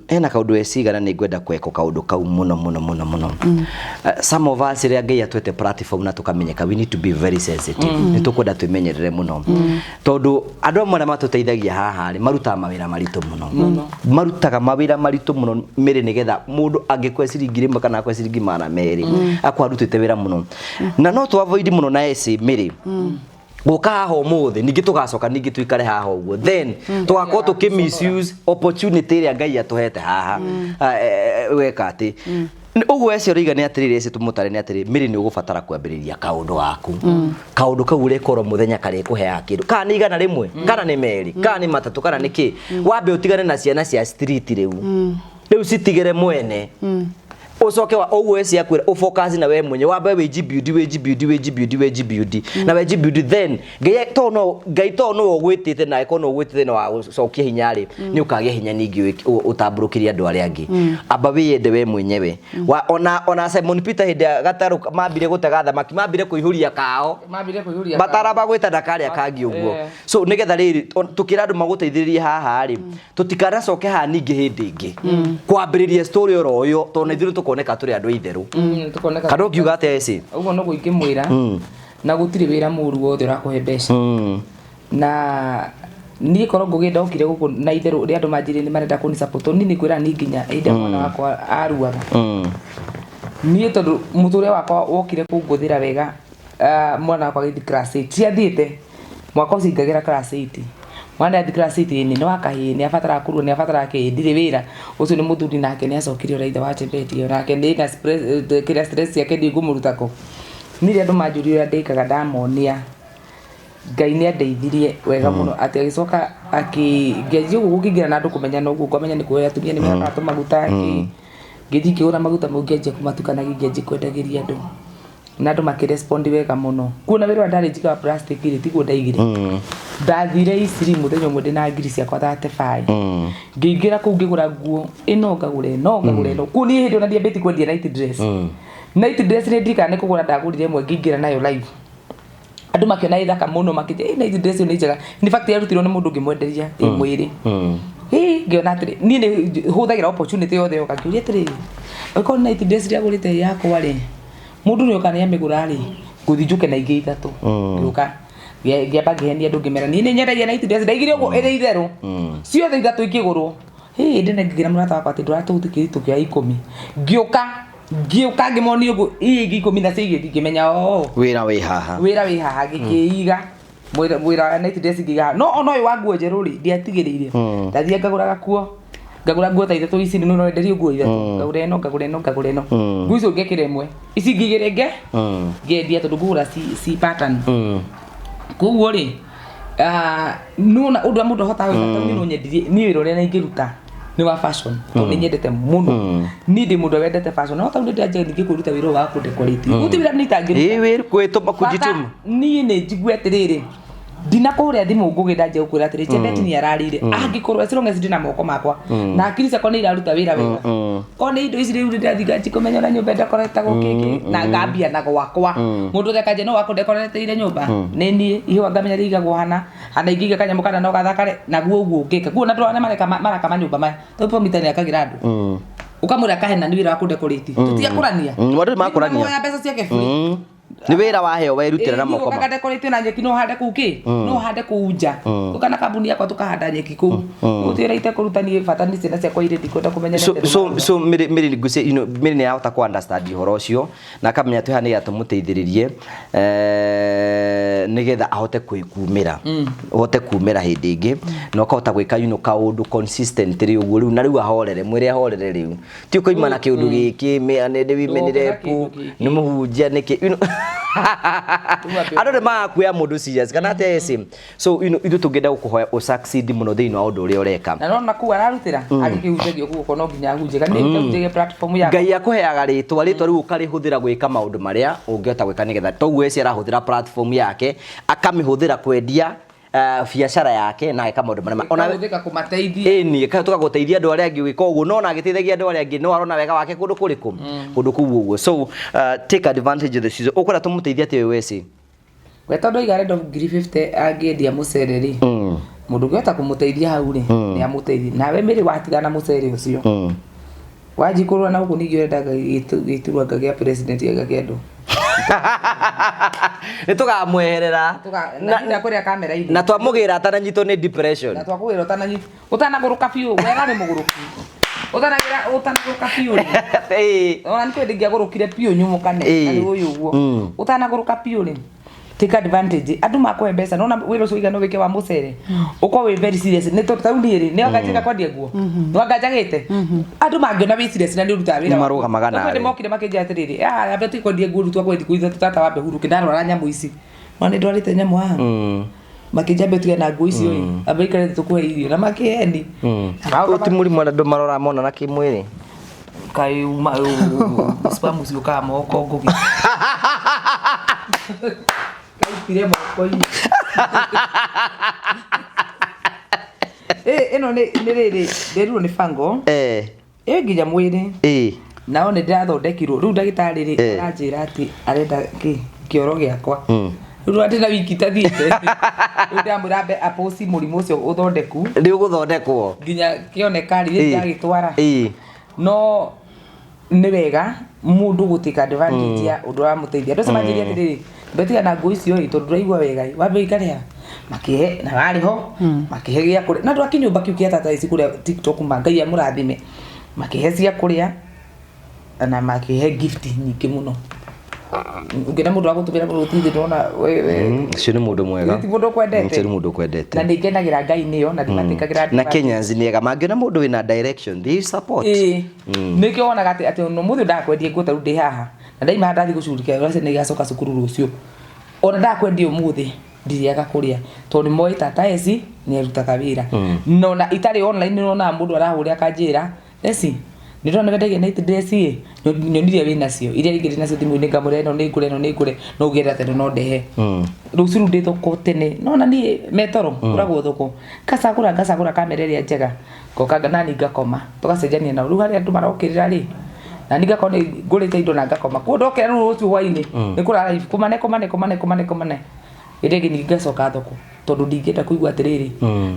Hena kaũndũ ecigana nĩ ngwenda kweko kaũndũ kau mũno mũno mũno mũno. Some of us rĩrĩa Ngai atwete platform na tũkamenyeka, we need to be very sensitive. Nĩ tũkwenda twĩmenyerere mũno tondũ andũ amwe arĩa matũteithagia haha rĩ, marutaga mawĩra maritũ mũno, marutaga mawĩra maritũ mũno mĩrĩ nĩgetha mũndũ angĩkwe ciringi 1 kana akwe ciringi 200 akwa arutĩte wĩra mũno, na no tũ avoid mũno na eci mĩrĩ gũka haha ũmũthĩ, ningĩ tũgacoka ningĩ tũikare haha ũguo, then tũgakorwo tũkĩ misuse opportunity ĩrĩa Ngai atũhete haha. Ah, weka atĩ ũguo eci ũraiga nĩ atĩrĩrĩ, eci tũmũtare nĩ atĩrĩ, mĩrĩ nĩ ũgũbatara kwambĩrĩria kaũndũ gaku, kaũndũ kau ũrĩkorwo mũthenya karĩkũheaga kĩndũ, kana nĩ 100, kana nĩ 2, kana nĩ 3, kana nĩ kĩ. Wambe ũtigane na ciana cia street rĩu, rĩu citigĩre mwene, ucoke wa ũguo eci akwĩra ũfocus na we mwenye, wambe wĩjibuild, wĩjibuild, wĩjibuild, wĩjibuild na wĩjibuild. Then Ngai to no Ngai to no ũgwĩtĩte na ĩkorwo no ũgwĩtĩte na wagũcokia hinya rĩ, nĩ ũkagĩa hinya ningĩ ũtambũrũkĩrie andũ arĩa angĩ. Amba wĩyende we mwenyewe. Wa ona Simon Peter hĩndĩ ya gatarũ mambire gũtega thamaki, mambire kũihũria kao. Mambire kũihũria. Mataramba gwĩta na karĩa kangĩ ũguo. So nĩgetha rĩrĩ tũkĩra andũ magũteithĩrĩrie haha rĩ, tũtikanacoke haha ningĩ hĩndĩ ĩngĩ kwambĩrĩria story oro ũyũ, tondũ na ithuĩ nĩtũkoneka tũrĩ andũ aitherũ. Tukoneka. Kana ũngiuga atĩa eci? Ũguo noguo ingĩmwĩra, na gũtirĩ wĩra mũru wothe ũrakũhe mbeca. Na niĩ korwo ngũgĩ ndokire gũkũ na itherũ ũrĩa andũ manjĩrire nĩ marenda kũni support, tondũ niĩ nĩ kwĩra niĩ nginya hĩndĩ ĩrĩa mwana wakwa aruaga, niĩ tondũ mũtũrĩre wakwa wokire kũngũthĩra wega, mwana wakwa agĩthiĩ class 8, ciathiĩte mwaka ũcio ingagĩra class 8, mwana athiĩ class 8 nĩ nĩ wakahĩĩ, nĩ abataraga kũrua, nĩ abataraga kĩĩ, ndirĩ wĩra ũcio nĩ mũthuri nake nĩ acokire ũrĩa ithe wa Chebet nake nĩ na kĩrĩa stress ciake, ndiĩ ngũmũruta kũ. Niĩ rĩrĩa andũ manjũria ũrĩa ndĩkaga, ndamonia Ngai nĩ andeithirie wega mũno atĩ agĩcoka akĩ ngĩanjia ũguo gũkĩingĩra na andũ kũmenyana ũguo, ngwamenya nĩ kuoya atumia nĩ mehakaga tũmaguta kĩ, ngĩthiĩ ngĩgũra maguta mau, ngĩanjia kũmatukanagia, ngĩanjia kwendagĩria andũ na andũ makĩrespond wega mũno. Kuona wĩra ũrĩa ndarĩ njika wa plastic rĩ, tiguo ndaigire. Ndathire Isiri mũthenya ũmwe ndĩna ngiri ciakwa 35, ngĩingĩra kũu ngĩgũra nguo ĩno, ngagũra ĩno, ngagũra ĩno kũu. Niĩ hĩndĩ ĩyo ndiambĩtie kwendia night dress. Night dress nĩ ndirikana nĩ kũgũra ndagũrire ĩmwe, ngĩingĩra nayo live, andũ makĩona ĩ thaka mũno, makĩnjĩra ĩ night dress ĩyo nĩ njega. In fact yarutirwo nĩ mũndũ ngĩmwenderia ĩ mwĩrĩ. Ĩ ngĩona atĩrĩ, niĩ nĩ hũthagĩra opportunity yothe yoka, ngĩũria atĩrĩrĩ, angĩkorwo nĩ night dress ndĩragũrĩte yakwa rĩ, mũndũ nĩ oka nĩ amĩgũra rĩ, ngũthiĩ njũke na ingĩ ithatũ. Ngĩũka ngĩamba ngĩhenia andũ, ngĩmera niĩ nĩ nyendagia night dress, ndaigire ũguo ĩrĩ itherũ ciothe ithatũ ikĩgũrwo. Hĩ ndĩna ngĩkĩra mũrata wakwa atĩ ndũratũgũtĩ tũkĩoya 10, ngĩũka ngĩmonia ũguo ii ingĩ 10 nacio igĩthiĩ, ngĩmenya oo wĩra wĩ haha. Wĩra wĩ haha, ngĩkĩiga wĩra wa night dress ngĩiga haha. No ona ũyũ wa nguo njerũ rĩ, ndiatigĩrĩire, ndathiĩ ngagũra gakuo, ngagũra nguo ta ithatũ ici, nĩ no enderio nguo ithatũ, ngagũra ĩno, ngagũra ĩno, ngagũra ĩno, nguo icio ngekĩra ĩmwe, ici ingĩ igĩrĩ ngendia tondũ ngũgũra ci pattern. Koguo rĩ, nona ũndũ ũrĩa mũndũ ahotaga gwĩka, tondũ niĩ no nyendirie, niĩ wĩra ũrĩa ingĩruta nĩ wa fashion, tondũ nĩ nyendete mũno, niĩ ndĩ mũndũ wendete fashion, no tondũ ndĩranjia ningĩ kwĩruta wĩra ũyũ wa kũdecorate, gũtirĩ wĩra niĩ itangĩruta. Ĩ wĩra kwĩtũma Bata kujituma. Niĩ nĩ njigue atĩrĩrĩ, ndinakũhũrĩra thimũ ngũgĩ ndanjia gũkwĩra atĩrĩ Chebet nĩ ararĩire, angĩkorwo as long as ndĩna moko makwa na hakiri ciakwa nĩ iraruta wĩra wega, korwo nĩ indo ici rĩu ndĩrathiĩ nganji kũmenya ũrĩa nyũmba ĩndekoretagwo kĩkĩ, na ngambia na gwakwa, mũndũ ũrĩa kanjia no wakũndekoreteire nyũmba nĩ niĩ ihũa, ngamenya rĩigagwo hana hana, ingĩiga kanyamũ kana no gathakare naguo ũguo ngĩka kuo, na andũ arĩa mareka maraka manyũmba maya, tondũ pomita nĩ akagĩra andũ, ũkamwĩra kahena nĩ wĩra wa kũdecorate, tũtiakũrania. Andũ nĩ makũrania. Nĩmoya mbeca ciake free. Nĩ wĩra waheo werutĩra na moko ma decorate na nyeki, no hande kũu kĩ, no hande kũu nja, ũka na kambuni yakwa tũkahanda nyeki kũu, gũtirĩ itekũruta niĩ, bata nĩ ciana ciakwa irĩ, ndikwenda kũmenya. So mĩrĩ ngwĩciria mĩrĩ nĩ arahota ku understand ũhoro ũcio na akamenya twĩ haha nĩgetha tũmũteithĩrĩrie, nĩgetha ahote kwĩkumĩra, ũhote kumĩra hĩndĩ ĩngĩ na ũkahota gwĩka kaũndũ consistently ũguo rĩu, na rĩu ahorere, mwĩre ahorere rĩu, ti ũkoima na kĩũndũ gĩkĩ nĩ women Ndũgoke na rep kĩndũ gĩkĩ. Nĩ mũhunjia nĩkĩ. Rĩu ambe Andũ nĩ magakuoya mũndũ serious kana atĩa eci. So you know, ithuĩ tũngĩenda gũkũhoya ũ succeed mũno thĩinĩ wa ũndũ ũrĩa ũreka. Na nona kuu ararutĩra agĩkĩhunjagia guoko no nginya ahunjie kana nĩ ahunjagia platform ya Ngai akũheaga rĩtwa, rĩtwa rĩu ũkarĩhũthĩra gwĩka maũndũ marĩa ũngĩhota gwĩka nĩgetha toguo eci arahũthĩra platform yake akamĩhũthĩra kwendia biacara yake na ageka maũndũ marĩa ona ĩkahũthĩka kũmateithia. Ĩni tũgagũteithia andũ arĩa angĩ gwĩka ũguo, no ona agĩteithagia andũ arĩa angĩ no arona wega wake kũndũ kũrĩkũ, kũndũ kũu ũguo. So take advantage of the season. Ũkwenda tũmũteithie atĩa ũyũ weci? We tondũ aiga arenda 50,000 angĩendia mũcere rĩ, mũndũ ũngĩhota kũmũteithia hau rĩ, nĩ amũteithie. Nawe mĩrĩ watigana mũcere ũcio wanji kũrũa na gũkũ, ningĩ ũrenda gĩturwa gĩa president gĩa kĩndũ. Nĩ tũgamweherera. Na ndakũrĩa kamera-inĩ. Na twamũgĩra atananyitwo nĩ depression. Na twakũgĩra ũtanagũrũka biũ, wega nĩ mũgũrũki, ũtanagĩra ũtanagũrũka biũ rĩ. Ona nĩ kwĩ ndingĩagũrũkire biũ nyumũkane na ũyũ ũguo. Ũtanagũrũka biũ rĩ, take advantage andũ makũhe mbeca nona wĩra ũcio ũigana wĩke wa mũcere, ũkorwo wĩ very serious. Nĩ tondũ tarĩu niĩ rĩ, nĩ anga njĩka kwendia nguo, nĩ anga njagĩte andũ mangĩona wĩ serious na nĩ ũrutaga wĩra. Nĩ marũgamaga nawe. Nawe. Nĩ mokire makĩnjĩra atĩrĩrĩ, ah, ambe tũkwendia nguo rĩu twakwendia nguo ithatũ, tata wambe hurũke, ndarwara nyamũ ici, no nĩ ndwarĩte nyamũ haha. Makĩnjia ambe tige na nguo icio ĩ, ambe ikare thĩ tũkũhe irio, na makĩheni. Ũyũ ti mũrimũ andũ marora mona na kĩmwĩrĩ. Kaĩ uma spam ciũkaga moko ngũgĩ kaitire moko-inĩ. Ĩno nĩ rĩrĩ ndĩrirwo nĩ bango ĩ nginya mwĩrĩ. Nao nĩ ndĩrathondekirwo rĩu ndagĩtarĩ rĩ, aranjĩra atĩ arenda kĩ kĩoro gĩakwa rĩu atĩ na wiki itathiĩte. Rĩu ndĩramwĩra ambe apũci mũrimũ ũcio ũthondeku. Nĩ ũgũthondekwo. Nginya kĩoneka rĩ ndagĩtwara. No nĩ wega mũndũ gũtake advantage ya ũndũ ũramũteithia. Andũ acio manjĩria atĩrĩrĩ, mbetiga na nguo icio ĩ, tondũ ndũraigua wega ĩ, wambe ũikare haha, makĩhe na warĩ ho makĩhe gĩa kũrĩa, na andũ a kĩnyũmba kĩu kĩa tata ici kũrĩa TikTok, ma Ngai amũrathime, makĩhe cia kũrĩa na makĩhe gift nyingĩ mũno. Ũngĩona mũndũ wa gũtũmĩra mũrũthi ndona we Ũcio nĩ mũndũ mwega. Ti mũndũ ũkwendete. Ũcio nĩ mũndũ ũkwendete. Na nĩ ngenagĩra Ngai nĩyo na ndimatĩkagĩra. Na Kenyans nĩ ega mangĩona mũndũ wĩna direction, they support. Ĩĩ, nĩkĩo wonaga atĩ ona ũmũthĩ ndakwendia nguo, tarĩu ndĩ haha na ndaima haha ndathiĩ gũcugurikia ciana nĩ igacoka cukuru rũciũ, ona ndakwendia ũmũthĩ ndirĩaga kũrĩa tondũ nĩ moĩ tata eci nĩ arutaga wĩra. No ona itarĩ online nĩ wonaga mũndũ arahũra akanjĩra, "Eci nĩ ndĩrona wendagia night dress ĩ, nyonirie wĩ nacio iria ingĩ ndĩ nacio thimũ-inĩ." Ngamwĩra ĩno nĩ ngũre, ĩno nĩ ngũre, no ũngĩenda teno no ndehe rũciũ. Rĩu ndĩ thoko tene, no na niĩ metoro ngũragwo thoko, ngacagũra ngacagũra kamera ĩrĩa njega, ngoka nani ngakoma, tũgacenjania nao. Rĩu harĩa andũ marokĩrĩra rĩ, na niĩ ngakorwo nĩ ngũrĩte indo na ngakoma kuo. Ndokĩra rĩu rũciũ hwainĩ nĩ kũrara live, kũmane kũmane kũmane kũmane kũmane, hĩndĩ ĩngĩ ningĩ ngacoka thoko tondũ ndingĩenda kũigua atĩrĩrĩ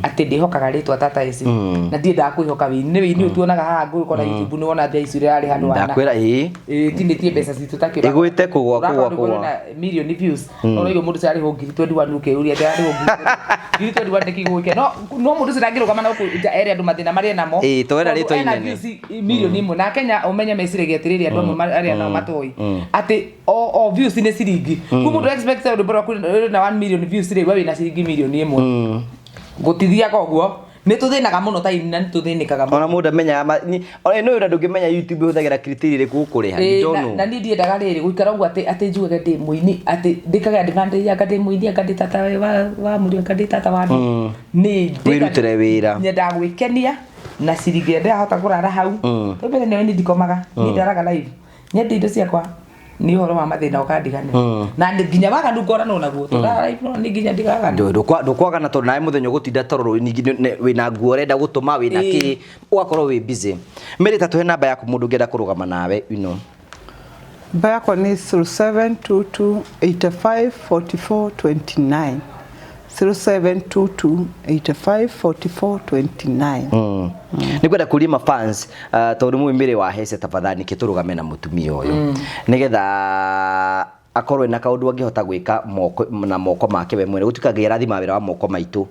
atĩ ndĩhokaga rĩtwa tata ici na ndiendaga kwĩhoka wĩini. Nĩ wĩini ũyũ tuonaga haha ngũgĩkora YouTube, nĩ wona mbia ici ũrĩa arĩ handũ hana. Ndakwĩra ĩĩ. Ĩĩ, tinĩtie mbeca citũ ta kĩũra. Ĩgwĩte kũgwa, Ũrakora kũgwa, rwĩmbo kũgwa. rwĩna million views, no ũraigua mũndũ ũcio ararĩhwo 21,000, ũkeyũria ndararĩhwo 21,000 nĩkĩ gũgĩkĩa? No mũndũ ũcio ndangĩrũgama na gũkũ nja ere andũ mathĩna marĩa enamo. Ĩĩ, to ena Tondũ rĩtwa ena inene. views 1 million na Kenya ũmenye meciragia atĩrĩrĩ, andũ amwe arĩa nao matoĩ atĩ o views nĩ ciringi. Kũ mũndũ expect rwĩmbo rwaku rwĩna 1 million views rĩ, we wĩna ciringi 1 million. Gũtithiaga ũguo, nĩ tũthĩnaga mũno ta ini na nĩ tũthĩnĩkaga mũno. Ona mũndũ amenyaga ona ĩno wĩra ndũngĩmenya YouTube ĩhũthagĩra criteria ĩrĩkũ gũkũrĩha. Ĩĩ, You don't na know. na niĩ ndiendaga rĩrĩ gũikara ũguo atĩ njugage ndĩ mũini, atĩ ndĩkage advantage anga ndĩ mũini, anga ndĩ tata wa mũriũ, anga ndĩ tata wa andũ. Nĩ Wĩrutĩre wĩra. Nyendaga gwĩkenia na ciringi ĩrĩa ndĩrahota kũrara hau. Tondũ mbere nĩ ndikomaga, niĩ ndaraga live nyendie indo ciakwa, nĩ ũhoro wa mathĩna ũkandiganĩra na nĩ nginya waganu ngoranwo naguo tondũ ndara live no nĩ nginya ndigaganu. Ndũkwagana tondũ nawe mũthenya ũgũtinda toro ningĩ wĩna nguo ũrenda gũtũma, wĩna kĩ, ũgakorwo wĩ busy. Mary, ta tũhe namba yaku mũndũ ũngĩenda kũrũgama nawe. Namba yakwa nĩ 0722 85 44 29, 0722 85 44 29. Nĩ ngwenda kũria ma fans, tondũ mũĩ Mary wa Hece, tafadhali nĩkĩ tũrũgame na mũtumia ũyũ nĩgetha akorwo ena kaũndũ angĩhota gwĩka moko na moko make we mwene. Gũtuĩka Ngai arathima wĩra wa moko maitũ,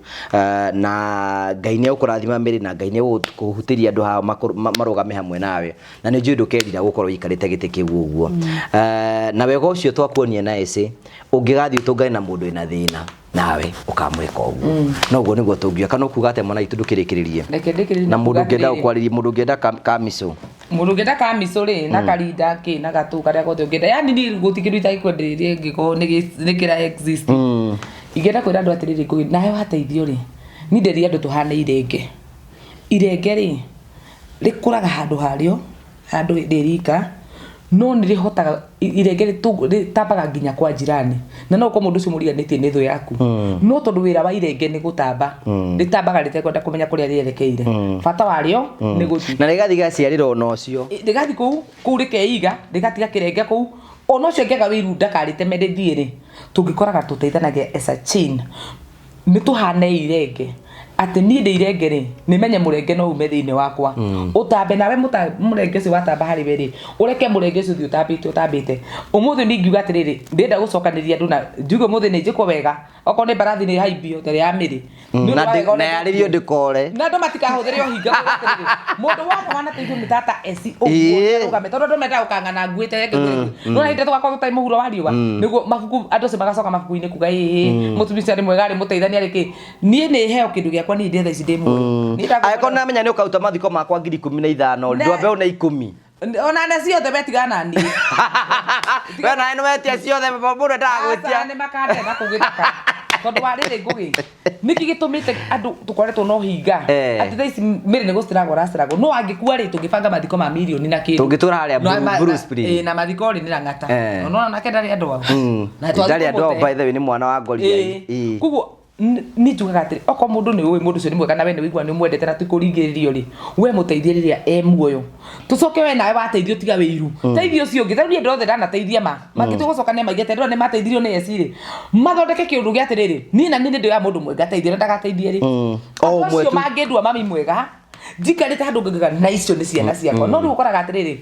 na Ngai nĩ egũkũrathima Mary, na Ngai nĩ egũkũhutĩria andũ haha marũgame hamwe nawe, na nĩ njũĩ ndũkerira gũkorwo ũikarĩte gĩtĩ kĩu ũguo. Na wega ũcio twakuonia na ece ũngĩgathiĩ ũtũngane na mũndũ wĩna thĩna nawe ũkamwĩka ũguo, no ũguo nĩguo tũngiuga. Kana ũkuga atĩa, mwana witũ, ndũkĩrĩkĩrĩrie? Reke ndĩkĩrĩrie. Na mũndũ kuga ũngĩenda atĩrĩrĩ. gũkwarĩria, mũndũ ũngĩenda kamicũ. Mũndũ ũngĩenda kamicũ rĩ na karinda kĩ na gatũ karĩa gothe ũngĩenda, yani niĩ gũtirĩ kĩndũ itangĩkwenderia ĩngĩkorwo nĩ kĩra exist. Ingĩenda kwĩra andũ atĩrĩrĩ, Ngũgĩ, nawe wateithio rĩ, niĩ nderire andũ tũhane irenge. Irenge rĩ, rĩkũraga handũ harĩo, handũ rĩ rika, no nĩ rĩhotaga, irenge rĩtambaga nginya kwa jirani. Na no ũkorwo mũndũ ũcio mũriganĩtie nĩ thũ yaku. No tondũ wĩra wa irenge nĩ gũtamba, rĩtambaga rĩtekwenda kũmenya kũrĩa rĩerekeire. Bata warĩo nĩ gũthiĩ. Na rĩgathiĩ rĩgaciarĩra ona ũcio. Rĩgathiĩ kũu, kũu rĩkeiga, rĩgatiga kĩrenge kũu. Ona ũcio angĩaga wĩiru ndakarĩteme rĩthiĩ rĩ, tũngĩkoraga tũteithanagia as a chain. Nĩ tũhane irenge atĩ niĩ ndĩ irenge rĩ, nĩmenye mũrenge no ume thĩinĩ wakwa ũtambe nawe, mũrenge ũcio watamba harĩ we rĩ, ũreke mũrenge ũcio ũthiĩ ũtambĩte ũtambĩte. Ũmũthĩ niĩ ingiuga atĩrĩrĩ, ndĩrenda gũcokanĩria andũ na njuge ũmũthĩ nĩ njĩkwo wega, okorwo nĩ mbarathi nĩ haimbio ta ĩrĩa ya mĩrĩ. Nĩ ũndũ Na wa wega na ũrĩa yarĩrio ndĩkore. Na andũ matikahũthĩre ũhinga kuuga atĩrĩrĩ, mũndũ wothe wanateithio nĩ tata eci ũguo nĩarũgame, tondũ andũ mendaga gũkang'ana nguĩte reke ngwĩre. No hĩndĩ ĩrĩa tũgakorwo tũtarĩ mũhuro wa riũa, nĩguo mabuku andũ acio magacoka mabuku-inĩ kuga ĩĩ mũtumia ũcio arĩ mwega, arĩ mũteithania, arĩ kĩ. Niĩ nĩ heo kĩndũ gĩakwa niĩ ndĩ thaa ici ndĩ muoyo. Niĩ ndakũmenya- Angĩkorwo nĩamenya nĩ ũkaruta mathiko makwa 15,000 Ne- ndwambe une 10. Ona ne ciothe wetigana niĩ. We nawe nĩ wetia ciothe, mũndũ endaga gwĩtia. Aca, nĩ makandetha kũu gĩthaka. Tondũ wa rĩrĩ Ngũgĩ, nĩkĩ gĩtũmĩte andũ tũkoretwo na ũhinga? Atĩ thaa ici mĩrĩ nĩ gũciragwo ũraciragwo, no angĩkua rĩ, tũngĩbanga mathiko ma mirioni na kĩndũ. Tũngĩtũra harĩa Blue Spring. Na mathiko rĩ nĩ Lang'ata. Unaona nake ndarĩ andũ ao. Na twathiĩ Ndarĩ andũ ao, tũmũte. by the way, nĩ mwana wa Goliath. Koguo niĩ njugaga atĩrĩ, okorwo mũndũ nĩ ũĩ mũndũ ũcio nĩ mwega na we nĩ ũigua nĩ ũmwendete na ti kũringĩrĩrio rĩ, we mũteithie rĩrĩa e muoyo. Tũcoke we nawe wateithio tiga wĩiru. Teithia ũcio ũngĩ. Tarĩu niĩ andũ othe ndanateithia ma. Mangĩtua gũcokania maige atĩ andũ aya nĩ mateithirio nĩ eci rĩ, mathondeke kĩũndũ gĩa atĩrĩrĩ, niĩ na niĩ nĩ ndĩoya mũndũ mwega teithie na ndagateithie rĩ. O Andũ ũmwe acio tu. mangĩndua mami mwega, njikarĩte handũ ngaugaga na icio nĩ ciana ciakwa. No rĩu ũkoraga atĩrĩrĩ,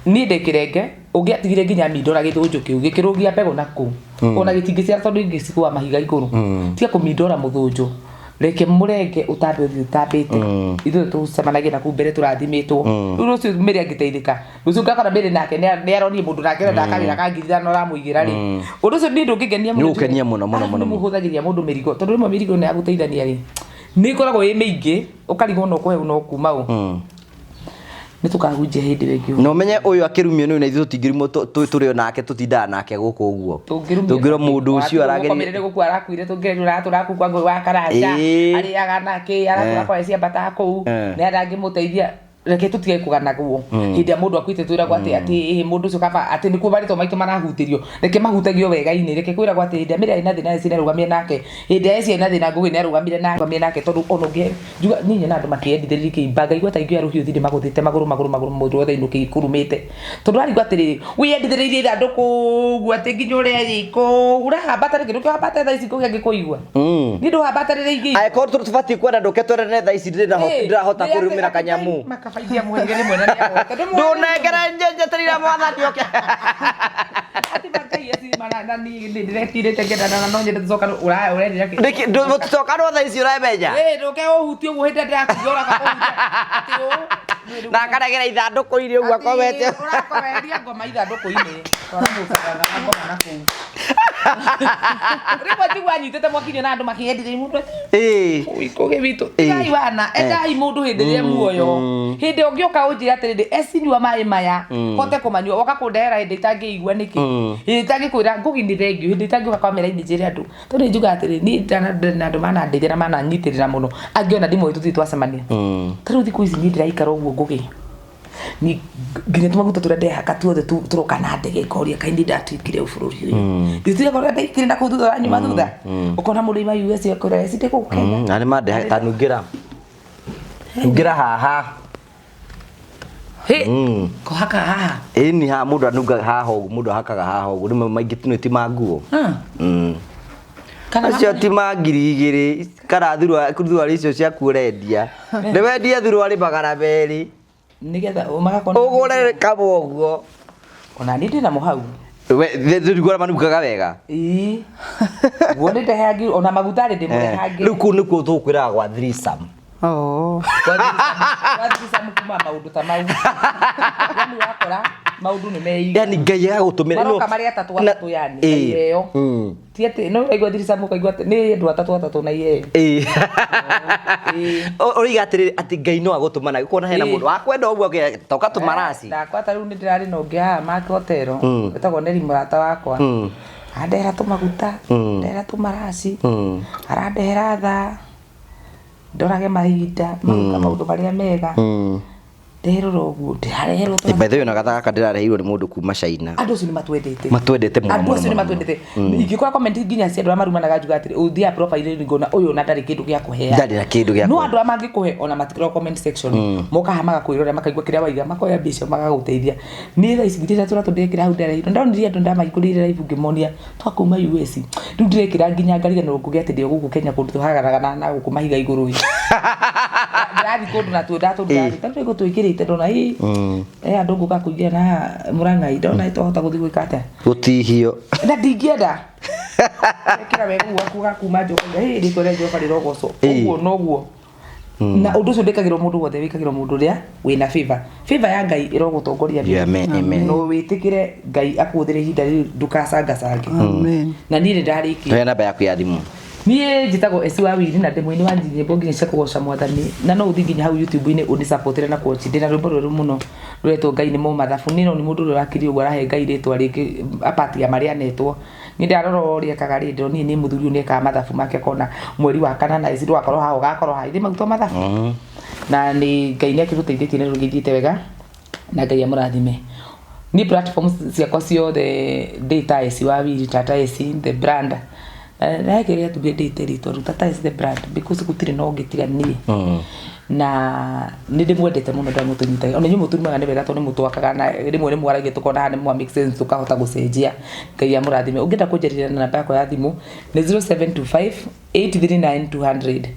niĩ ndĩ kĩrenge ũngĩatigire nginya mindora gĩthũnjũ kĩu gĩkĩrũgia mbegũ na kũu, ona gĩtingĩciara tondũ ingĩcigũa mahiga igũrũ. Tiga kũmindora mũthũnjũ, reke mũrenge ũtambe ũthiĩ ũtambĩte. Ithuĩ tũcemanagia na kũu mbere tũrathimĩtwo. Rĩu rũciũ mĩrĩ angĩteithĩka, rũciũ ngakora mĩrĩ nake nĩ aronire mũndũ nake arenda kawĩra ka 5,000 ũramũigĩra rĩ, ũndũ ũcio niĩ ndũngĩngenia mũno. Nĩũgũkenia mũno, mũno, Arabu mũno. nĩmũhũthagĩria mũndũ mĩrigo, tondũ rĩmwe mĩrigo ĩno ya gũteithania rĩ, nĩ ĩkoragwo ĩ mĩingĩ, ũkarigwo no kũhe no kuma ũ. Nĩ tũkahunjia hĩndĩ ĩyo ĩngĩ. Na ũmenye ũyũ akĩrumio nĩ ũyũ na ithuĩ tũtingĩrumwo, tũrĩ o nake, tũtindaga nake gũkũ ũguo. Tũngĩrumio Tũngĩrwo mũndũ ũcio arageria arageria gũkua arakuire, tũngĩrwo aratũra kũu kwa Ngũgĩ wa Karanja, arĩaga nake, aratũra kwa ciambataga kũu, nĩ andangĩmũteithia. Reke tũtige kũganagwo hĩndĩ ĩrĩa mũndũ akuĩte, twĩragwo atĩ atĩ ĩhĩ mũndũ ũcio kaba atĩ nĩkuo marĩtwa maitũ marahutĩrio. Reke mahutagio wega-inĩ. Reke kwĩragwo atĩ hĩndĩ ĩrĩa Mĩrĩ arĩ na thĩna, Esi nĩarũgamire nake, hĩndĩ ĩrĩa Esi arĩ na thĩna, Ngũgĩ nĩarũgamire nake, tondũ ona ũngĩ njuga niĩ nyonaga andũ makĩyendithĩrĩria kĩimba, ngaigua ta ingĩoya rũhiũ thiĩ ndĩmagũthĩte magũrũ magũrũ magũrũ mũndũ wothe ainũke kũrumĩte, tondũ warigwo atĩrĩrĩ, wĩyendithĩrĩirie ithandũkũ ũguo atĩ nginya ũreyĩka ũguo ũrahambata nĩkĩ? Ndũkĩhambate thaa ici Ngũgĩ angĩkũigua. Niĩ ndũhambatarĩre ingĩigua. Angĩkorwo tũbatiĩ kwenda ndũke twendane thaa ici, ndĩrahota kũrũmĩra kanyamu. Makabaithia mũhĩrĩga rĩmwe na nĩagoka. Ndũnengere njeterire mwathani oke. Atĩ Ngai eci na niĩ nĩndĩretirĩte ngĩendana na no nyende tũcokane, ũrerira kĩ? Nĩkĩ tũcokanwo thaa ici ũremenya? Ĩĩ, ndũke ũhutie ũguo hĩndĩ ĩrĩa ndĩrakuga ũroka kũhutia atĩ ũũ. Na akaregera ithandũkũ-inĩ ũguo akomete. Atĩ ũrakomeria ngoma ithandũkũ-inĩ. Twara mũcakara na ngoma na kũu. Rĩmwe njigua anyitĩte mwaki-inĩ na andũ makĩyendithĩria mũndũ atĩ Ũikũgĩ witũ. Tigai wana, endai mũndũ hĩndĩ ĩrĩa e muoyo. Hĩndĩ ũngĩũka ũnjĩre atĩrĩrĩ, eci nyua maĩ maya, hote kũmanyua, woka kũndehera hĩndĩ itangĩigua nĩkĩ? Hĩndĩ itangĩkwĩra Ngũgĩ nĩ thengiũ, hĩndĩ itangĩũka kamera-inĩ njĩre andũ. Tondũ nĩ njugaga atĩrĩrĩ, niĩ na andũ manandeithia na mananyitĩrĩra mũno. Angĩ ona ndimũĩ tũtirĩ twacemania. Ta rĩu thikũ ici niĩ ndĩraikara ũguo Ngũgĩ. Ni nginya tũmaguta tũrĩa ndehaka tuothe tũroka na ndege, ngoria kaĩ niĩ ndatuĩkire ũ bũrũri ũyũ. Ithuĩ korwo ndaikire na kũu thutha wa nyuma thutha. Ũkona mũndũ ima US akwĩra eci ndĩ gũkũ Kenya. Na nĩ mandehe ta nungĩra. Nungĩra haha. Hĩ, kũhaka haha. Ĩni haha mũndũ anungaga haha ũguo, mũndũ ahakaga haha ũguo, rĩmwe maingĩ nĩ ti ma nguo. Kana Acio ti ma 2,000 kana thurwari icio ciaku ũrendia. Nĩ wendie thurwari 200. Nĩgetha magakorwo Ũgũre kamwe ũguo. Ona niĩ ndĩna mũhau. We thurigora manungaga wega. Ĩĩ. Guo nĩ ndehangĩ ona maguta rĩ ndĩmũrehangĩ. Rĩu kũu nĩkuo tũkwĩraga gwa threesome. Oh. Gwa threesome kuma maũndũ ta mau. Yani wakora Maũndũ nĩ meiga. Yani Ngai agagũtũmĩra. Maroka marĩ atatũ atatũ, yani na iheo. Ti atĩ no ũraigua thiricamu ũkaigua atĩ nĩ andũ atatũ atatũ na iheo. Ĩĩ. Ũroiga atĩrĩrĩ atĩ Ngai no agũtũmana gĩkuona hena mũndũ wakwenda ũguo toka tũmaraci. Ndakwa ta rĩu nĩ ndĩrarĩ na ũngĩ haha Mark Hotel wĩtagwo Neri, mũrata wakwa, andehera tũmaguta, ndehera tũmaraci, arandehera thaa ndorage mahinda maguta maũndũ marĩa mega, nderora ũguo ndĩrareherwo By the way, ona gatha gaka ndĩrareheirwo nĩ mũndũ kuma China. Andũ acio nĩ matwendete. Matwendete mũno, Andũ mũno, acio nĩ mũno. matwendete. Ingĩkora comment nginya cia andũ arĩa marumanaga, njuga atĩrĩ, ũthiaga profile -inĩ ngona ũyũ ona ndarĩ kĩndũ gĩa kũheana. Ndarĩ na kĩndũ gĩa No kũhe. andũ arĩa mangĩkũhe ona matikoragwo comment section, mokaga magakwĩrorera, makaigua kĩrĩa waiga, makoya mbia icio magagũteithia. Niĩ thaa ici ngirĩra tũratũ ndĩrekĩra hau ndereirwo, ndonirie andũ, ndamahingũrĩire live ngĩmonia twakuma US. Rĩu ndĩrekĩra nginya ngariganĩrwo ngũgĩ atĩ ndĩ o gũkũ Kenya, kũndũ tũhagaraga na gũkũ mahiga igũrũ ĩ. Ndĩrathiĩ kũndũ natuo ndatũ ndĩrathiĩ twĩkĩrĩte, ndona ĩ andũ ngũka kũingĩra na haha Mũrang'ai, ndona twahota gũthiĩ gwĩka atĩa. Gũtihio. Na ndingĩenda kĩra wega ũguo gakuo gakuma nja ũkauga, "Hĩ, rĩtwa rĩa Jehova rĩrogocwo." Ũguo noguo na ũndũ ũcio ndĩkagĩrwo mũndũ wothe, wĩkagĩrwo mũndũ ũrĩa wĩna favor. Favor ya Ngai ĩrogũtongoria. Yeah, amen, amen. No wĩtĩkĩre Ngai akũhũthĩre ihinda rĩu, ndũkacangacange. Amen. Na niĩ nĩ ndarĩkia. Heana namba yaku ya thimũ. Niĩ njĩtagwo Esi wa Wiri na ndĩ mũini wa nyĩmbo nginya cia kũgoca Mwathani, na no ũthiĩ nginya hau YouTube-inĩ ũnĩsupportĩre na kwochi. Ndĩna rwĩmbo rwerũ mũno rũretwo Ngai nĩ Mũmathabu. Niĩ no nĩ mũndũ ũrĩa ũrakiri ũguo arahe Ngai rĩtwa rĩngĩ apart ya marĩa anetwo. Niĩ ndarora ũrĩa ekaga rĩ, ndĩronire nĩ mũthuri ũyũ nĩekaga mathabu make, akona mweri wa kanana Esi ndũgakorwo haha, ũgakorwo haha, ithe maguta mathabu. Na nĩ Ngai nĩ akĩtũteithĩtie na rũgĩthiĩte wega, na Ngai amũrathime. Niĩ platforms ciakwa ciothe ndĩ ta Esi wa Wiri, Tata Esi the brand. Na he kĩrĩa gĩatũmire ndĩte rĩtwa rĩu Tata Esi the brand, because gũtirĩ na ũngĩ tiga niĩ, na nĩ ndĩmwendete mũno. Ndamũtũnyitaga ona inyuĩ mũtũrumaga nĩ wega, tondũ nĩ mũtwakaga, na rĩmwe nĩ mwaragia tũkona haha nĩ mwa make sense, tũkahota gũcenjia. Ngai amũrathime. Ũngĩenda kũnjarĩria na namba yakwa ya thimũ nĩ 0725 839 200,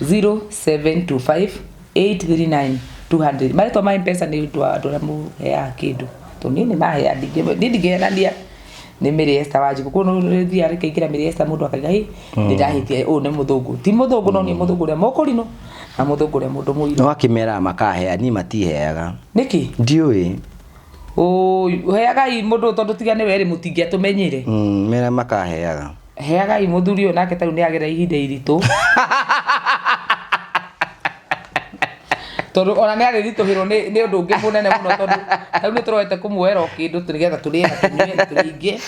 0725 839 200. Marĩtwa ma Mpesa nĩ ũndũ wa andũ arĩa mũheaga kĩndũ, tondũ niĩ nĩ mahea, niĩ ndingĩhenania nĩ Mary Esther Wanjikũ. Koguo nĩ rĩthiaga rĩkaingĩra Mary Esther, mũndũ akaiga, "Hĩ, nĩ ndahĩtia, ũyũ nĩ mũthũngũ." Ti mũthũngũ, no nĩ mũthũngũ ũrĩa mũkũrinũ na mũthũngũ ũrĩa mũndũ mũirũ. No akĩmeraga makahea, niĩ matiheaga. Nĩkĩ? Ndiũĩ. Ũĩ, heagai mũndũ, tondũ tiga nĩ werĩ mũtingĩatũmenyire. Mera makaheaga. Heagai mũthuri ũyũ, nake tarĩu nĩ agerera ihinda iritũ, tondũ ona nĩ arĩritũhĩrwo nĩ ũndũ ũngĩ mũnene mũno, tondũ tarĩu nĩ tũroete kũmuoera o kĩndũ nĩgetha tũrĩe na tũnyue na tũrĩingie,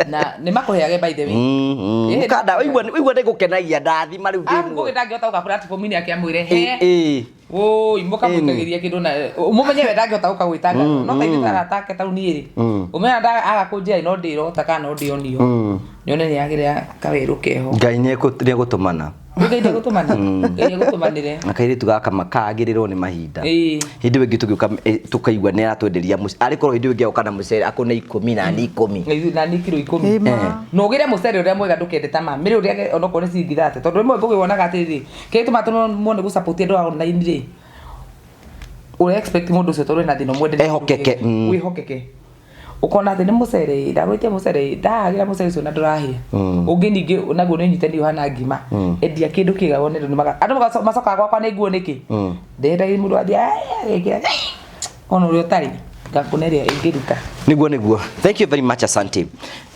na nĩ makũheage, by the way. Ĩĩ. Mũkanda ũigua nĩ gũkenagia ndathima rĩu ndĩ Ngũgĩ muoyo. ndangĩhota gũka platform-inĩ ake amwĩre he. Ũi, mũkamũikagĩria kĩndũ na mũmenye we ndangĩhota gũka gwĩtanga, no ta ithuĩ arata ake tau niĩ rĩ, ũmenya aga kũnjĩra no ndĩrota kana no ndĩonio nyone nĩ agĩrĩa kawerũ keho. Ngai nĩ egũtũmana. Ngai ndegũtũmana, Ngai egũtũmanĩre. Na kairĩtu gaka makagĩrĩrwo nĩ mahinda. Hĩndĩ ĩyo ĩngĩ tũgĩũka, tũkaigua nĩ aratwenderia mũcere, arĩ korwo hĩndĩ ĩyo ĩngĩ agoka na mũcere akũne 10 na ni 10. Ngai, na ni kiro 10. Ĩma. Na ũgĩre mũcere ũrĩa mwega, ndũkende ta ma mĩrĩ ũrĩa onokorwo nĩ ciringi 30, tondũ rĩmwe ngũgĩ wonaga atĩrĩrĩ, kĩrĩa gĩtũmaga tũmone gũ support andũ a online rĩ, ũrĩa expect mũndũ ũcio tondũ ena thĩna ũmwenderie kĩndũ Ehokeke, kĩngĩ. Wĩhokeke, ũkona atĩ nĩ mũcere ndagwĩtia, mũcere ndahagĩra, mũcere ũcio na ndũrahĩa. Ũngĩ ningĩ naguo nĩ ũnyitani ũhana ngima, endia kĩndũ kĩega wone andũ nĩmaga andũ macokaga gwakwa nĩ nguo nĩkĩ ndendagia. Mũndũ athiĩ agekĩra ona ũrĩa ũtarĩ ngakũna ĩrĩa ĩngĩruta. Niguo, thank you very much, asante.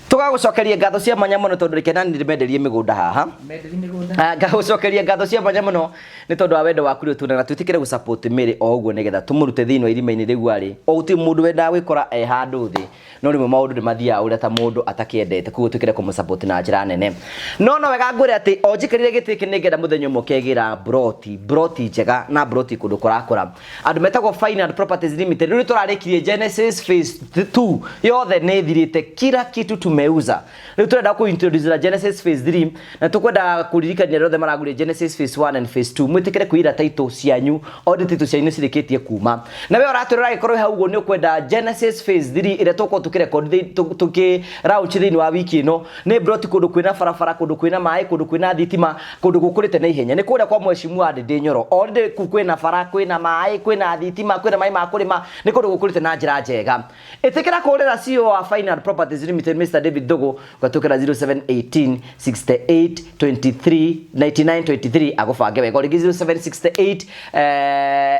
Tũgagũcokeria ngatho cia mwanya mũno, tondũ reke nani ndĩmenderie mĩgũnda haha. Menderi mĩgũnda. Ah, ngagũcokeria ngatho cia mwanya mũno nĩ tondũ wa wendo waku rĩu tuna na twĩtĩkĩre gũsupport Mary o ũguo nĩgetha tũmũrute thĩinĩ wa irima-inĩ rĩu arĩ o. Gũtirĩ mũndũ wendaga gwĩkora e handũ thĩ, no rĩmwe maũndũ nĩ mathiaga ũrĩa ta mũndũ atakĩendete, koguo twĩkĩre kũmũsupport na njĩra nene. No wega ngwĩre atĩ o njikĩrire gĩtĩ gĩkĩ, nĩngenda mũthenya ũmwe ũkegĩra broti, broti njega na broti kũndũ kũrakũra. Andũ metagwo Fine and Properties Limited. Rĩu nĩ tũrarĩkirie Genesis phase 2 yothe, nĩ ĩthirĩte, kila kitu tumeuza. Rĩu tũrenda kũ introduce na Genesis phase 3, na tũkwenda kũririkania arĩa othe maragũrire Genesis phase 1 and phase 2 mwĩtĩkĩre kwĩira title cianyu. Already title cianyu nĩ cirĩkĩtie kuma, na we ũratwĩrora angĩkorwo wĩ hau ũguo nĩ ũkwenda Genesis phase 3 ĩrĩa tũgũkorwo tũkĩrecord tũkĩ launch thĩinĩ wa wiki ĩno. Nĩ broti kũndũ kwĩna barabara, kũndũ kwĩna maĩ, kũndũ kwĩna thitima, kũndũ gũkũrĩte na ihenya. Nĩ kũrĩa kwa mheshimiwa Ndindi Nyoro. Already kũu kwĩna bara, kwĩna maĩ, kwĩna thitima, kwĩna maĩ ma kũrĩma. Nĩ kũndũ gũkũrĩte na njĩra njega. Ĩtĩkĩra kũhũrĩra CEO wa Fine and Properties Limited, Mr. David Thugu ũgatũkĩra 0718 68 23 99 23 agũbange wega. O rĩngĩ 0768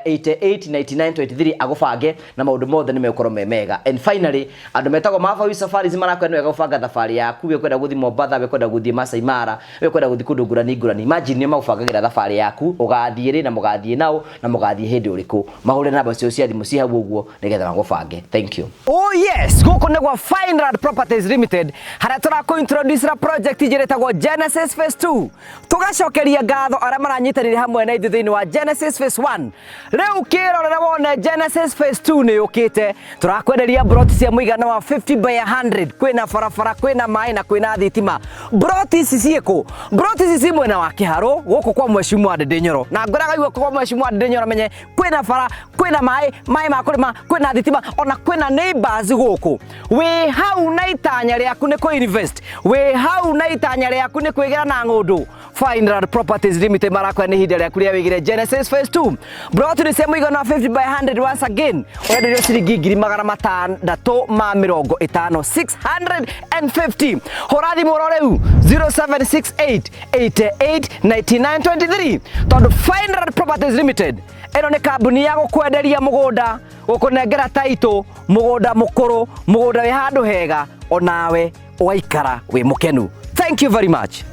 88 99 23 agũbange na maũndũ mothe nĩ megũkorwo me mega. And finally, andũ metagwo Mabawi Safaris marakwenda nĩ wega gũbanga thabarĩ yaku, we kwenda gũthiĩ Mombatha, we kwenda gũthiĩ Masai Mara, we kwenda gũthiĩ kũndũ ngũrani ngũrani. Imagine nĩo magũbangagĩra thabarĩ yaku, ũgathiĩ rĩ na mũgathiĩ naũ na mũgathiĩ hĩndĩ ũrĩkũ. Mahũre namba ciao cia thimũ ci hau ũguo nĩgetha magũbange. Thank you. Oh yes, gũkũ nĩ gwa Fineland Properties Limited harĩa tũrakũ introduce ra project njĩra ĩtagwo Genesis Phase 2. Tũgacokeria ngatho arĩa maranyitanĩire hamwe na ithuĩ thĩinĩ wa Genesis Phase 1. Rĩu kĩrorere wone Genesis Phase 2 nĩ yũkĩte. Tũrakwenderia broti cia mũigana wa 50 by 100, kwĩna barabara, kwĩna maĩ na kwĩna thitima. Broti ici ciĩkũ? Broti ici ci mwena wa Kĩharũ gũkũ kwa Mheshimiwa Ndindi Nyoro. Na ngwĩraga igua kwa Mheshimiwa Ndindi Nyoro menye kwĩna bara, kwĩna maĩ, maĩ ma kũrĩma, kwĩna thitima, ona kwĩna neighbors gũkũ. Wĩ hau na itanya rĩaku nĩ kũ invest, wĩ hau na itanya rĩaku nĩ kwĩgĩra na ng'ũndũ. Fineland Properties Limited marakwĩra nĩ ihinda rĩaku rĩa wĩgĩre Genesis Phase 2. Broti nĩ cia mũigana wa 50 by 100 once again. Ũrenderio ciringi 650,000, 650. Hũra thimũ oro rĩu 0768 88 99 23 tondũ Fineland Properties Limited ĩno nĩ kambuni ya gũkwenderia mũgũnda, gũkũnengera taitũ, mũgũnda mũkũrũ, mũgũnda wĩ handũ hega, onawe ũgaikara wĩ mũkenu. Thank you very much.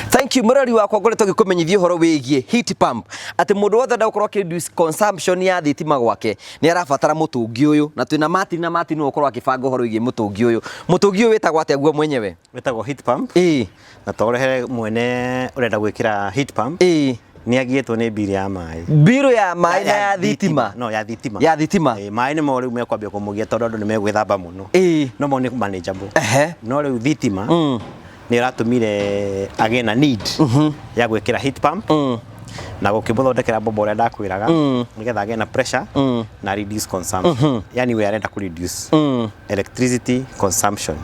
Thank you mũrori wakwa, ngoretwo ngĩkũmenyithia ũhoro wĩgiĩ heat pump, atĩ mũndũ wothe enda gũkorwo akĩ reduce consumption ya thitima gwake nĩ arabatara mũtũngi ũyũ, na twĩna Martin, na Martin nĩwe ũkorwo akĩbanga ũhoro wĩgiĩ mũtũngi ũyũ. Mũtũngi ũyũ wĩtagwo atĩa guo mwenyewe? Wĩtagwo heat pump. Na twaũrehere mwene ũrenda gwĩkĩra heat pump nĩ agiĩtwo nĩ mbiri ya maĩ. Mbirũ ya maĩ na ya thitima? No, ya thitima. Ya thitima. Maĩ nĩmo rĩu mekwambia kũmũgia tondũ andũ nĩ megwĩthamba mũno. No mo nĩ manageable. No rĩu thitima nĩ ĩratũmire agĩe na need ya gwĩkĩra heat pump na gũkĩmũthondekera bomba ũrĩa ndakwĩraga nĩgetha agĩe na pressure na reduce consumption. Yani we arenda kũ reduce electricity consumption.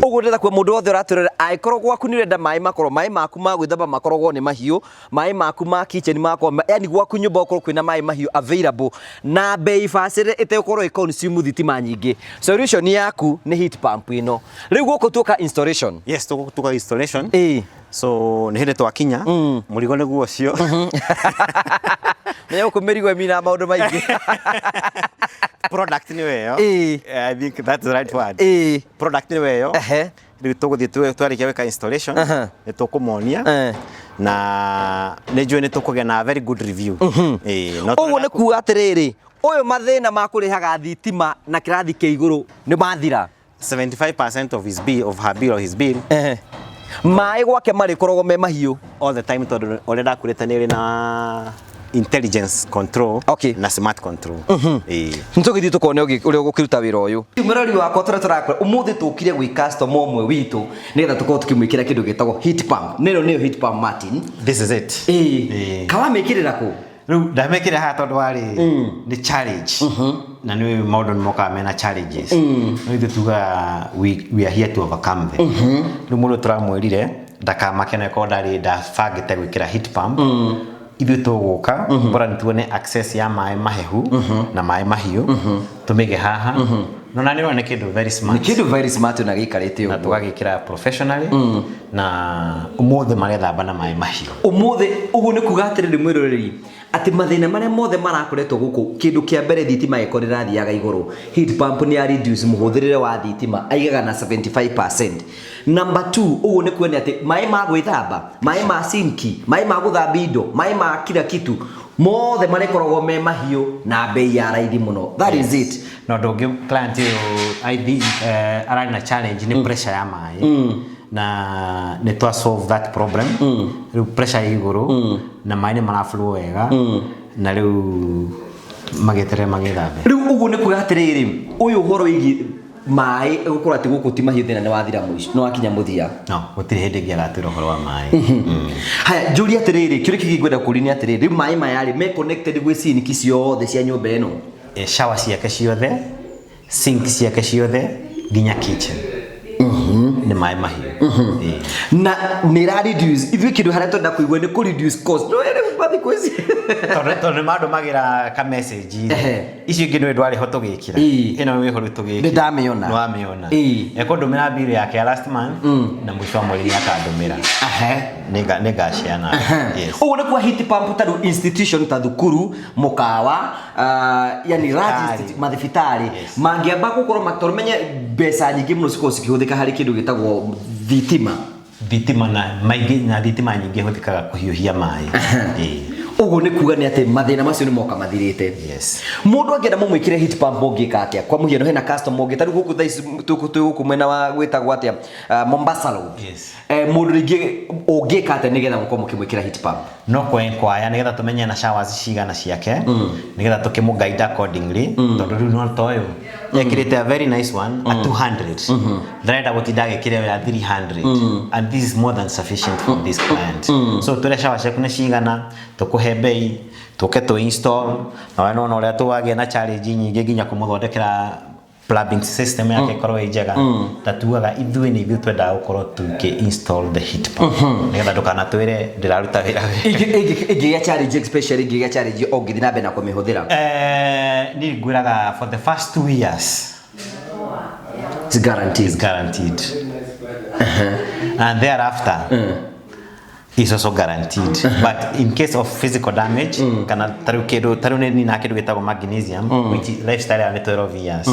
Ũguo ndĩrenda kuga mũndũ wothe ũratwĩrorera, angĩkorwo gwaku nĩ ũrenda maĩ makorwo maĩ maku ma gwĩthamba makoragwo nĩ mahiũ, maĩ maku ma kitchen makorwo, yani gwaku nyũmba gũkorwo kwĩna maĩ mahiũ available na bei bacĩrĩre ĩtegũkorwo ĩ consume thitima nyingĩ, solution yaku nĩ heat pump ĩno. Rĩu gũkũ tuoka installation. Yes, tũgũtuka installation. So nĩ hĩndĩ twakinya mũrigo nĩguo ũcio. Menya gũkũ mĩrigo ĩmina maũndũ maingĩ. Product nĩ weyo. I think that's the right word. Product nĩ weyo. Rĩu tũgũthiĩ twarĩkia gwĩka installation nĩ tũkũmonia na nĩ njũĩ nĩ tũkũgĩa na very good review. Ũguo nĩ kuga atĩrĩrĩ, ũyũ mathĩna ma kũrĩhaga thitima na kĩrathi kĩa igũrũ nĩ mathira. 75% of his bill, of her bill or his bill. Maĩ gwake marĩkoragwo me mahiũ all the time tondũ ũrĩa ndakwĩrĩte nĩ ĩrĩ na intelligence control na smart control. Nĩtũgĩthiĩ tũkone ũrĩa ũgũkĩruta wĩra ũyũ. Mũrori wakwa tũrĩa tũrakora ũmũthĩ tũkire gwĩ customer ũmwe witũ nĩgetha tũkorwo tũkĩmwĩkĩra kĩndũ gĩtagwo heat pump. Nĩno nĩyo heat pump, Martin. This is it. Kawamĩkĩrĩra kũ? Rĩu ndamĩkĩra haha tondũ warĩ nĩ challenge na nĩ maũndũ nĩ mokaga mena challenges, no ithuĩ tugaga we are here to overcome them. Rĩu mũndũ tũramwĩrire ndakamake na korwo ndarĩ ndabangĩte gwĩkĩra heat pump, ithuĩ tũgũka bora nĩ tuone access ya maĩ mahehu na maĩ mahiũ tũmĩige haha. No na nĩ ũrona nĩ kĩndũ very smart. Nĩ kĩndũ very smart na gĩikarĩte na ũguo. Tũgagĩkĩra professionally na ũmũthĩ marethamba na maĩ mahiũ. Ũmũthĩ ũguo nĩ kuga atĩrĩrĩ mwĩroreri, atĩ mathĩna marĩa mothe marakoretwo gũkũ, kĩndũ kĩa mbere thitima ĩkorwo ĩrathiaga igũrũ, heat pump nĩ ya reduce mũhũthĩrĩre wa thitima aigaga na 75%. Number 2, ũguo nĩ kuonia atĩ maĩ ma gwĩthamba, maĩ ma sinki, maĩ ma gũthambia indo, maĩ ma kila kitu mothe marĩkoragwo me mahiũ na bei ya raithi mũno. That is it. Na ũndũ ũngĩ client ũyũ I think ararĩ na challenge nĩ pressure ya maĩ na nĩ twa solve that problem. Rĩu pressure ĩ igũrũ na maĩ nĩ maraflow wega na rĩu magĩeterere magĩthambe. Rĩu ũguo nĩ kuga atĩrĩrĩ, ũyũ ũhoro wĩgiĩ maĩ gũkorwo atĩ gũkũ ti mahiũ, thĩna nĩ wathira mũico, nĩ wakinya mũthia. No gũtirĩ hĩndĩ ĩngĩ agatwĩra ũhoro wa maĩ. Haya, njũrie atĩrĩrĩ, kĩũria kĩngĩ ngwenda kũũria nĩ atĩrĩrĩ, rĩu maĩ maya rĩ me connected gwĩ sinki ciothe cia nyũmba ĩno? Shower ciake ciothe, sink ciake ciothe, nginya kitchen nĩ maĩ mahiũ. Na nĩ ĩra reduce ithuĩ kĩndũ harĩa twenda kũigua nĩ kũ reduce cost. No, rĩu thitima thikũ ici. Tondũ nĩ mandũmagĩra ka message. Ehe. Icio ingĩ nĩwe ndwarĩ ho tũgĩkĩra. Ĩĩ. Ĩno wĩho rĩu tũgĩkĩra. Nĩ ndamĩona. Nĩ wamĩona. Ĩĩ. Ekũndũmĩra bill yake ya last month na mũico wa mweri nĩ akandũmĩra. Ehe. Nĩngaciana. Yes. Ũguo nĩ kwa heat pump ta rĩu institution ta thukuru, mũkawa, yani large Thibitarĩ. mathibitarĩ Yes. mangĩamba gũkorwo tondũ menye mbeca nyingĩ mũno cikoragwo cikĩhũthĩka harĩ kĩndũ gĩtagwo thitima. Thitima na maingĩ na thitima nyingĩ hũthĩkaga kũhiũhia maĩ. Ĩĩ. Ũguo nĩ kuga nĩ atĩ mathĩna macio nĩ moka mathirĩte. Yes. Mũndũ angĩenda mũmwĩkĩre heat pump ũngĩka atĩa? Kwa mũhiano hena customer ũngĩ ta rĩu gũkũ thaa ici twĩ gũkũ mwena wa gwĩtagwo atĩa, Mombasa Road. Yes. Mũndũ rĩngĩ ũngĩka atĩa nĩgetha mũkorwo mũkĩmwĩkĩra heat pump? No kwenkwaya nĩgetha tũmenye na showers cigana ciake, nĩgetha tũkĩmũ guide accordingly, tondũ rĩu no ta ũyũ ekĩrĩte a very nice one a 200, ndarenda gũtinda agĩkĩra ĩyo ya 300, and this is more than sufficient for this client. So tũrĩa shower ciaku nĩ cigana, tũkũhe bei, tũke tũ install, na we nĩwona ũrĩa tũwagĩa na challenge nyingĩ nginya kũmũthondekera plumbing system yake ĩkorwo ĩ njega. Ta tugaga ithuĩ nĩ ithuĩ twendaga gũkorwo tũkĩ install the heat pump nĩgetha ndũkanatwĩre ndĩraruta wĩra wega. Ĩngĩgĩa challenge, especially ĩngĩgĩa challenge ũngĩthiĩ na mbere na kũmĩhũthĩra? Niĩ ngwĩraga for the first 2 years It's guaranteed. Is guaranteed. And thereafter is also guaranteed. But in case of physical damage, kana tarĩu kĩndũ tarĩu nĩ nina kĩndũ gĩtagwo magnesium, which is lifestyle ya nĩ 12 years.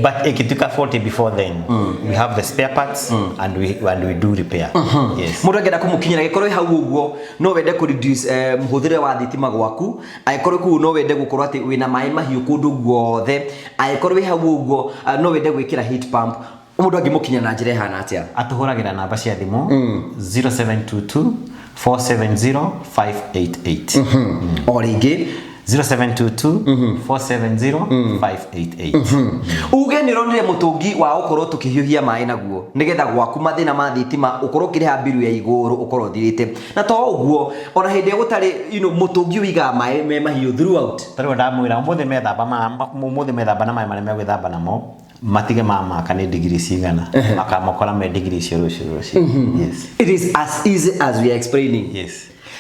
But ĩkĩtuĩka 40 before then, we have the spare parts and we do repair. Yes. Mũndũ angĩenda kũmũkinyĩra gĩkorwo hau ũguo no wende kũ reduce mũhũthĩre wa thitima gwaku, angĩkorwo kũu no wende gũkorwo atĩ wĩna maĩ mahiũ kũndũ guothe, angĩkorwo wĩ hau ũguo, no wende gwĩkĩra heat pump, mũndũ angĩmũkinya na njĩra ĩhana atĩa? Atũhũragĩra namba cia thimũ 0722 470 588. O rĩngĩ. 0722 470 588. Uge nĩ ũronire mũtũngi wa gũkorwo tũkĩhiũhia maĩ naguo nĩgetha gwaku mathĩna ma thitima ũkorwo ũkĩrĩha mbiru ya igũrũ ũkorwo ũthirĩte, na to ũguo ona hĩndĩ ĩrĩa gũtarĩ mũtũngi ũigaga maĩ me mahiũ throughout. Tarĩu ndamwĩra ũmũthĩ methamba na maĩ marĩa megwĩthamba namo matige mamaka nĩ digiri cigana, makamakora me digiri icio rũciũ rũciũ. Yes. It is as easy as we are explaining. Yes.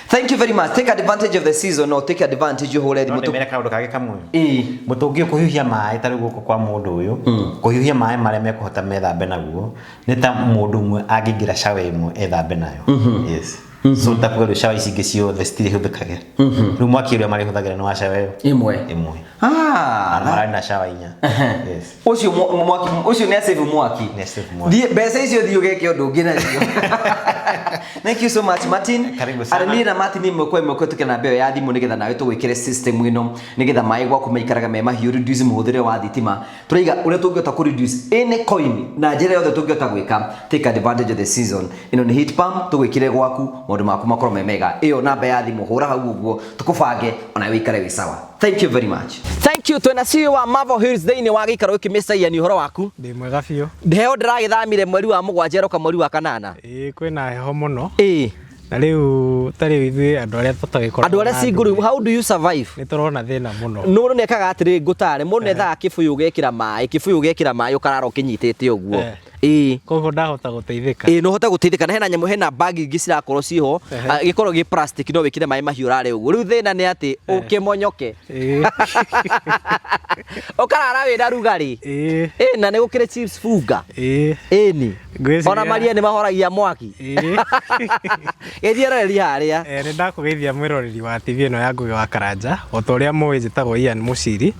Thank you very much. Take advantage of the season or take advantage ũhũre No thimũ. ndĩmere kaũndũ kangĩ kamwe. Ĩĩ. Mũtũngi ũyũ kũhiũhia maĩ tarĩu gũkũ kwa mũndũ ũyũ, kũhiũhia maĩ marĩa mekũhota methambe naguo nĩ ta mũndũ ũmwe angĩingĩra shower ĩmwe ethambe nayo. Yes. So takuga rĩu shower ici ingĩ ciothe citirĩhũthĩkagĩra. Rĩu mwaki ũrĩa marĩhũthagĩra nĩ wa shower ĩyo Ĩmwe. Ĩmwe. Ah. Na mararĩ na shower inya. Yes. Ũcio mwaki ũcio nĩ save mwaki. Nĩ save mwaki. Thiĩ mbeca icio thiĩ ũgeke ũndũ ũngĩ nacio. Thank you so much, Martin. Karibu sana. Arĩ niĩ na Martin ĩmwe kwa ĩmwe kũhetũkĩra namba ĩyo ya thimũ nĩgetha nawe tũgwĩkĩre system ĩno nĩgetha maĩ gwaku maikaraga me mahiũ, reduce mũhũthĩre wa thitima. Tũraiga ũrĩa tũngĩhota kũ reduce any coin na njĩra yothe tũngĩhota gwĩka. Take advantage of the season. Ĩno nĩ heat pump tũgwĩkĩre gwaku maũndũ maku makorwo me mega. Ĩyo namba ya thimũ hũra hau ũguo tũkũbange ona wĩikare wĩ sawa. Thank you very much. Thank you. Twĩna CEO wa Marvel Hills thĩinĩ wa gĩikaro gĩkĩ Mr. Ian, ũhoro waku? Ndĩ mwega biũ. Heho ndĩragĩthamire mweri wa mũgwanja ĩroka mweri wa kanana. Ĩĩ kwĩna heho mũno. Ĩĩ. Na rĩu ta rĩu ithuĩ andũ arĩa tũtagĩkoragwo Andũ arĩa na single ndũire, how do you survive? nĩ tũrona thĩna mũno. Mũndũ nĩekaga atĩrĩ ngũtare, mũndũ nĩethaga kĩbũyũ ũgekĩra maĩ, kĩbũyũ ũgekĩra maĩ ũkarara ũkĩnyitĩte ũguo. Ĩĩ. Koguo ndahota gũteithĩka. Ĩĩ no ũhote gũteithĩka na hena nyamũ, hena bag ingĩ cirakorwo ciho, gĩkorwo gĩ plastic no wĩkĩre maĩ mahiũ ũrare ũguo. Rĩu thĩna nĩ atĩ ũkĩmonyoke. Ũkarara wĩna rugarĩ. Ĩĩ. Ĩĩ na nĩ gũkĩrĩ chips funga. Ĩĩ. Ĩni. Ngwĩciria- Ona maria nĩ mahoragia mwaki. Ĩĩ. Gĩthiĩ roreria harĩa. Nĩ ndakũgeithia mwĩroreri wa TV ĩno ya Ngũgĩ wa Karanja. O ta ũrĩa mũĩ njĩtagwo Ian Mũciri.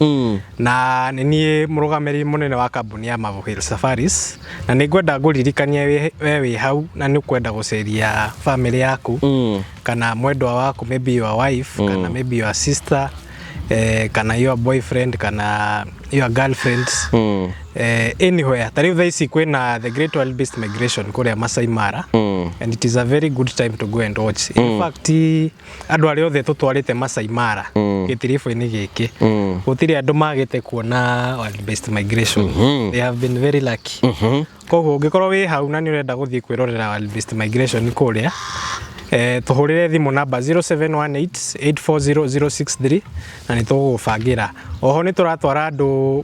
Na nĩ niĩ mũrũgamĩrĩri mũnene wa kambuni ya Marvel Hill Safaris. Na nĩ ngwenda ngũririkanie we wĩ hau na nĩ ũkwenda gũceria family yaku kana mwendwa waku, maybe your wife, kana maybe your sister, kana your boyfriend, kana your girlfriend. Anywhere ta rĩu thaa ici kwĩna the Great Wild Beast Migration kũrĩa Masai Mara, and it is a very good time to go and watch. In fact, andũ arĩa othe tũtwarĩte Masai Mara gĩtiribũ-inĩ gĩkĩ, gũtirĩ andũ magĩte kuona Wild Beast Migration. They have been very lucky. Koguo ũngĩkorwo wĩ hau na nĩ ũrenda gũthiĩ kwĩrorera Wild Beast Migration kũrĩa, tũhũrĩre thimũ namba 0718840063 na nĩ tũgũgũbangĩra. Oho nĩ tũratwara andũ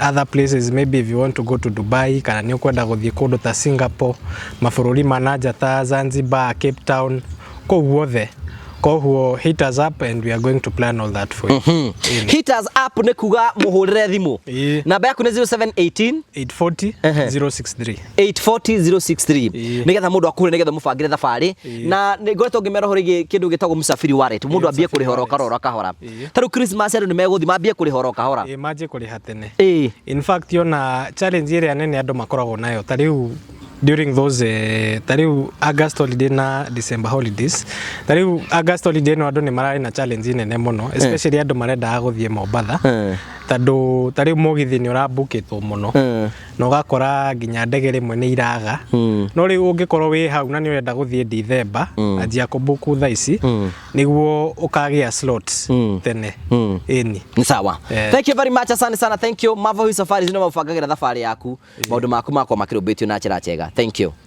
other places, maybe if you want to go to Dubai kana nĩ ũkwenda gũthiĩ kũndũ ta Singapore, mabũrũri ma nanja ta Zanzibar, Cape Town, kũu guothe. Koguo hit us up and we are going to plan all that for you. Ĩni. Hit us up nĩ kuga mũhũrĩre thimũ. Ĩĩ. Namba yaku nĩ 0718 840 Ehe. 063. 840063 Ĩĩ. nigetha mundu akure nigetha mubangire thabarĩ Ĩĩ. na nĩ ngoretwo ngĩmera ũhoro ĩgiĩ kĩndũ gĩtagwo Msafiri Wallet mundu Ĩĩ, ambie Msafiri kũrĩha oro Wallet. kahora oro kahora Ĩĩ. ta rĩu Christmas andũ nĩ megũthiĩ mambie kũrĩha oro kahora Ĩĩ, manjie kũrĩha tene. Ĩĩ. In fact ona challenge ĩrĩa nene andũ makoragwo nayo ta rĩu during those ta rĩu August holiday na December holidays, ta rĩu August holiday no andũ nĩ mararĩ na challenge nene mũno, especially andũ marendaga gũthiĩ Mombatha, tondũ ta rĩu mũgithi nĩ ũrambukĩtwo mũno na ũgakora nginya ndege rĩmwe nĩ iraga. No rĩu ũngĩkorwo wĩ hau na nĩ ũrenda gũthiĩ December, anjia kũbuku thaa ici nĩguo ũkagĩa slot tene. Ĩni. Nĩ sawa. Eh. Thank you very much, asante sana, thank you. Marvel Hill Safaris nĩ mabangagĩra thabarĩ yaku, maũndũ maku makwa makĩrũmbĩtio na njĩra njega. Thank you.